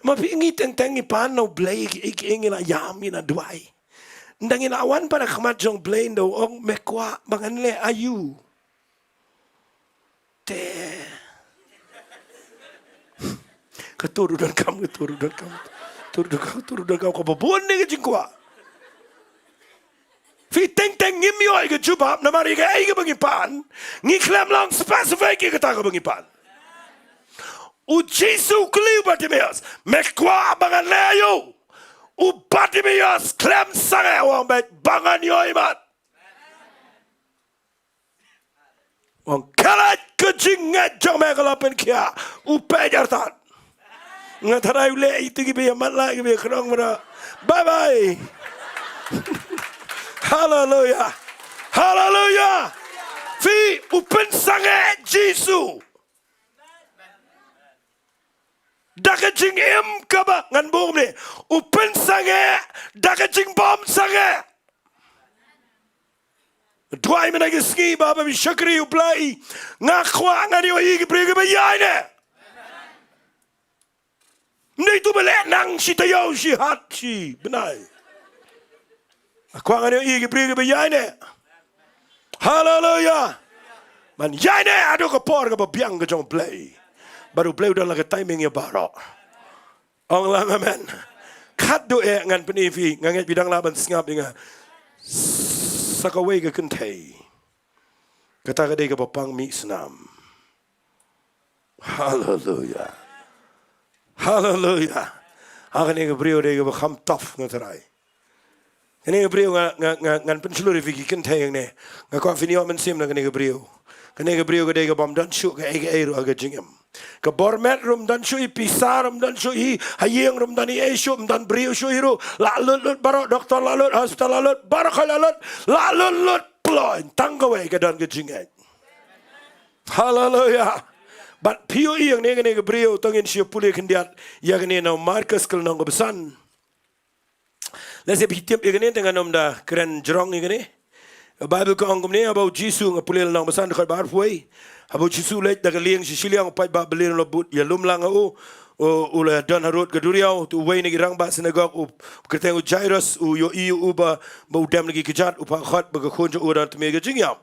Ma phi, ngi teng teng ngi pan na U Blei, ki, ki, ngi la ïam, ngi la duwai. Ynda ngi la wan pat ha khmat jong U Blei, ynda u ong, me kwah ba ngan leh aïu? Te. Ka tur u donkam, ka tur u donkam. Tur u donkam, tur u donkam, kaba bun ne ka jingkwah. Phi, teng teng ngim ïoh ïa ka jubab namar ïa kaei kaba ngi pan, ngi khlem long specific ïa kata kaba ngi pan. U Jisu u kylli u Bartimaeus, me kwah ba ngan leh aïu? U Bartimaeus khlem sangeh u ong, bad ba ngan ïohi mat. U ong, khlem ka jingngeit jong me ka la pynkhiah. U peit artat. Nga tharai u leh ïa kiba ïa matlah, kiba ïa khnong mara. Bye bye. Haleluya. Haleluya. Phi, u pynsangeh Jisu da ka jingim kaba ngan buh kumne. U pynsangeh da ka jingbym sangeh. Duwai mynta ka sngi ba, ba phi shakri ïa U Blei. Nga kwah ngan ïohi ïa ki briew kiba ïaineh. Ym dei tu ba leh nang shi taïew, shi hat, shi bnai. Nga kwah ngan ïohi ïa ki briew kiba ïaineh. Haleluya. Ban ïaineh haduh ka por kaba biang ka jong U Blei. Bad U Blei u don la ka timing ïa baroh. Ong lang amen. Khatduh eh ngan pyni ïa phi, nga ngeit phi dang lah ban sngap ïa nga. Sa kawei ka kynthei. Kata ka dei kaba pang mih snam. Haleluya. Haleluya. Ha kane ka briew dei kaba kham tough nga tharai. Kane ka briew nga, nga, nga, ngan pynshlur ïa phi ki kynthei hangne. Nga kwah phin ïoh mynsiem na kane ka briew. Kane ka briew ka dei kabym don shuh kaei kaei ruh ha ka jingim. Ka bor met ruh ym don shuh hi, pisa ruh ym don shuh hi, ha ïing ruh ym don hi ei shuh, ym don briew shuh hi ruh. Lah lut lut baroh, doktor lah lut, hospital lah lut, baroh khoit lah lut, lah lut lut, ploiñ, tang kawei ka don ka jingngeit. Haleluya. Bad phi ïohi hangne kane ka briew, to ngin sa pule khyndiat ïa kane na u Markos ka lynnong kaba san. Lehse phi tip ïa kane, te ngan ym da kren jrong ïa kane. Baibl ka ong kumne, haba u Jisu, nga pule lynnong ba san dkhot ba arphew wei. Haba u Jisu u leit da ka lieng sha shiliang, u paidbah ba lieng u la bud ïalum lang ha u. U, u la don harud ka duriaw, te uwei na ki rangbah synagog, u kyrteng u Jairus, u ïohi ïa u ba, ba u dem na ki kjat, u phah khot ba ka khun jong u don tmier ka jingïap.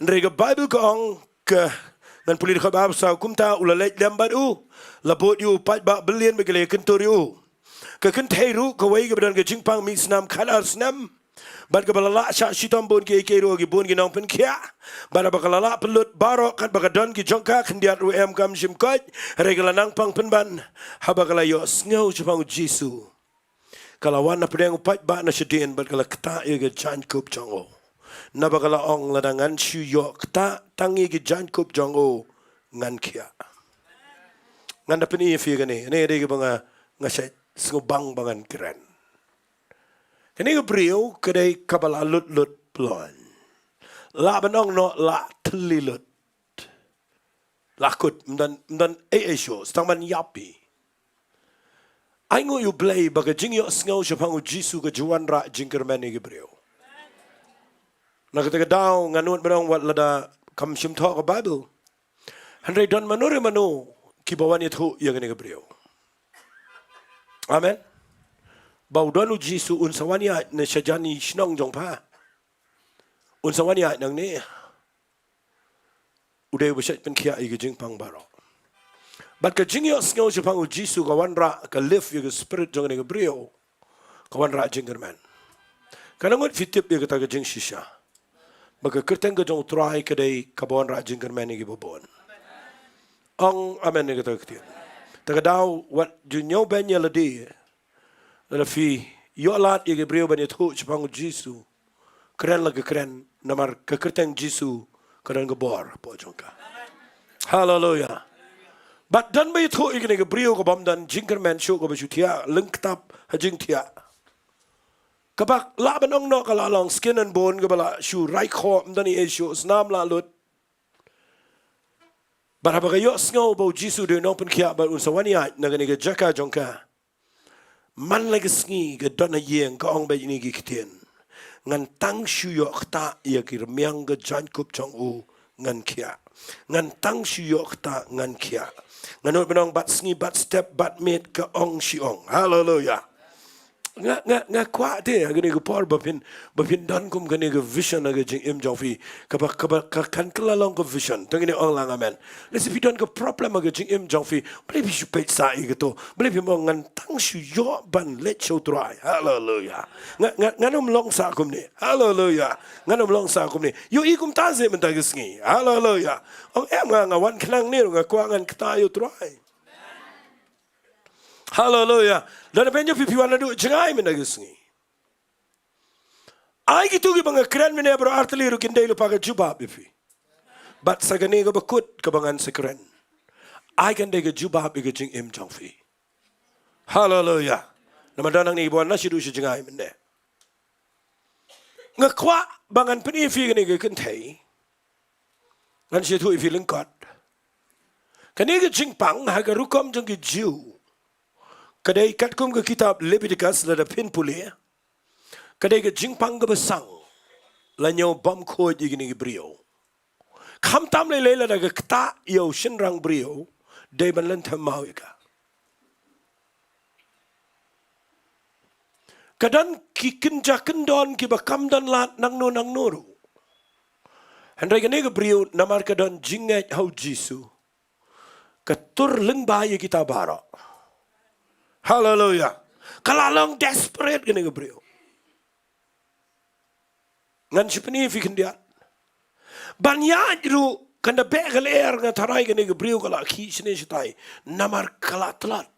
Hynrei ka Baibl ka ong ka, ngan pule dkhot ba arphew saw, kumta u la leit lem bad u, la bud ïa u paidbah ba lieng bad ki la ïakyntur ïa u. Ka kynthei ruh kawei kaba don ka jingpang mih snam khatar snem. Bad kaba la lah shah shitom bun kiei kiei ruh ha ki bun ki nongpynkhiah. Bad haba ka la lah pynlut baroh katba ka don ki jong ka, khyndiat ruh em kam shym koit. Hynrei ka la nang pang pynban. Haba ka la ïohsngew shaphang u Jisu, ka la wan na pdeng u paidbah na shadien bad ka la ktah ïa ka jaiñkup jong u. Naba ka la ong, lada ngan shu ïoh ktah tang ïa ki jaiñkup jong u, ngan khiah. Ngan da pyni ïa phi kane, kane dei kaba nga, nga shait sngewbang ba ngan kren. Kane ka briew ka dei kaba la lut lut ploiñ. Lah ban ong noh la thylli lut. La kut, ym don, ym don ei ei shuh, sa tang ban ïap hi. Ainguh ïa u Blei ba ka jingïohsngew shaphang u Jisu ka ju wanrah jingkyrmen ïa ki briew. Na kata ka daw ngan nud ban ong wat lada kam shym thoh ka Baibl, hynrei don mano re mano kiba wan ïathuh ïa kane ka briew. Amen. Ba u don u Jisu, un sa wan ïaid na shajan i shnong jong pha. Un sa wan ïaid nangne. U dei uba shait pynkhiah ïa ki jingpang baroh. Bad ka jingïohsngew shaphang u Jisu ka wanrah, ka lift ïa ka spirit jong kane ka briew. Ka wanrah jingkyrmen. Katno ngut phi tip ïa kata ka jingshisha? Ba ka kyrteng ka jong u Trai ka dei kaba wanrah jingkyrmen ïa kiba bun. Ong amen ïa kata ka ktien. Ta ka daw wat ju ñiewbeiñ ïa lade. Lada phi ïoh lad ïa ki briew ban ïathuh shaphang u Jisu, kren la ka kren, namar ka kyrteng Jisu ka don ka bor hapoh jong ka. Haleluya. Bad don ba ïathuh ïa kane ka briew kabym don jingkyrmen shuh, kaba shu thiah lyngktap ha jingthiah. Kaba lah ban ong noh ka la long skin and bone, kaba la shu rai khoh, ym don ei ei shuh, snam la lut. Bad haba ka ïohsngew ba u Jisu u dei u nongpynkhiah bad un sa wan ïaid na kane ka jaka jong ka, man la ka sngi ka don ha ïing, ka ong beit ïa kine ki ktien: Ngan tang shu ïoh ktah ïa ki rmiang ka jaiñkup jong u, ngan khiah. Ngan tang shu ïoh ktah, ngan khiah. Ngan nud ban ong bad sngi, bad step, bad miet, ka ong shi ong. Haleluya. Nga, nga, nga kwah te ha kane ka por ba phin, ba phin don kum kane ka vision ha ka jingim jong phi. Kaba, kaba, ka kan kylla long ka vision. To ngin ong lang amen. Lehse phi don ka problem ha ka jingim jong phi. Balei phi shu peit sah ïa kato? Balei phim ong ngan tang shu ïoh ban leit sha u Trai? Haleluya. Nga, nga, ngan ym long sah kumne. Haleluya. Ngan ym long sah kumne. Ïohi kumta seh mynta ka sngi. Haleluya. Ong em, nga, nga wan khnang ne ruh nga kwah ngan ktah ïa u Trai. Haleluya. Lada pynjah phi, phi wan naduh jngai mynta ka sngi. Ai kito kiba nga kren mynne baroh artylli ruh kin dei lypa ka jubab ïa phi. Bad sa kane kaba kut kaba ngan sa kren, ai kan dei ka jubab ïa ka jingim jong phi. Haleluya. Namar don hangne kiba wan na shaduh sha jngai mynne. Nga kwah ba ngan pyni ïa phi kane ka kynthei. Ngan sa ïathuh ïa phi lyngkot. Kane ka jingpang ha ka rukom jong ki Jiw, ka dei katkum ka kitab Leviticus, lada phin pule, ka dei ka jingpang kaba sang. La ñiew bam khuid ïa kine ki briew. Khamtam lei lei lada ka ktah ïa u shynrang briew, dei ban lynthem maw ïa ka. Ka don ki kynja kyndon kiba kam don lad nangno nangno ruh. Hynrei kane ka briew namar ka don jingngeit ha u Jisu, ka tur lyngba ïa kita baroh. Haleluya. Ka la long desperate kane ka briew. Ngan sa pyni ïa phi khyndiat. Ban ïaid ruh kan da beh ka lyer, nga tharai kane ka briew ka la khih shane shatai namar ka la tlot.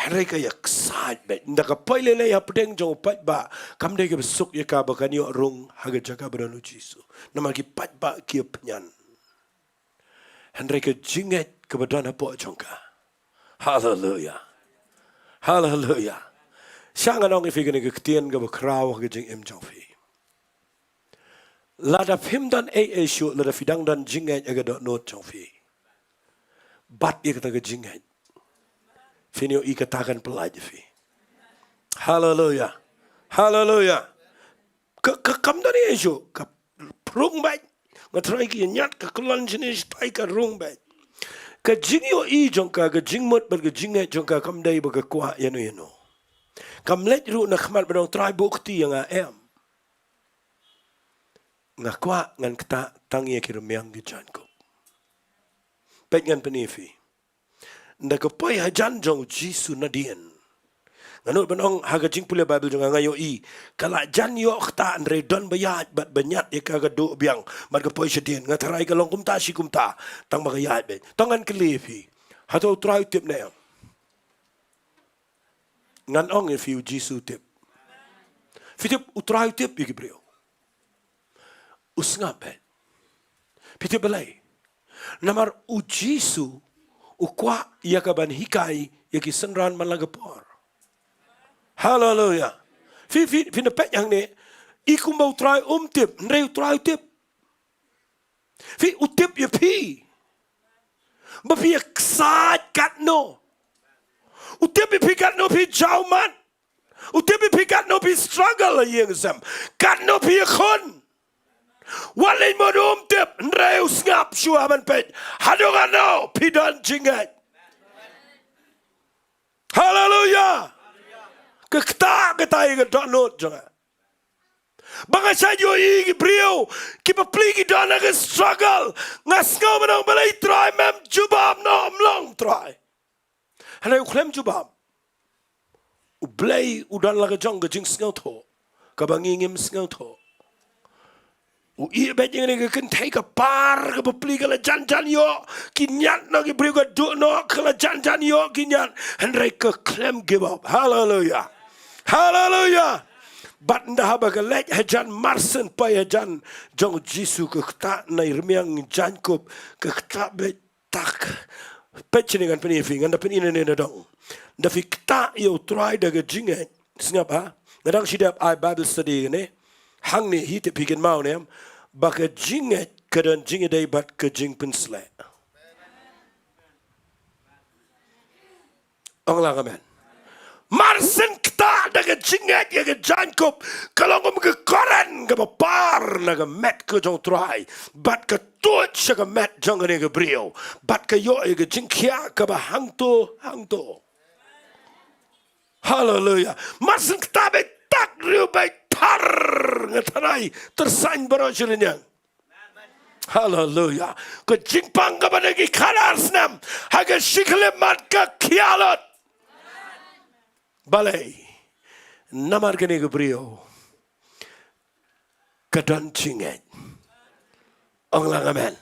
Hynrei ka ïaksaid beit. Ynda ka poi lei lei hapdeng jong u paidbah, kam dei kaba suk ïa ka ba kan ïoh rung ha ka jaka ba don u Jisu. Namar ki paidbah ki ïapynïan. Hynrei ka jingngeit kaba don hapoh jong ka. Haleluya. Haleluya. Sha ngan ong ïa phi kane ka ktien kaba khraw ha ka jingim jong phi. Lada phim don ei ei shuh, lada phi dang don jingngeit ha ka dohnud jong phi, bat ïa kata ka jingngeit, phin ïohi kata kan pyllait ïa phi. Haleluya. Haleluya. Ka, ka kam don ei ei shuh, ka rung beit. Nga tharai ki ñiat ka kyllon shane shatai, ka rung beit. Ka jingïohi jong ka, ka jingmut bad ka jingngeit jong ka kam dei ba ka kwah ïano ïano. Kam leit ruh na khmat ban ong, Trai, buh kti ïa nga, em. Nga kwah ngan ktah tang ïa ki rmiang ki jaiñkup. Peit, ngan pyni ïa phi. Ynda ka poi hajan jong u Jisu nadien, nga nud ban ong ha ka jingpule Baibl jong nga, nga ïohi ka la jan ïoh ktah, hynrei don ba ïaid bad ba ñiat ïa ka, ka duh biang. Bad ka poi shadien, nga tharai ka long kumta shi kumta, tang ba ka ïaid beit. To ngan kylli ïa phi, hato u Trai u tip ne em? Ngan ong ïa phi, u Jisu u tip. Phi tip u Trai u tip ïa ki briew. U sngap beit. Phi tip balei? Namar u Jisu u kwah ïa ka ban hikai ïa ki synran man la ka por. Haleluya. Phi, phi, phi na peit hangne, i kumba u Trai um tip, hynrei u Trai u tip. Phi, u tip ïa phi. Ba phi ïaksaid katno. U tip ïa phi katno phi jaw mat. U tip ïa phi katno phi struggle ha ïing sem. Katno phi ïakhun. Wat leit mut um tip, hynrei u sngap shuwa ban peit haduh katno phi don jingngeit. Haleluya. Ka ktah katai ka dohnud jong nga. Ba nga shait ïohi ki briew kiba plie ki don ha ka struggle. Nga sngew ban ong, balei Trai mem jubab noh, ym long Trai. Hynrei u khlem jubab. U Blei u don la ka jong ka jingsngewthuh kaba ngi ngim sngewthuh. U ïeh beit ïa kane ka kynthei ka par kaba plie, ka la jan jan ïoh ki ñiat na ki briew, ka duh noh, ka la jan jan ïoh ki ñiat, hynrei ka khlem give up. Haleluya. Haleluya. Bad ynda haba ka leit hajan, marshen poi hajan jong u Jisu, ka ktah na i rmiang jaiñkup, ka ktah beit tak. Peit shane, ngan pyni ïa phi, ngan da pyni nangne nadong. Da phi ktah ïa u Trai da ka jingngeit. Sngap ha. Nga dang shu dep ai Bible study kane. Hangne hi, tip phi kynmaw ne em, ba ka jingngeit ka don jingïadei bad ka jingpynsleh. Ong lang amen. Marshen ktah da ka jingngeit ïa ka jaiñkup, ka long kum ka current kaba par na ka met ka jong u Trai bad ka tuid sha ka met jong kane ka briew, bad ka ïoh ïa ka jingkhiah kaba hangto hangto. Haleluya. Marshen ktah beit tak, riewbeit thar, nga tharai tyrsain baroh shi rynïeng. Haleluya. Ka jingpang kaba na ki khadar snem ha ka shi khyllipmat ka khia lut. Balei? Namar kane ka briew ka don jingngeit. Ong lang amen.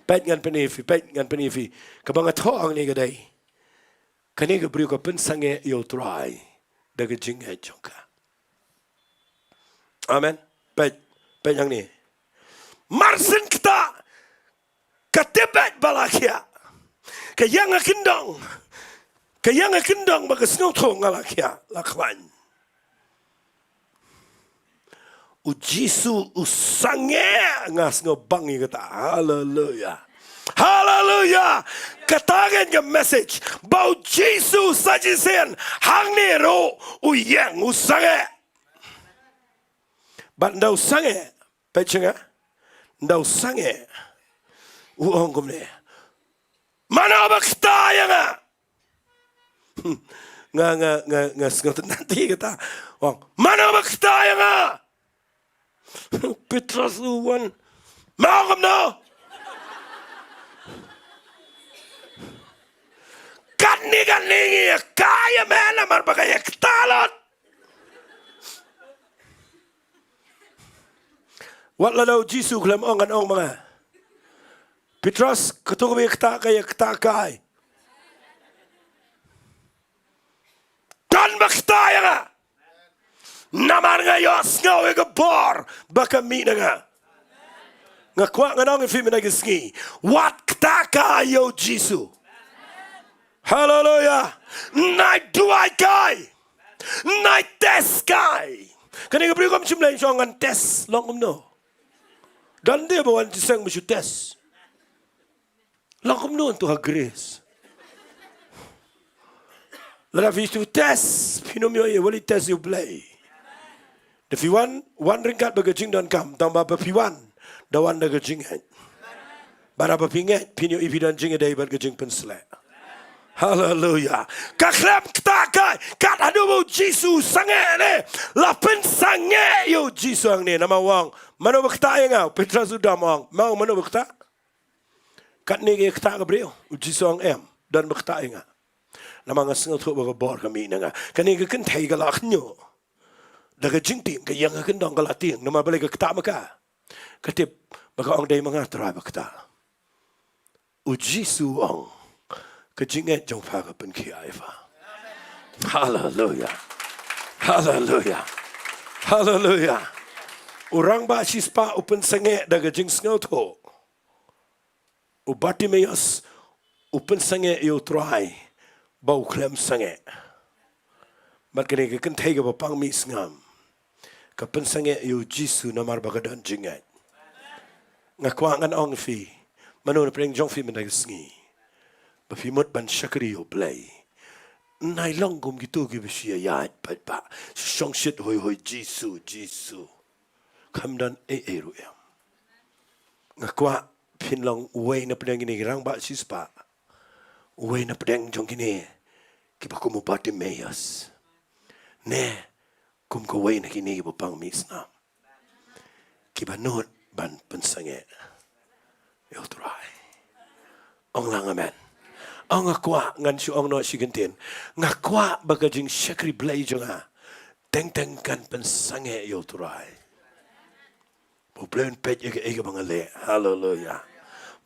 Peit, ngan pyni ïa phi, peit, ngan pyni ïa phi. Kaba nga thoh hangne ka dei Kane ka briew ka pynsangeh ïa u Trai da ka jingngeit jong ka. Amen. Peit, peit hangne. Marsien kata ka tip beit ba la khiah. Ka ïeng ha kyndong. Ka ïeng ha kyndong bad ka sngewthuh nga la khiah, la khlaiñ. U Jisu u sangeh, nga sngewbang ïa kata. Haleluya. Haleluya. Kata ka message ba u Jisu sa shisien hangne ruh u ïeng u sangeh. Bad ynda u sangeh, peit sha nga. Ynda u sangeh, u ong kumne, mano ba kta ïa nga? Nga, nga, nga, nga sngewtynnat ïa kata. Ong, mano ba kta ïa nga? Petros u wan. Me ong kumno? Katne katne ngi ïa kta ïa me namar ba ka ïa kta lut. Wat la da u Jisu khlem ong, ngan ong ma nga. Petros, kato kaba ïa kta ka ïa kta kai. Don ba kta ïa nga. Namar nga ïohsngew ïa ka bor ba ka mih na nga. Nga kwah ngan ong ïa phi mynta ka sngi, wat kta kai ïa u Jisu. Haleluya. Nai duwai kai. Nai test kai. Kane ka briew kam shym la ong ngan test, long kumno? Don de ba wan jingïaseng ba shu test. Long kumno to ha grace. Lada phi shu test, phin ym ïoh ïa, wat la test ïa u Blei. Da phi wan, wan ryngkat bad ka jingdonkam, tang ba, ba phi wan, da wan da ka jingngeit. Bad haba phi ngeit, phin ïohi phi don jingïadei bad ka jingpynshlur. Haleluya. Ka khlem kta kai, kat haduh ba u Jisu sangeh ne, la pynsangeh ïa u Jisu hangne, namar u ong, mano ba kta ïa nga, u Petros u dom ong, me ong mano ba kta? Katne ka ïa kta ka briew, u Jisu u ong em, don ba kta ïa nga. Namar nga sngewthuh ba ka bor ka mih na nga. Kane ka kynthei ka la khñiuh da ka jingtieng, ka ïeng ha kyndong ka la tieng, namar balei ka kta ma ka? Ka tip ba ka ong dei ma nga Trai ba kta. U Jisu u ong, ka jingngeit jong pha ka pynkhiah ïa pha. Haleluya. Haleluya. Haleluya. U rangbah shispah u pynsangeh da ka jingsngewthuh. U Bartimaeus u pynsangeh ïa u Trai ba u khlem sangeh. Bad kane ka kynthei kaba pang mih sngam ka pynsangeh ïa u Jisu namar ba ka don jingngeit. Nga kwah ngan ong ïa phi, mano na pdeng jong phi mynta ka sngi, ba phi mut ban shakri ïa u Blei. Nai long kum kito kiba shu ïaid paidbah, shu shongshit hoi hoi Jisu, Jisu. Kam don ei ei ruh em. Nga kwah phin long uwei na pdeng kine ki rangbah shispah, uwei na pdeng jong kine kiba kum u Bartimaeus, ne kum kawei na kine kiba pang mih sngam, kiba nud ban pynsangeh ïa u Trai. Ong lang amen. Ong, nga kwah ngan shu ong noh shi kyntien. Nga kwah ba ka jingshakri Blei jong nga teng teng kan pynsangeh ïa u Trai. Ba u Blei un peit ïa kaei kaba nga leh. Haleluya.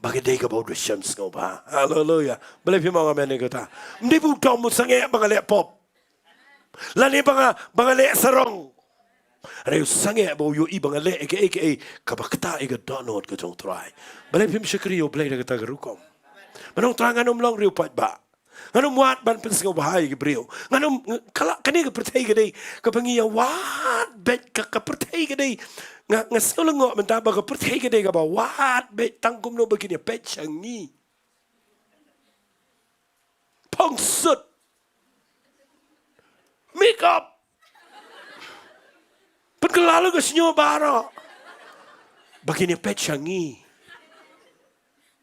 Ba ka dei kaba u da shem sngewbha. Haleluya. Balei phim ong amen ïa kata? Ym dei ba u dom u sangeh ba nga leh pop, lane ba nga, ba nga leh sarong. Hynrei u sangeh ba u ïohi ba nga leh ïa kaei kaei kaba kta ïa ka dohnud ka jong u Trai. Balei phim shakri ïa u Blei da kata ka rukom? Ba u ong, Trai, ngan ym long riew paidbah. Ngan ym wad ban pynsngewbha ïa ki briew. Ngan ym, nga, ka la, kane ka pyrthei ka dei kaba ngi ïa wad beit, ka, ka pyrthei ka dei. Nga, nga sngew lyngngoh mynta ba ka pyrthei ka dei kaba wad beit, tang kumno ba kin ïa peit sha ngi. Phongsut, makeup, pynkylla lut ka shñiuh baroh ba kin ïa peit sha ngi.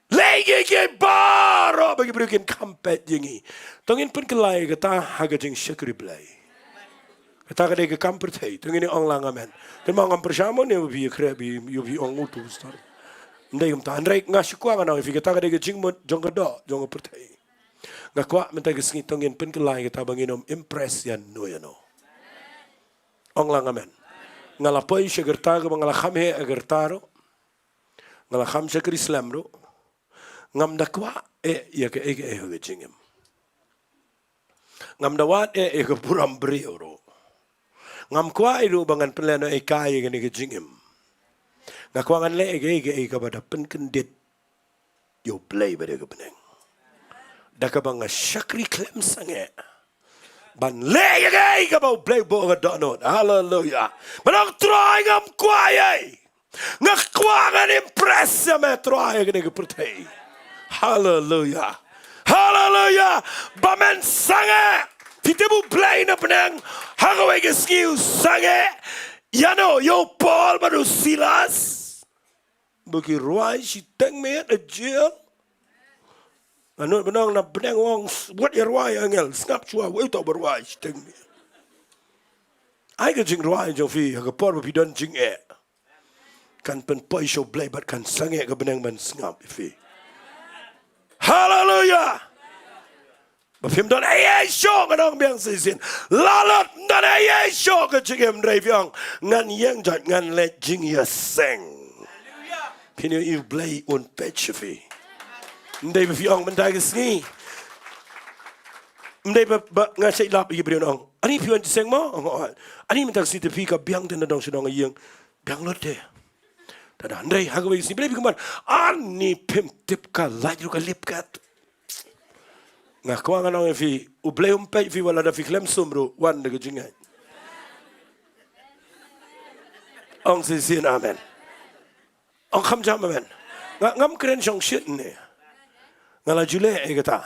Leh kiei kiei baroh ba ki briew kin kham peit ïa ngi. To ngin pynkylla ïa kata ha ka jingshakri Blei. Kata ka dei ka kam pyrthei. To ngin ong lang amen. Te ma ngam pyrshah mo ne ba phi ïakhreh, ba phi ong utu star. Ym dei kumta. Hynrei nga shu kwah ngan ong ïa phi, kata ka dei ka jingmut jong ka doh jong ka pyrthei. Nga kwah mynta ka sngi to ngin pynkylla ïa kata ba ngin ym impress ïano ïano. Ong lang amen. Nga la poi sha ka rta kaba nga la kham heh ha ka rta ruh, nga la kham shakri slem ruh, ngam da kwah eh ïa kaei kaei ha ka jingim. Ngam da wad eh ïa ka burom briew ruh. Ngam kwah ïa ruh ba ngan pynlehnohei ïa kane ka jingim. Nga kwah ngan leh ïa kaei kaei kaba da pynkyndit ïa U Blei ba dei ka bneng. Da kaba nga shakri khlem sangeh ban leh ïa kaei kaba U Blei u buh ha ka dohnud. Haleluya. Ban ong Trai ngam kwah ei. Nga kwah ngan impress ïa me Trai ha kane ka pyrthei. Haleluya. Haleluya. Ba men sangeh. Phi tip U Blei na bneng ha kawei ka sngi u sangeh ïano ïa u Paul bad u Silas. Ba ki rwai shiteng miet ha jail. Nga nud ban ong na bneng u ong wat ïa rwai angel, sngap shuwa, wei uta uba rwai shiteng miet. Ai ka jingrwai jong phi ha ka por ba phi don jingeh kan pynpoi sha U Blei bad kan sangeh ka bneng ban sngap ïa phi. Haleluya. Ba phim don ei ei shuh, ngan ong biang shisien. Lalot ym don ei ei shuh ka jingim, hynrei phi ong ngan ïeng jait, ngan leit jingïaseng. Phin ïohi U Blei un peit sha phi. Ym dei ba phi ong mynta ka sngi. Ym dei ba, ba nga shait lap ïa ki briew, ong ani phi wan jingïaseng mo? Ong oh. Ani mynta ka sngi te phi ka biang te na dong sha dong ïing. Biang lut te. Te da hynrei ha kawei ka sngi Blei phi kumban. Ani phim tip ka lait ruh ka lip kat. Nga kwah ngan ong ïa phi, U Blei um peit phi wat lada phi khlem sum ruh, wan da ka jingngeit. Ong shisien amen. Ong kham jam amen. Nga, ngam kren shongshit ne. Nga la ju leh ïa kata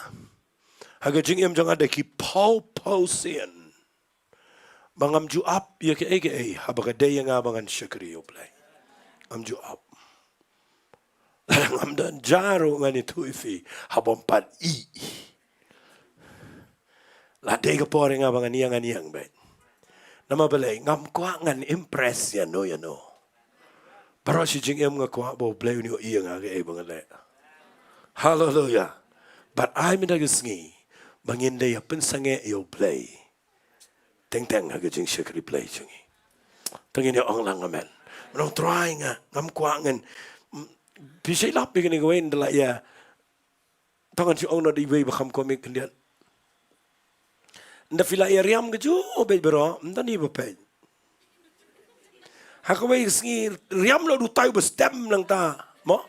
ha ka jingim jong nga da ki phew phew sien. Ba ngam ju ap ïa kaei kaei haba ka dei ïa nga ba ngan shakri ïa U Blei. Ngam ju ap. Lada ngam don ja ruh ngan ïathuh ïa phi haba ym pat ih. La dei ka por ïa nga ba ngan ïeng, ngan ïeng beit. Namar balei? Ngam kwah ngan impress ïano ïano. Baroh shi jingim nga kwah ba U Blei un ïohi ïa nga kaei ba nga leh. Haleluya. Bad ai mynta ka sngi ba ngin da ïa pynsangeh ïa U Blei teng teng ha ka jingshakri Blei jong ngi. Te ngin ïa ong lang amen. Ngan ong Trai nga, ngam kwah ngan, mm, phi shait lap ïa kane kawei, ynda la ïa, tang ngan shu ong noh da iwei ba kham comic khyndiat. Ynda phi la ïa riam kajuh beit baroh, ym don ei ba peit. Ha kawei ka sngi riam leh da utai uba stem nangta mo.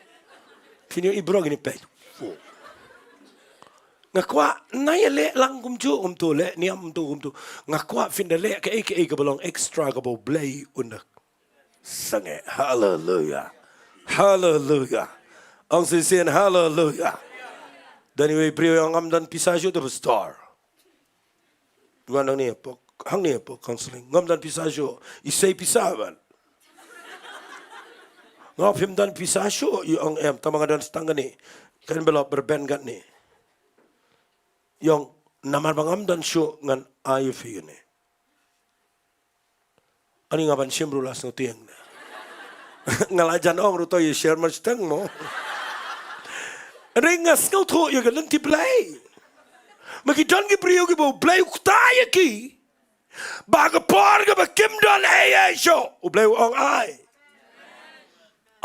Phin ïohi baroh kine peit. Nga kwah, nga ïaleh lang kumjuh kumto, leh niam kumto kumto. Nga kwah phin da leh kaei kaei kaba long extra kaba U Blei un da sangeh. Haleluya. Haleluya. Ong shisien haleluya. Don iwei i briew i ong ngam don pisa shuh te pastor. Wan hangne hapoh, hangne hapoh counseling. Ngam don pisa shuh. I sei pisa ban. Nga ong phim don pisa shuh, i ong em, tangba nga don tang kane. Ka envelope rben katne. I ong namar ba ngam don shuh ngan ai ïa phi kane. Ani nga ban shim ruh la sngewtieng. Nga la jan ong ruh to ïa share mar shteng mo. Hynrei nga sngewthuh ïa ka lynti Blei. Ma ki don ki briew kiba U Blei u ktah ïa ki. Ba ka por kaba kim don ei ei shuh U Blei u ong ai.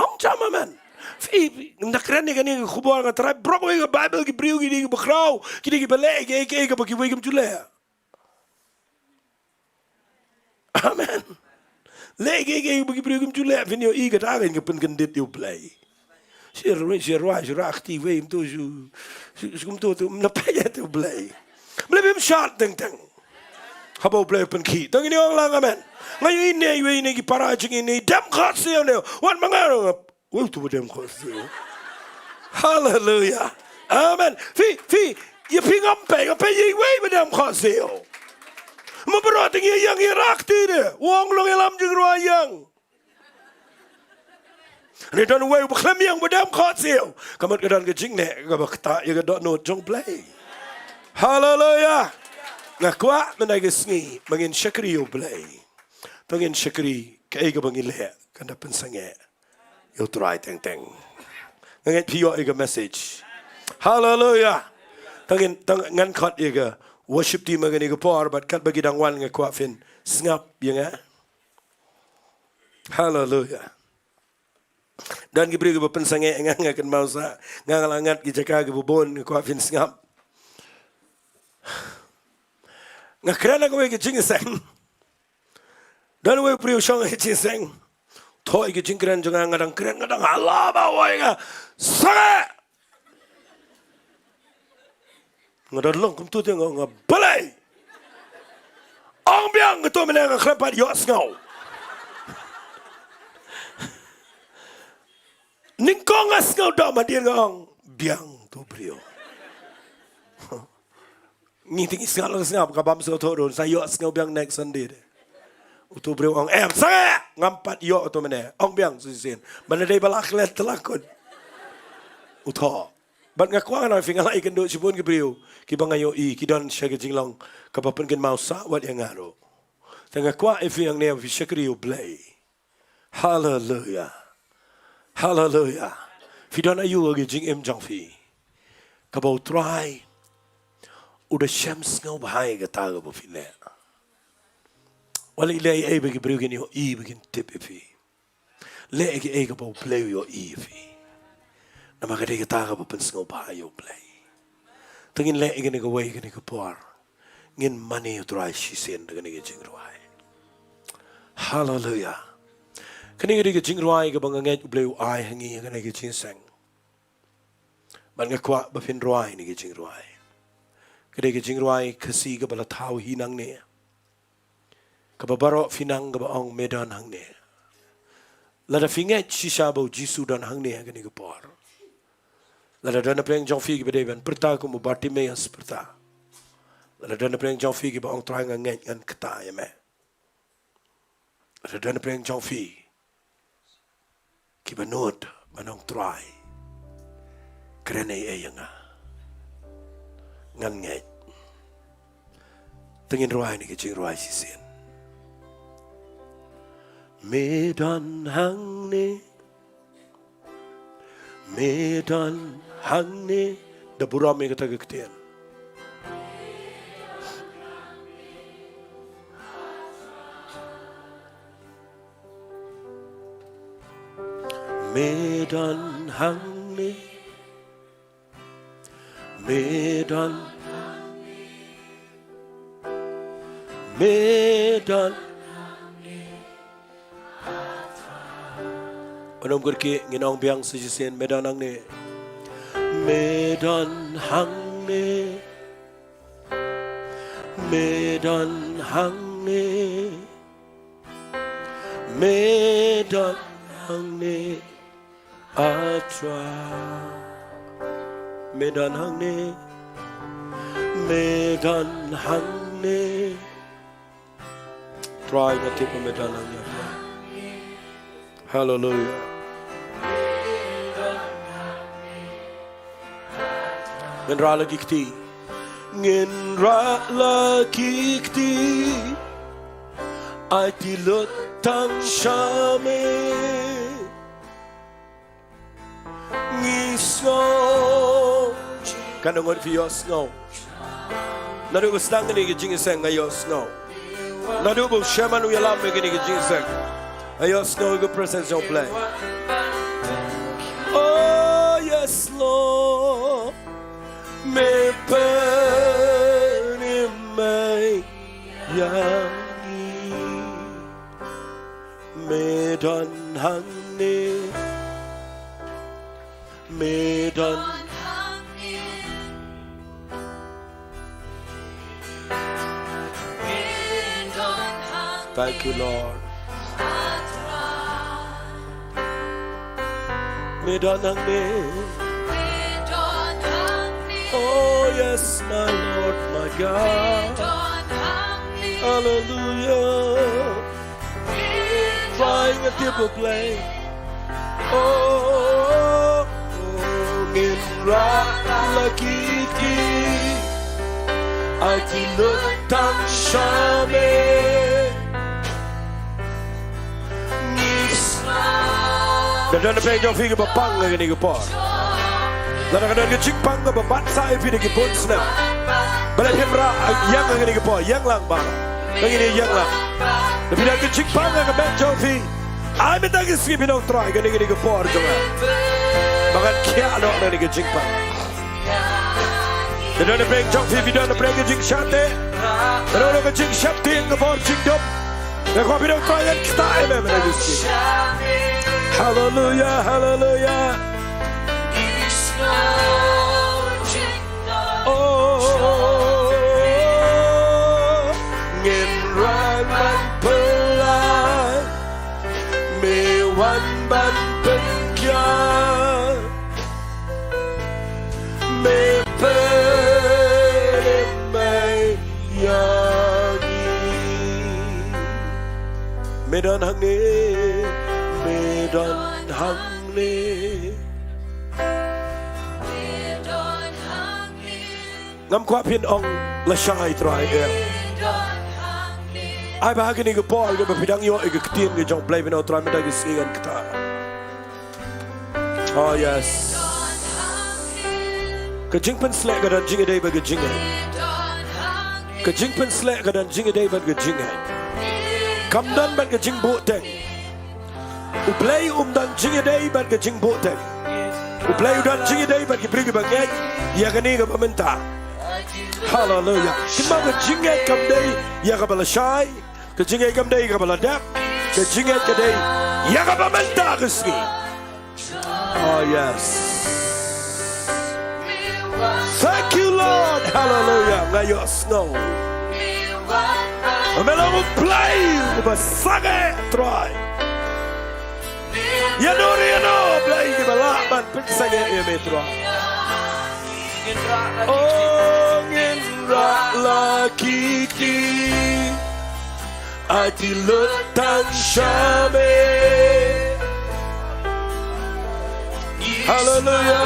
Ong jam amen. Phi, phi, nda kren ïa kane ka khubor nga tharai baroh kawei ka Baibl ki briew ki dei kiba khraw, ki dei kiba leh, ki, ki, kaba kiwei kim ju leh. Amen. Leh kaei kaei ba ki briew kim ju leh, phin ïohi kata ka pynkyndit ïa U Blei. Shu rwai, shu rwai, shu rah kti wei, ym to shu, shu, shu, ym to, to, ym na peit ïa U Blei. Blei bym shad teng teng. Haba U Blei u pynkhih. Tang ine ong lang amen. Nga ïohi ne, ïohi ne ki para jong ngi ne, dem khot siew ne. Wan ma nga. Wei uto ba dem khot siew. Haleluya. Amen. Phi, phi, ïa phi ngam peit, ngam peit ïa iwei ba dem khot siew. Ma baroh te ngi ïeng ïa rah kti de. U ong long ïalam jingrwai ïeng. Hynrei don uwei uba khlem ïeng ba dem khot siew. Ka mut ka don ka jingneh kaba ktah ïa ka dohnud jong U Blei. Haleluya. Nga kwah mynta ka sngi ba ngin shakri ïa U Blei. To ngin shakri kaei kaba ngi leh kan da pynsangeh ïa U Trai teng teng. Nga ngeit phi ïoh ïa ka message. Haleluya. To ngin, to ngan khot ïa ka worship team ha kane ka por bad katba ki dang wan nga kwah phin sngap ïa nga. Haleluya. Don ki briew kiba pynsangeh ïa nga, nga kynmaw sa nga, nga la ngat ki jaka kiba bun, nga kwah phin sngap. Nga kren ha kawei ka jingïaseng. Don uwei u briew shong ha ka jingïaseng. Thoh ïa ka jingkren jong nga, nga dang kren, nga dang hala bha, u ong ïa nga, sangeh! Nga dang long kumto te, nga ong, balei? Ong biang, kato mynne nga khlem pat ïohsngew. Nyngkong nga sngew doh hadien, nga ong biang uto u briew. Ngi te ngi sngap la sngap, ka bym sngewthuh ruh, sa ïohsngew biang next Sunday de. Uto u briew u ong, em, sangeh! Ngam pat ïoh uto mynne. Ong biang sa shisien. Ba la dei ba la klet te la kut. Uto. Bad nga kwah ngan ong ïa phi, nga la ïakynduh shibun ki briew kiba nga ïohi ki don sha ka jinglong kaba pynkynmaw sah wat ïa nga ruh. Te nga kwah ïa phi hangne, phi shakri ïa U Blei. Haleluya. Haleluya. Phi don aïu ha ka jingim jong phi kaba U Trai u da shem sngewbha ïa kata kaba phi leh? Wat leh ei ei ba ki briew kin ïohi, ba kin tip ïa phi. Leh ei ei kaba U Blei u ïohi ïa phi. Namar ka dei kata kaba pynsngewbha ïa U Blei. Te ngin leh ïa kane kawei, kane ka por ngin mane ïa U Trai shisien da kane ka jingrwai. Haleluya. Kane ka dei ka jingrwai kaba nga ngeit U Blei u ai ha ngi ha kane ka jingïaseng. Bad nga kwah ba phin rwai ïa kane ka jingrwai. Ka dei ka jingrwai Khasi kaba la thaw hi nangne. Kaba baroh phi nang kaba ong, me don hangne. Lada phi ngeit shisha ba U Jisu u don hangne ha kane ka por, lada don napdeng jong phi kiba dei ban pyrta kum u Bartimaeus pyrta, lada don napdeng jong phi kiba ong, Trai, nga ngeit, ngan ktah ïa me, lada don napdeng jong phi kiba nud ban ong, Trai, kren ei ei ïa nga, ngan ngeit, te ngin rwai ïa kane ka jingrwai shisien. Me don hangne, me don hangne. Da burom ïa kata ka ktien. Me don hangne, me don, me don. Wan ym kyrkieh, ngin ong biang sa shisien, me don hangne. Me don hangne. Me don hangne. Me don hangne, ah Trai. Me don hangne. Me don hangne. Trai, nga tip ba me don hangne. Haleluya. Ngin rah la ki kti. Ngin rah la ki kti. Aiti lut tang sha me. Ngi sngew. Katno ngut phi ïohsngew? Naduh ba sdang kane ka jingïaseng nga ïohsngew. Naduh ba u shaman u ïalam ïa kane ka jingïaseng, nga ïohsngew ïa ka presence jong U Blei. Oh yes Lord. Me pynmih ïa ngi. Me don hangne. Me don. Thank you, Lord. Me don hangne. Oh yes, my Lord, my God. Hallelujah. Trai, nga tip U Blei. Oh, oh, ngin rah la ki kti. Aiti lut tang sha me. Ngi sngew. Lada don napdeng jong phi kiba pang ha kane ka por, lada ka don ka jingpang kaba bat sah ïa phi da ki bun snem, balei phim rah ïeng ha kane ka por? Ïeng lang ba ngin ïeng lang. Lada phi don ka jingpang ha ka met jong phi, ai mynta ka sngi phin ong, Trai, kane ka dei ka por jong nga ba ngan khiah noh na kane ka jingpang. Lada don napdeng jong phi, phi don napdeng ka jingshah teh, Ïa ka jingsheptieng ka bor jingdum. Ïa ka bidang Trai, ïa kata em em em. Haleluya, haleluya. Oh, ngin rai ban pynlait, me wan ban pynkiar. Me pynlait ïa ngi. Me don hangne, me don hangne. Ngam kwah phin ong lashai Trai eh. Ai ba ha kane ka por kaba phi dang ïoh ïa ka ktien ka jong U Blei, phin ong Trai mynta ka sngi ngan kta. Oh yes. Ka jingpynsleh ka don jingïadei bad ka jingngeit. Ka jingpynsleh ka don jingïadei bad ka jingngeit. Kam don bad ka jingbuhteng. U Blei um don jingïadei bad ka jingbuhteng. U Blei u don jingïadei bad ki briew kiba ngeit ïa kane kaba mynta. Haleluya. Kynmaw, ka jingngeit kam dei ïa kaba lashai. Ka jingngeit kam dei ïa kaba la dep. Ka jingngeit ka dei ïa kaba mynta ka sngi. Oh yes. Thank you, Lord. Haleluya. Nga ïohsngew ba me long U Blei uba sangeh, Trai. Ïano ïano, Blei, kiba lah ban pynsangeh ïa me, Trai. Oh, ngin rah la ki kti. Ai ti lut tang sha me. Haleluya.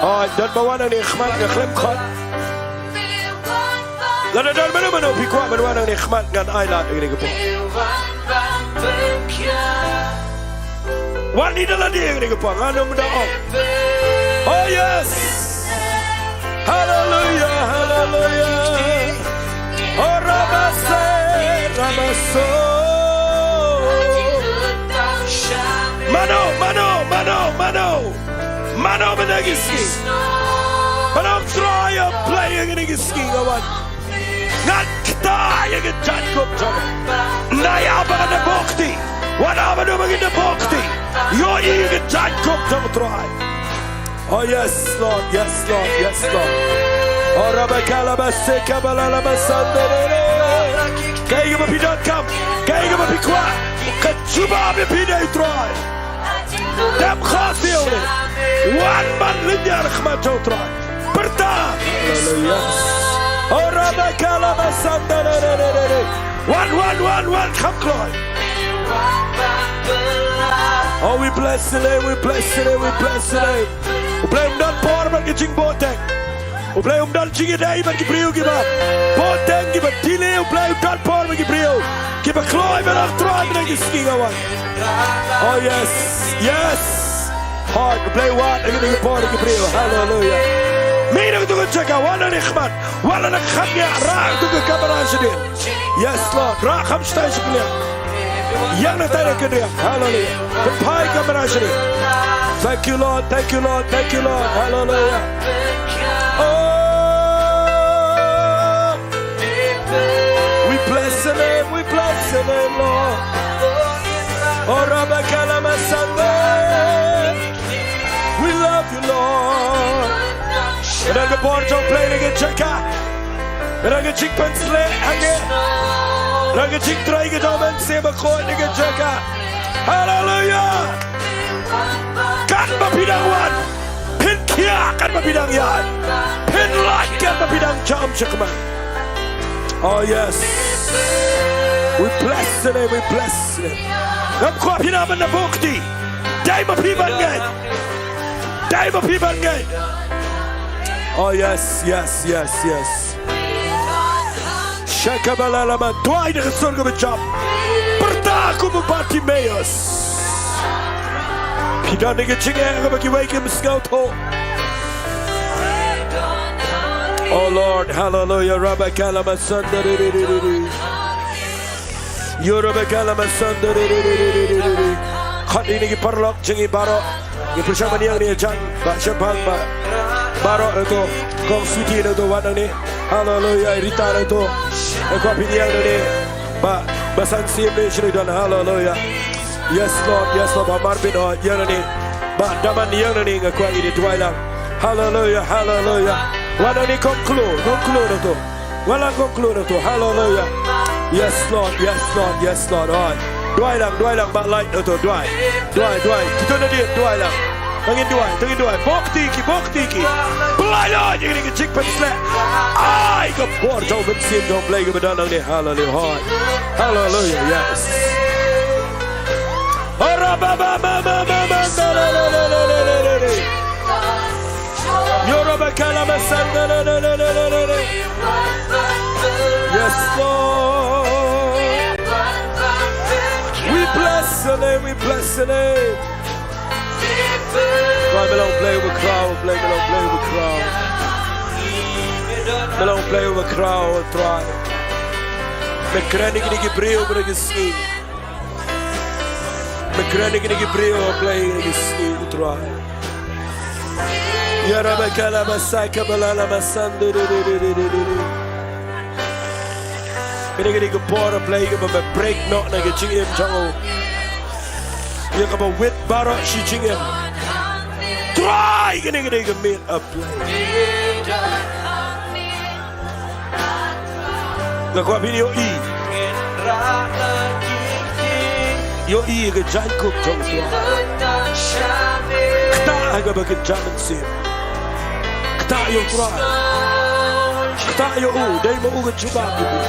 Oh, don ba wan hangne khmat, nga khlem khot. Lada don mano mano phi kwah ban wan hangne khmat, ngan ai lad ïa kane ka por. Wan ïa lade ïa kane ka por, ngan ym da ong. Oh yes. Haleluya, haleluya. Oh, rabase, rabaso. Mano, mano, mano, mano. Mano mynta ka sngi. Mano Trai, ïa Blei, ïa kane ka sngi nga wan. Ngan kta ïa ka jaiñkup jong me. Nai aba ngan da bokti. Wan aba ngan da bokti. Ïohi ïa ka jaiñkup jong Trai. Oh yes, Lord, yes, Lord, yes, Lord. Oh, rabakala baseka balala basandere. Kaei kaba phi donkam, kaei kaba phi kwah, ka jubab ïa phi da U Trai. Dem khot ïa u ne. Wan ban lynñiar khmat jong U Trai. Pyrta. Haleluya. Oh, rabakala basandere. Wan, wan, wan, wan, kham kloi. Oh, we bless your name, we bless your name, we bless your name. U Blei um don por bad ki jingbuhteng. U Blei um don jingïadei bad ki briew kiba buhteng, kiba delay. U Blei u don por bad ki briew kiba kloi bad U Trai mynta ka sngi nga wan. Oh yes, yes. Hoi, U Blei wad ïa kine ki por ki briew. Haleluya. Mih na katu ka jaka, wan na ne khmat. Wan na khmat ïa, rah katu ka kamera sha dien. Yes, Lord. Rah kham stai sha kane. Ïa na tai na kane. Haleluya. Pynphai kamera sha dien. Thank you, Lord. Thank you, Lord. Thank you, Lord. Haleluya. Oh. We bless your name, we bless your name, Lord. Oh, Rabakala Masande. We love you, Lord. Ïa ka bor jong U Blei na ka jaka. Ïa ka jingpynsleh hangne. Ïa ka jingtrei ka jong U Mynsiem Bakhuid na ka jaka. Haleluya. Katba phi dang wan, phin khiah katba phi dang ïaid, phin lait katba phi dang jam sha khmat. Oh yes. We bless the name, we bless the name. Ngam kwah phi na ban da bokti. Dei ma phi ban ngeit. Dei ma phi ban ngeit. Oh yes, yes, yes, yes. Shakabalalama, duwai da ka sur kaba jam. Pyrta kum u Bartimeus. Phi don da ka jingeh kaba kiwei kim sngewthuh. Oh Lord, hallelujah, rabakalama sanda ri ri ri ri ri. Yo rabakalama sanda ri ri ri ri ri ri ri. Khot ïa kine ki paralok jong ngi baroh. Ngi pyrshang ban ïeng ne jan, ba shaphang ba. Baroh na to, Kong Sweety na to, wan nangne. Haleluya, Rita na to. Nga kwah phin ïeng nangne. Bah, Bah San Sim ne shu don, haleluya. Yes Lord, yes Lord, Bah Marvin, oh, ïeng nangne. Bah Daman ïeng nangne, nga kwah ngin ïa duwai lang. Haleluya, haleluya. Wan nangne Kong Klo, Kong Klo na to. Wan lang Kong Klo na to, haleluya. Yes Lord, yes Lord, yes Lord, oh. Duwai lang, duwai lang, Bah Light na to, duwai. Duwai, duwai. Kito na dien, duwai lang. To ngin duwai, to ngin duwai. Buh kti ki, buh kti ki. Pynlait ïa kine ki jingpynshlur. Ai, ka bor jong u Mynsiem jong u Blei kaba don hangne. Haleluya. Haleluya. Yes. Ora ba ba ma ma ma ma na na na na na na na. Yoro ba kala ma san na na na na na na na. Yes, Lord. We bless your name, we bless your name. Trai, me long Blei uba khraw, Blei, me long Blei uba khraw. Me long Blei uba khraw, Trai. Me kren ïa kine ki briew mynta ka sngi. Me kren ïa kine ki briew, Blei, mynta ka sngi, Trai. Ya Rabbi, kala masaka balala masandu du du du. Kane ka dei ka por, Blei, kaba me break noh na ka jingim jong u. Ïa kaba wit baroh shi jingim. Trai, kane ka dei ka miet, Blei. Nga kwah phin ïohi. Ïohi ka jaiñkup jong u Trai. Ktah ha kaba kynja mynsiem. Ktah ïa u Trai. Ktah ïa u, dei ma u ka jubab ïa phi.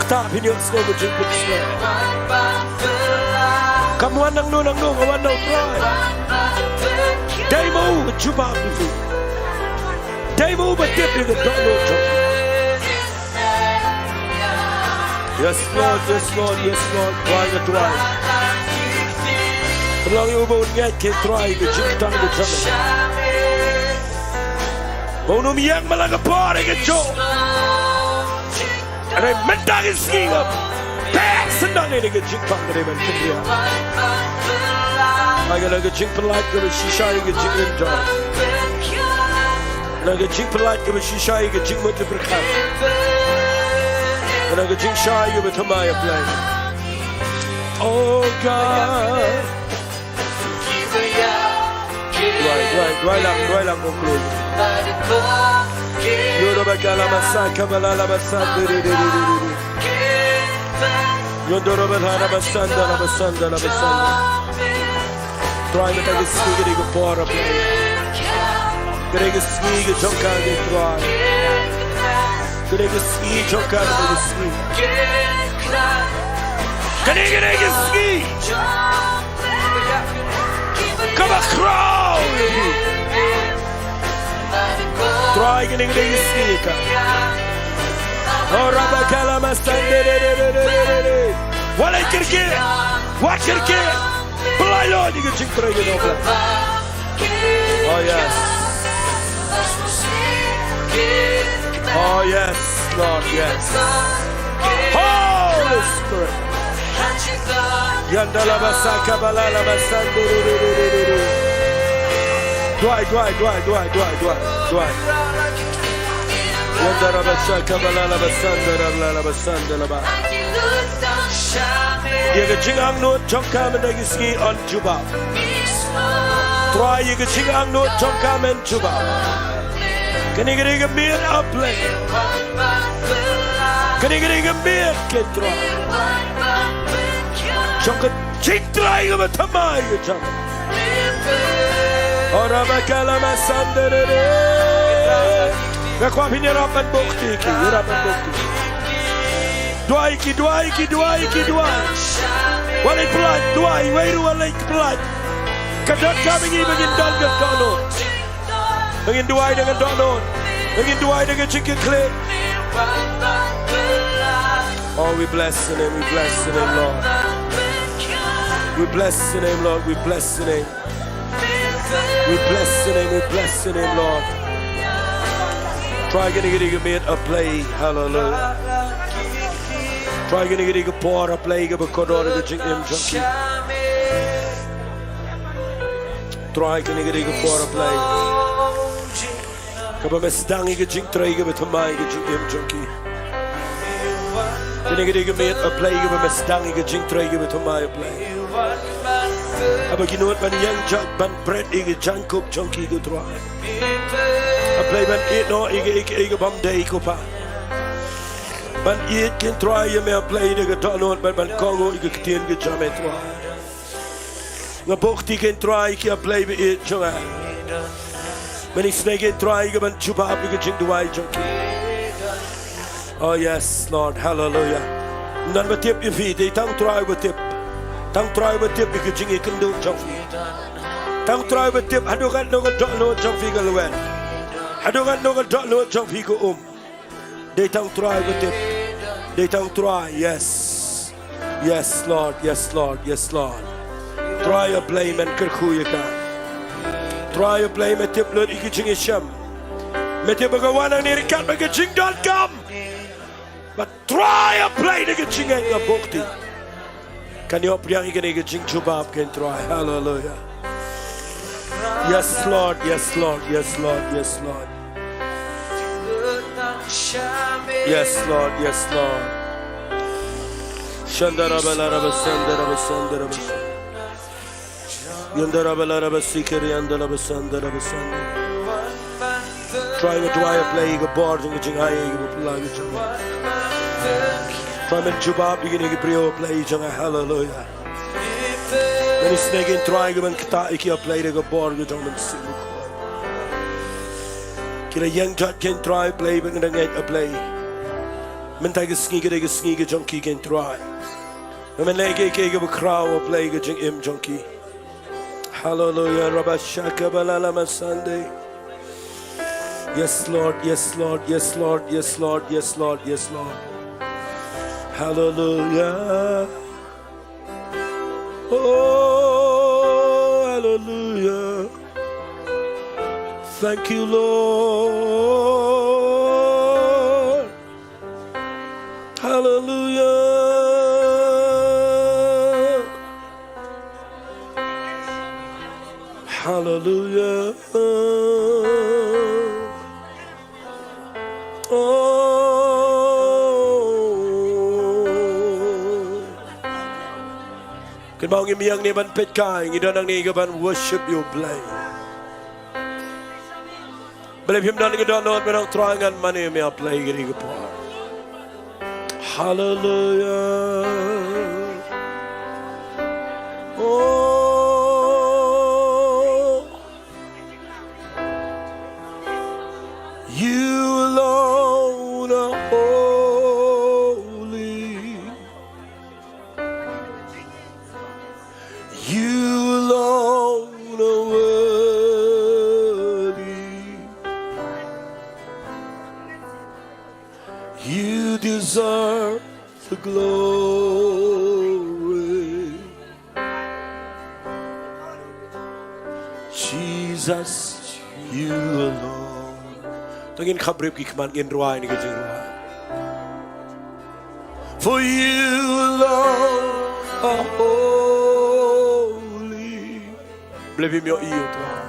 Ktah, phin ïohsngew ka jingpynsngew. Kam wan nangno nangno, nga wan na u Trai. Dei ma u ka jubab ïa phi. Dei ma u ba tip ïa ka dohnud jong phi. Yes Lord, yes Lord, yes Lord. Trai, nga Trai. Pynlong ïa u ba un ngeit, ko Trai, ka jingktah ka jong me. Ba un ym ïeng man la ka por ïa ka jong. Hynrei mynta ka sngi nga peit sngewthuh ïa ka jingpang ka dei ban kynriah. Ai, ka long ka jingpyllait kaba shisha ïa ka jingim jong. Ka long ka jingpyllait kaba shisha ïa ka jingmut jingpyrkhat. Ka long ka jingshai kaba thymmai, Blei. Oh God. Duwai, duwai, duwai lang, duwai lang, conclude. Yo, Rabbi, kala masa, kabala, la masa, di, di, di. Yo, do, Rabbi, la, la masa, da, la masa, da, la masa. Trai, mynta ka sngi ka dei ka por, Blei. Ka dei ka sngi ka jong ka, Trai. Ka dei ka sngi jong ka, ka dei ka sngi. Ka dei, ka dei ka sngi. Kaba khraw ïa phi. Trai, kane ka dei ka sngi ka. Oh, Rabakala Masande, re, re, re. Wat leit kyrkieh. Wat kyrkieh. Pynlait ïa ka jingtrei ka jong u Blei. Oh yes. Oh yes, Lord, yes. Holy Spirit. Yanda la basa kabala la basande. Duwai, duwai, duwai, duwai, duwai, duwai, duwai. Yanda la basa kabala la basande, la, la, la basande la ba. Ïa ka jingangnud jong ka mynta ka sngi yn jubab. Trai, ïa ka jingangnud jong ka men jubab. Kane ka dei ka miet, A Blei. Kane ka dei ka miet, ko Trai. Jong ka jingtrei kaba thymmai ka jong. Ora bakala masandere. Nga kwah phin ïarap ban buh kti ki, ïarap ban buh kti. Duwai ki, duwai ki, duwai ki, duwai. Wat leit pyllait, duwai, wei ruh wat leit pyllait. Ka donkam ïa ngi ba ngin don ka dohnud. Ba ngin duwai da ka dohnud. Ba ngin duwai da ka jingkitkhlieh. Oh, we bless your name, we bless your name, Lord. We bless your name, Lord, we bless your name. We bless your name, we bless your name, Lord. Trai, kane ka dei ka miet, A Blei, hallelujah. Trai, kane ka dei ka por, A Blei, kaba kordor ïa ka jingim jong ki. Trai, kane ka dei ka por, A Blei. Kaba me sdang ïa ka jingtrei kaba thymmai ïa ka jingim jong ki. Kane ka dei ka miet, A Blei, kaba me sdang ïa ka jingtrei kaba thymmai, A Blei. Haba ki nud ban ïeng jait ban pret ïa ka jaiñkup jong ki, ko Trai. A Blei, ban ïehnoh ïa ka, ïa ka, ïa ka bym dei, ko Pa. Ban ïeit, ko Trai, ïa me, A Blei, da ka dohnud ban, ban kohnguh ïa ka ktien ka jong me, Trai. Nga buh kti, ko Trai, ki, A Blei ba ïeit jong nga. Mynta sngi, ko Trai, ka ban jubab ïa ka jingduwai jong ki. Oh yes, Lord, hallelujah. Ym don ba tip ïa phi, dei tang Trai ba tip. Tang Trai ba tip ïa ka jingïakynduh jong phi. Tang Trai ba tip haduh katno ka dohnud jong phi ka lwet, haduh katno ka dohnud jong phi ka um. Dei tang Trai ba tip. Dei tang Trai, yes. Yes, Lord, yes, Lord, yes, Lord. Trai A Blei, men kyrkhu ïa ka. Trai A Blei, me tip lut ïa ki jingïashem. Me tip ba ka wan hangne ryngkat bad ka jingdonkam. Bad Trai A Blei, da ka jingngeit nga buh kti, kan ïoh pdiang ïa kane ka jingjubab, ko Trai. Hallelujah. Yes, Lord, yes, Lord, yes, Lord, yes, Lord. Yes, Lord, yes, Lord. Shandaraba laraba sandaraba sandaraba. Yandaraba laraba sikiri yandaraba sandaraba sandar. Trai, nga duwai, A Blei, ïa ka bor jong ka jingai ïa ka bapla ka jong nga. Trai, men jubab ïa kine ki briew, A Blei jong nga. Hallelujah. Mynta sngi, ko Trai, ka ban ktah ïa ki, A Blei, da ka bor ka jong U Mynsiem Bakhuid. Ki la ïeng jait, ko Trai, A Blei, ba ngi da ngeit, A Blei, mynta ka sngi ka dei ka sngi ka jong ki, ko Trai. Ba men leh ïa kiei kiei kiba khraw, A Blei, ha ka jingim jong ki. Hallelujah. Rabashaka balala masande. Yes, Lord. Yes, Lord. Yes, Lord. Yes, Lord. Yes, Lord. Yes, Lord. Hallelujah. Oh, hallelujah. Thank you, Lord. Hallelujah. Hallelujah. Oh. Kynmaw, ngim ïeng hangne ban peitkai, ngi don hangne ka ban worship ïa U Blei. Balei phim don ka dohnud ban ong, Trai, ngan mane ïa me, A Blei, ha kane ka por. Hallelujah. Oh, you alone are holy. You alone are worthy. You deserve the glory. Jesus, you alone. To ngin khapbrip ki khmat, ngin rwai ïa kane ka jingrwai. For you alone are holy. Balei phim ïohi, Trai?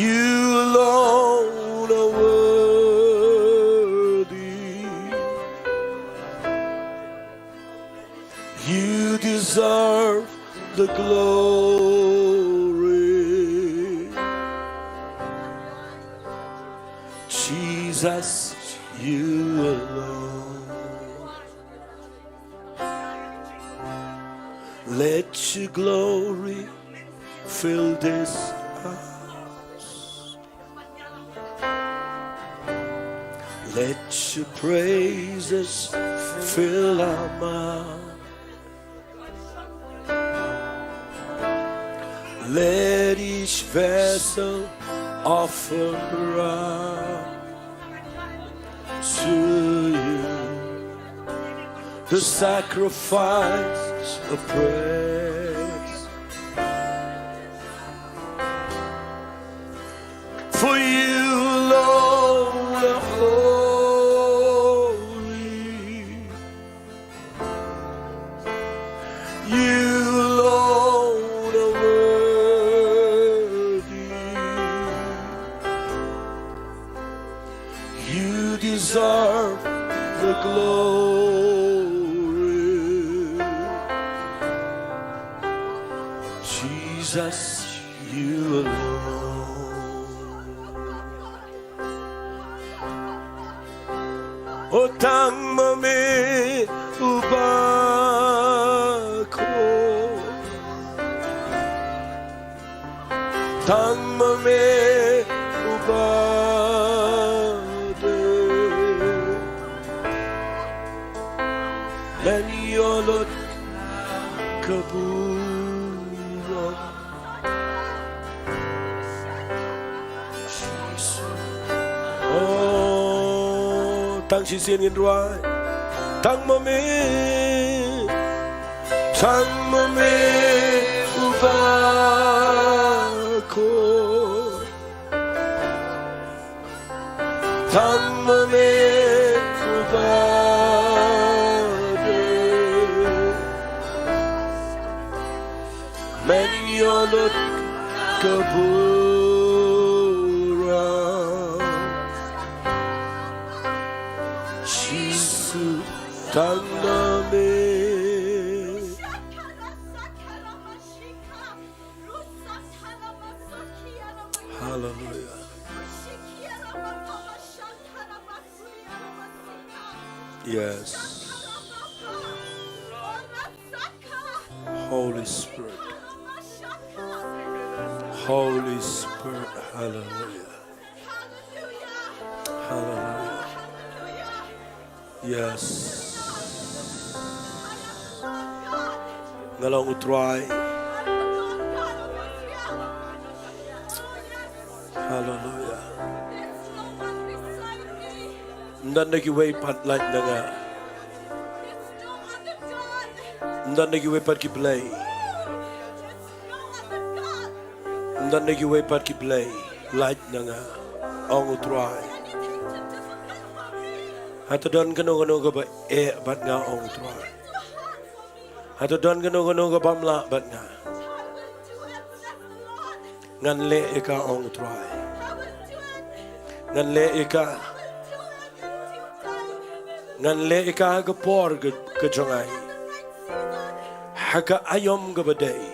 You alone are worthy. You deserve the glory. Jesus, you alone. Let your glory fill this house. Let your praises fill our mouth. Let each vessel offer up to you the sacrifice of praise. For you alone are holy. You alone are worthy. glory. Jesus, you alone. O tang ma me uba khuid. Tang ma me uba dei. Mynta ïoh lut ka burom. Oh, tang shisien ngin rwai. Tang ma me. Tang ma me uba khuid. Tang ma me uba dei. Mynta ïoh lut ka burom. Jisu, tang ma me. Hallelujah. Yes. Holy Spirit. Holy Spirit. Hallelujah. Hallelujah. Yes. Nga long U Trai. Hallelujah. Ym don da kiwei pat lait na nga. Ym don da kiwei pat ki blei. Ym don da kiwei pat ki blei lait na nga, ong U Trai. Hato don kano kano kaba eh bad nga, ong U Trai. Hato don kano kano kaba ym lah bad nga. Ngan leh ïa ka, ong U Trai. Ngan leh ïa ka. Ngan leh ïa ka ha ka por ka, ka jong nga. Ha ka aïom kaba dei.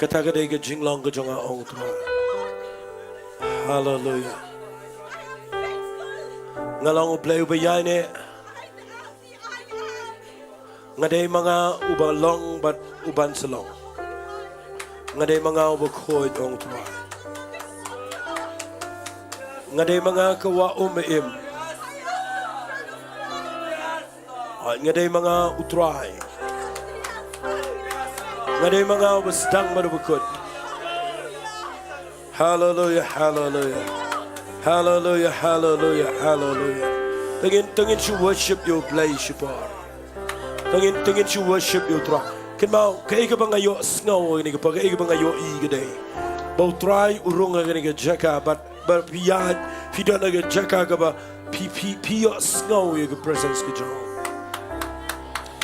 Kata ka dei ka jinglong ka jong nga, ong U Trai. Hallelujah. Nga long U Blei uba ïaineh. Nga dei ma nga uba long bad uban sa long. Nga dei ma nga uba khuid, ong U Trai. Nga dei ma nga ka wah um ba im. Nga dei ma nga U Trai. Nga dei ma nga uba sdang bad uba kut. Hallelujah, hallelujah. Hallelujah, hallelujah, hallelujah. To ngin, to ngin shu worship ïa U Blei shipor. To ngin, to ngin shu worship ïa U Trai. Kynmaw, kaei kaba nga ïohsngew ha kane ka por, kaei kaba nga ïohi ka dei ba U Trai u rung ha kane ka jaka, bad, bad phi ïaid, phi don ha ka jaka kaba phi, phi, phi ïohsngew ïa ka presence ka jong.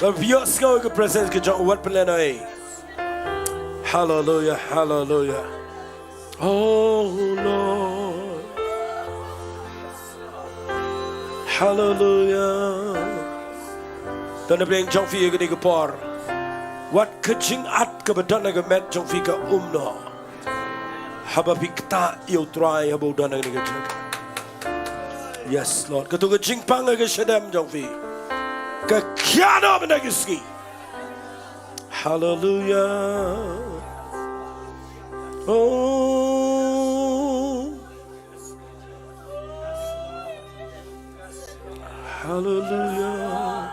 Bad phi ïohsngew ïa ka presence ka jong, wat pynlehnohei. Hallelujah, hallelujah. Oh Lord. Hallelujah. Don ha pdeng jong phi ha kane ka por. Wat ka jingat kaba don ha ka met jong phi ka um noh. Haba phi ktah ïa U Trai haba u don ha kane ka jaka. Yes, Lord. Kato ka jingpang ha ka shadem jong phi ka khia noh mynta ka sngi. Hallelujah. Oh. Hallelujah.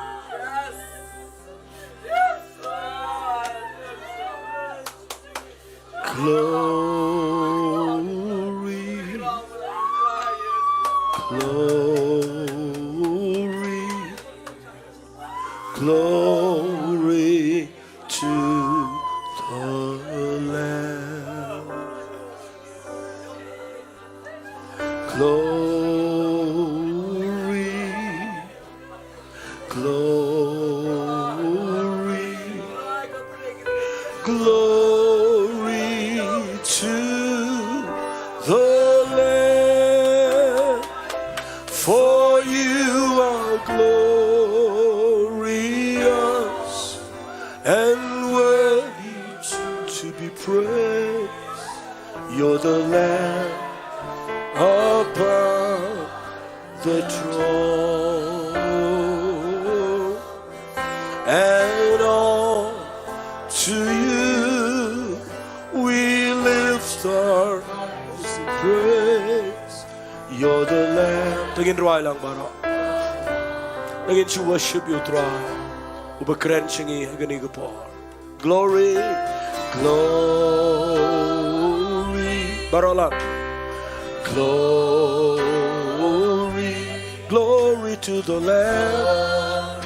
Glory. Glory. Glory to the Lamb. Glory, glory, glory to the Lamb. For you and worthy to be praised. You're the Lamb upon the throne, and all to you we lift our voice in praise. You're the Lamb. To ngin rwai lang baroh. To ngin shu worship ïa u Trai uba kren sha ngi ha kane ka por. Glory, glory. Baroh lang. Glory, glory to the Lamb.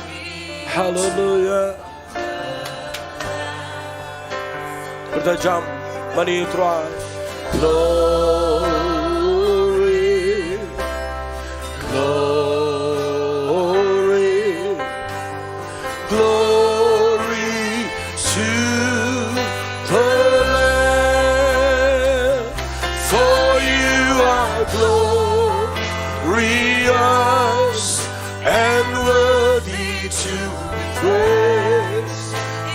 Hallelujah. Pyrta jam, mane u Trai. Glory, glory, glory to the Lamb. For you are glorious and worthy to be praised.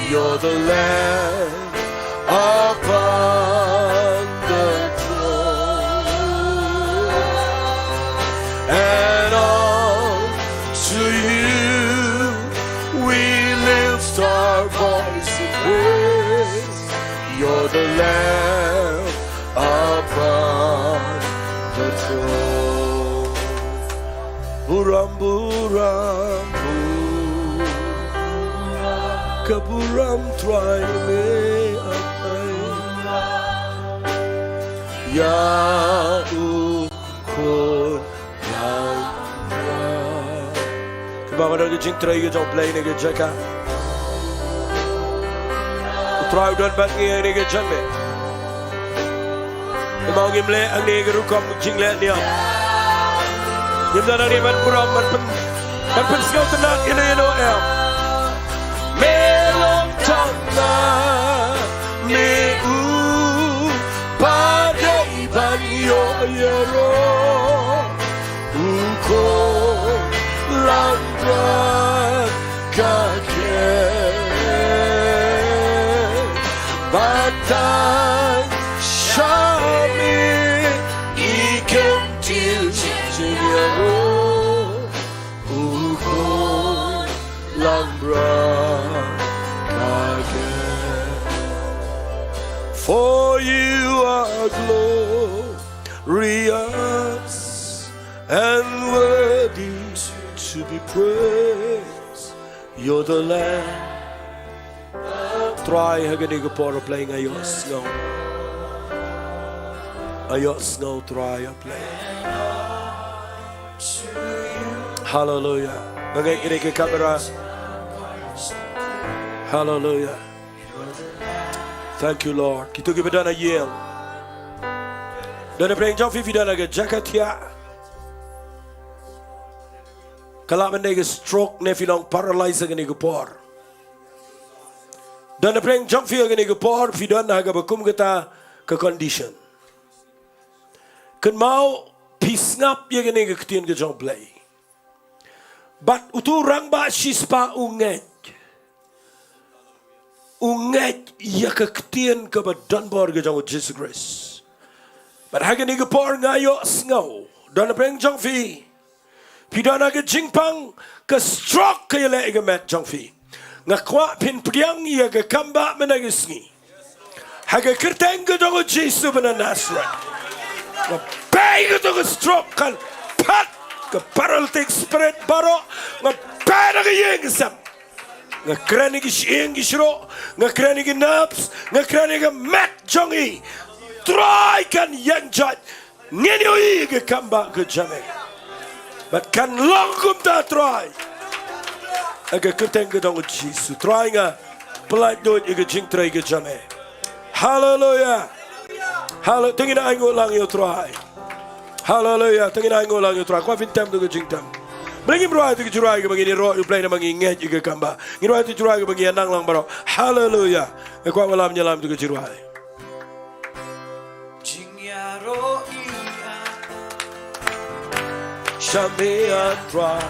You're the Lamb upon the throne, and all to you we lift our voice in praise. You're the Lamb upon the throne. Burom, burom, burom. Ka burom Trai me ai ïa u khun Lamra. Kumba ma don ka jingtrei ka jong U Blei ha kane ka jaka. U Trai u don bad ngi ha kane ka jaka. Kumba ngim leh hangne ka rukom jingleh niam. Ngim don hangne ban burom ban pyn, ban pynsngewtynnat ïano ïano em. Me long tang na me u padei ban ïoh ïaroh. U khun langbrot ka khet ba tang sha me i kyntiew jingïaroh. U khun langbrot ka khet. For you are glorious and worthy to be praised. You're the Lamb. Trai, ha kane ka por, Blei, nga ïohsngew. Nga ïohsngew, Trai, Blei. Hallelujah. Nga ngeit kane ka kamera. Hallelujah. Thank you, Lord. Kito kiba don ha ïing, don napdeng jong phi, phi don ha ka jaka thiah. Ka lah ban dei ka stroke ne phi long paralyzed ha kane ka por. Don napdeng jong phi ha kane ka por, phi don ha kaba kum kata ka condition. Kynmaw, phi sngap ïa kane ka ktien ka jong U Blei. Bad uto u rangbah shispah u ngeit. U ngeit ïa ka ktien kaba donbor ka jong U Jisu Khrist. Bad ha kane ka por nga ïohsngew, don napdeng jong phi, phi don ha ka jingpang, ka stroke ka ïaleh ïa ka met jong phi. Nga kwah phin pdiang ïa ka kambah mynta ka sngi. Ha ka kyrteng ka jong U Jisu ba na Nasareth, nga peit kato ka stroke kan pat, ka paralytic spirit baroh, nga peit na ka ïing ka sem. Nga kren ïa ki shyieng ki shyieng, nga kren ïa ki nerves, nga kren ïa ka met jong i. Trai kan ïeng jait. Ngin ïohi ïa ka kambah ka jong me. Bad kan long kumta, Trai. Ha ka kyrteng ka jong U Jisu, Trai, nga pyllait lut ïa ka jingtrei ka jong me. Haleluya. Haleluya. To ngin ainguh lang ïa U Trai. Haleluya. To ngin ainguh lang ïa U Trai. Kwah phin tem to ka jingtem. Balei ngim rwai to ka jingrwai kaba ngin ïaroh ïa U Blei namar ngi ngeit ïa ka kambah. Ngin rwai to ka jingrwai kaba ngin ïanang lang baroh. Haleluya. Nga kwah ba lam, ïalam to ka jingrwai. Jingïaroh ïa sha me, A Trai.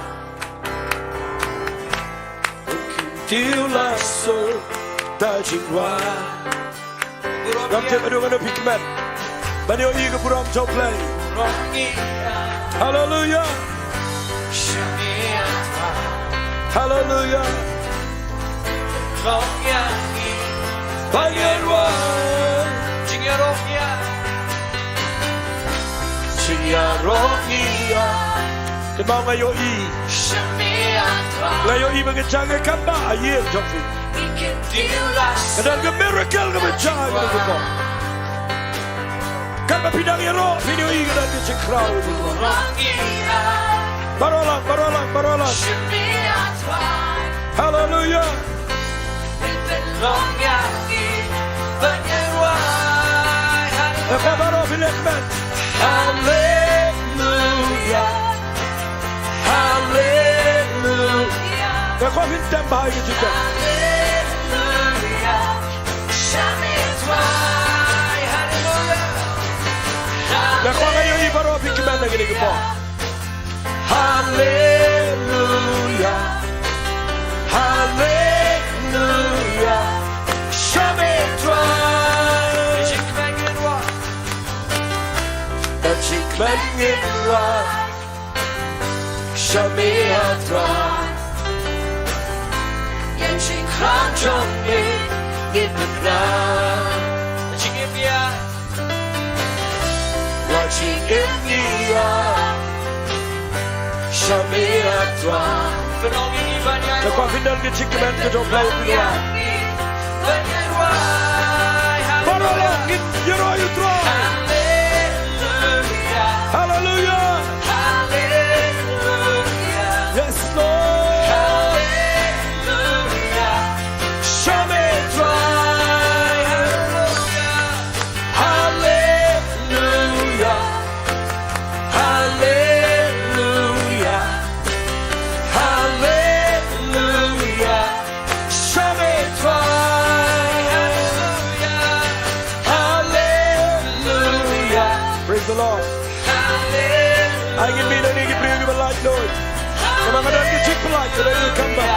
Ïa ki kyntiew la suk. Ta jingwan. Ngam tip haduh katno phi kmen ban ïohi ka burom jong U Blei. Haleluya. Haleluya. Ban ïaroh. Jingïaroh ïa. Kynmaw nga ïohi. Nga ïohi ba ka jaka kaba ïa jong phi. Ka don ka miracle kaba jia ïa ka por. Katba phi dang ïaroh phin ïohi ka don ka jingkhraw. Baroh lang, baroh lang, baroh lang. Haleluya. Nga kwah baroh phi leh kmen. Haleluya. Haleluya. Nga kwah phin tem bha ïa ka jingtem. Nga kwah nga ïohi baroh phi kmen ha kane ka por. Haleluya. Haleluya. Shame Trai. Ka jingkmen ngin wan. Shame Trai. Ïa jingkren jong me ngin pynbna. Ka jingim ïa. Watching in the eye. Shame Trai. Ka kwah phin don ka jingkmen ka jong U Blei. Baroh lang ngin ïaroh ïa U Trai. Haleluya. Yes, Lord. Shame Trai. Haleluya. Haleluya. Haleluya. Shame Trai. Haleluya. Praise the Lord. Ai ngin mih nangne ki briew kiba lait lut. Namar nga don ki jingpyllait, ka don ki kamba.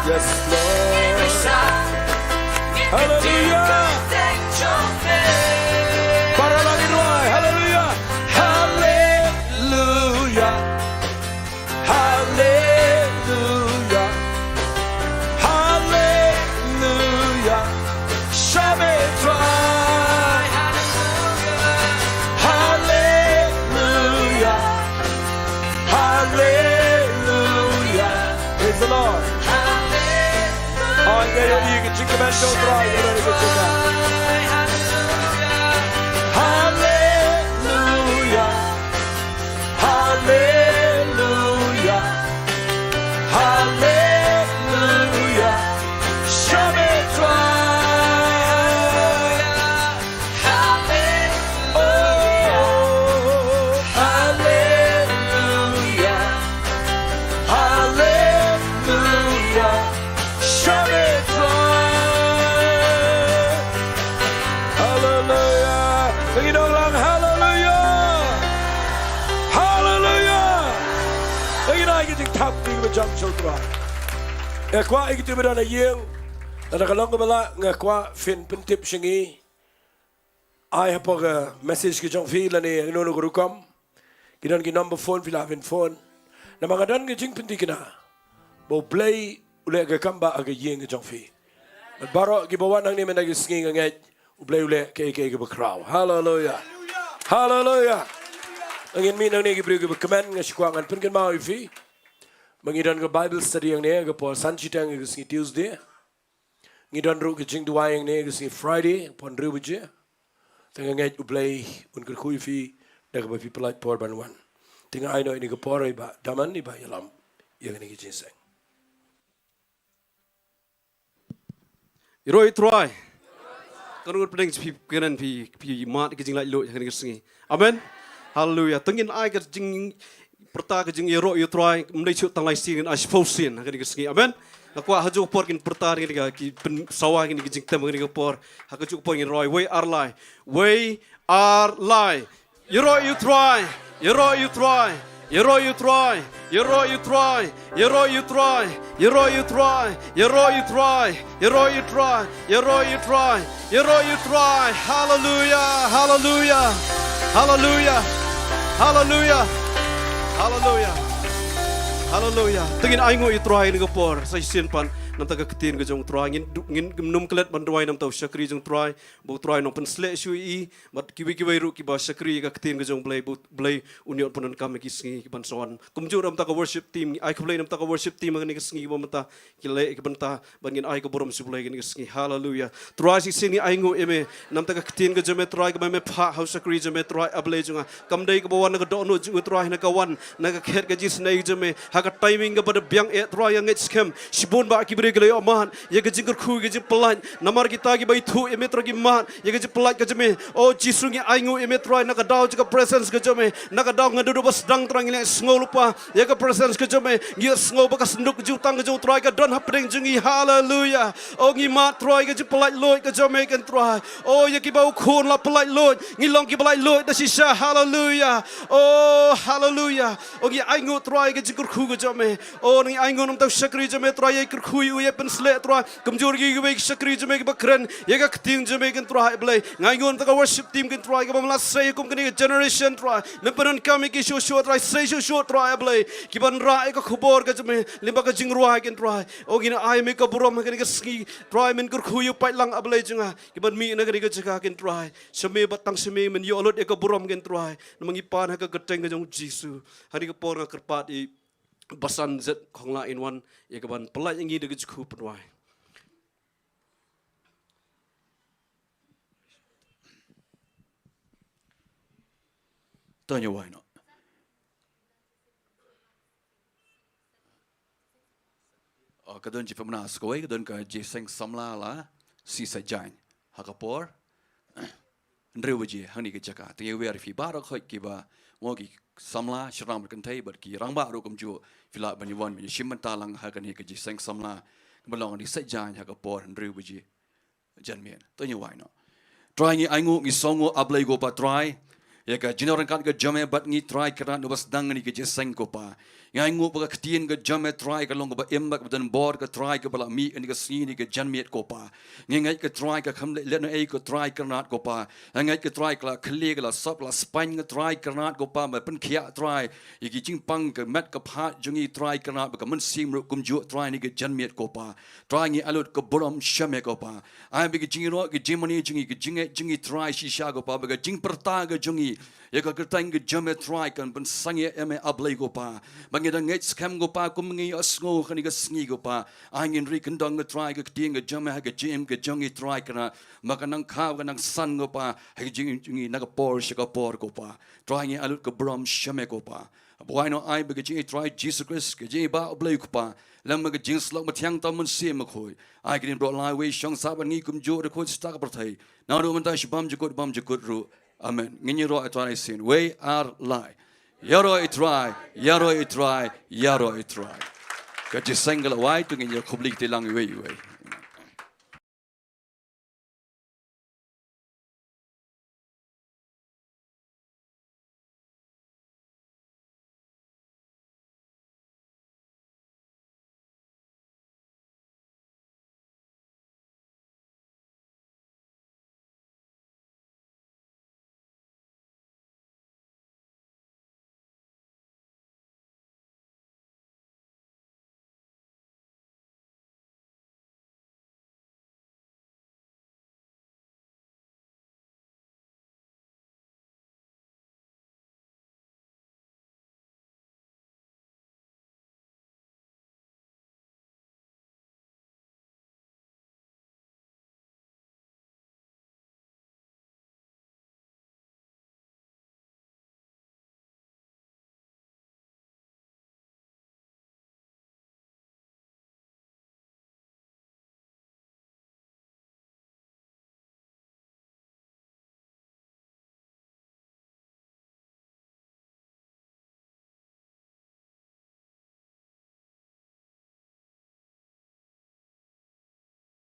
Yes, Lord. Hallelujah. Para lagi duai. Hallelujah. Hallelujah. Hallelujah. Hallelujah. Shame Trai. Hallelujah. Hallelujah. Praise the Lord. Oh, nga ïohi ka jingkmen jong U Trai. Hallelujah. Hallelujah. Hallelujah. Shame Trai. Hallelujah. Oh, hallelujah. Hallelujah. Shame Trai. Hallelujah. Ngi dang lang hallelujah. Hallelujah. Ngi dang ngi jingthap ngi ba jam sha U Trai. Nga kwah ïa kito ba don ha ïing. Lada ka long kaba lah nga kwah phin pyntip sha ngi. Ai hapoh ka message ka jong phi lane hangno hangno ka rukom. Ki don ki number phone phi lah phin phone. Namar nga don ka jingpynthikna ba U Blei u leh ka kamba ha ka ïing ka jong phi. Bad baroh kiba wan hangne mynta ka sngi nga ngeit U Blei u leh kaei kaei kaba khraw. Hallelujah. Hallelujah. Ngin mih nangne ki briew kiba kmen, nga sngewkwah ngan pynkynmaw ïa phi ba ngi don ka Bible study hangne ha ka por san shiteng ha ka sngi Tuesday. Ngi don ruh ka jingduwai hangne ka sngi Friday, por hynriew baje. Te nga ngeit U Blei un kyrkhu ïa phi da kaba phi pynlait por ban wan. Te nga ai noh ïa kane ka por ïa i Bah Daman, i ba ïalam ïa kane ka jingïaseng. Ïaroh ïa U Trai. Katno ngut pdeng phi kren phi, phi mad ka jinglaitluid ha kane ka sngi. Amen. Haleluya. To ngin ai ka jingpyrta ka jingïaroh ïa u Trai, ym dei shuh tang lai sien, ngin ai shiphew sien ha kane ka sngi. Amen. Nga kwah ha kajuh ka por ngin pyrta ngin ka, ki pynsawa ngin ka jingtem ha kane ka por. Ha kajuh ka por ngin roi, wei ar lai. Wei ar lai. Ïaroh ïa u Trai. Ïaroh ïa u Trai. Ïaroh ïa u Trai. Ïaroh ïa u Trai. Ïaroh ïa u Trai. Ïaroh ïa u Trai. Ïaroh ïa u Trai. Ïaroh ïa u Trai. Ïaroh ïa u Trai. Ïaroh ïa u Trai. Haleluya. Haleluya. Haleluya. Haleluya. Haleluya. Haleluya. To ngin ainguh ïa u Trai ha kane ka por. Sa shisien pat namar ka ktien ka jong u Trai. Ngin du-, ngin ym klet ban duwai namar u shakri jong u Trai. Ba u Trai un pynshlur shuh ïa i. Bad kiwei kiwei ruh kiba shakri ïa ka ktien ka jong u Blei, ba u Blei un ïoh pyndonkam ïa ki sngi kiban sa wan. Kumjuh namar ka worship team, ai khublei namar ka worship team ha kane ka sngi kiba mynta ki leh ïa ka bynta ban ngin ai ka burom sha u Blei ha kane ka sngi. Haleluya. Trai shisien ngi ainguh ïa me namar ka ktien ka jong me Trai kaba me phah ha u shakri jong me Trai A Blei jong nga. Kam dei kaba wan na ka dohnud jong u Trai, na ka wan na ka khet ka jingisynei jong me. Ha ka timing kaba da biang eh Trai, nga ngeit skhem shibun bah ki briew ki la ïoh mad ïa ka jingkyrkhu, ka jingpyllait. Namar kita kiba ithuh ïa me Trai ki mad ïa ka jingpyllait ka jong me. O Jisu, ngi ainguh ïa me Trai na ka daw jong ka presence ka jong me, na ka daw nga dup ba sdang Trai ngi la sngew lypa ïa ka presence ka jong me. Ngi sngew ba ka synduk ka jutang ka jong u Trai ka don hapdeng jong ngi. Haleluya. O ngi mad Trai ka jingpyllait luid ka jong me ken Trai. O ïa kiba u Khun la pyllait luid, ngi long kiba laitluid da shisha. Haleluya. O haleluya. O ngi ainguh Trai ka jingkyrkhu ka jong me. O ngi ainguh namar u shakri jong me Trai, ïa kyrkhu ïa u, ïa pynshlur Trai. Kumjuh ruh kiwei ki shakri jong me kiba kren ïa ka ktien jong me ken Trai A Blei. Nga ainguh namar ka worship team ken Trai, kaba me la sei kum kane ka generation Trai. Me pyndonkam ïa ki shuh shuh Trai, sei shuh shuh Trai A Blei. Kiban rah ïa ka khubor ka jong me lyngba ka jingrwai ken Trai. O ngin ai me ka burom ha kane ka sngi Trai, men kyrkhu ïa u paidlang A Blei jong nga. Kiban mih na kane ka jaka ken Trai. Sha me bad tang sha me men ïoh lut ïa ka burom ken Trai. Namar ngi pan ha ka kyrteng ka jong u Jisu. Ha kane ka por nga kyrpad ïa i Basan Zet Khongla in wan ïa kaban pyllait ïa ngi da ka jingkyrkhu pynwai. To ngin wai noh. O, ka don jingpynbna sa kawei, ka don ka jingïaseng samla la shi sait jaiñ. Ha ka por hynriew baje hangne ka jaka. Te ngi wer ïa phi baroh khoit kiba mo ki samla shynrang bad kynthei bad ki rangbah ruh kumjuh, phi lah ban ïa wan ban ïashim bynta lang ha kane ka jingïaseng samla kaba long hangne sait jaiñ ha ka por hynriew baje janmiet. To ngin wai noh. Trai ngi ainguh, ngi sngewnguh A Blei ko Pa Trai ïa ka jingdon ryngkat ka jong me bad ngi Trai Kynrad uba sdang kane ka jingïaseng ko Pa. Ngi ainguh ba ka ktien ka jong me Trai ka long kaba im bad kaba don bor ko Trai kaba la mih kane ka sngi kane ka janmiet ko Pa. Ngi ngeit ko Trai ka kham leh lehnohei ko Trai Kynrad ko Pa. Ngi ngeit ko Trai ka la khlieh, ka la sop, ka la spaiñ ko Trai Kynrad ko Pa, ba pynkhiah Trai ïa ki jingpang ka met ka phad jong ngi Trai Kynrad bad ka mynsiem ruh kumjuh Trai kane ka janmiet ko Pa. Trai ngi ai lut ka burom sha me ko Pa. Ai ba ka jingïaroh, ka jingmane jong ngi, ka jingngeit jong ngi Trai shisha ko Pa, ba ka jingpyrta ka jong ngi ïa ka kyrteng ka jong me Trai kan pynsangeh ïa me A Blei ko Pa. Ba ngi dang ngeit skhem ko Pa, kum ngi ïohsngew kane ka sngi ko Pa, ai ngin ri kyndong ko Trai ka ktien ka jong me ha ka jingim ka jong ngi Trai Kynrad, ba kan nang khaw kan nang san ko Pa ha ka jingim jong ngi na ka por sha ka por ko Pa. Trai ngi ai lut ka burom sha me ko Pa. Ba wai noh ai ba ka jingïeit Trai Jisu Khrist, ka jingïeit ba U Blei ko Pa, lem bad ka jingïasyllok mathiang tam Mynsiem Bakhuid, ai kane baroh lai wei shong sah bad ngi kumjuh ruh khuid sha ka pyrthei, naduh mynta sha bymjukut bymjukut ruh. Amen. Ngin ïaroh ïa Trai shisien. Wei ar lai. Ïaroh ïa Trai, ïaroh ïa Trai, ïaroh ïa Trai. Ka jingïaseng ka la wai, to ngin ïakhublei kti lang iwei iwei.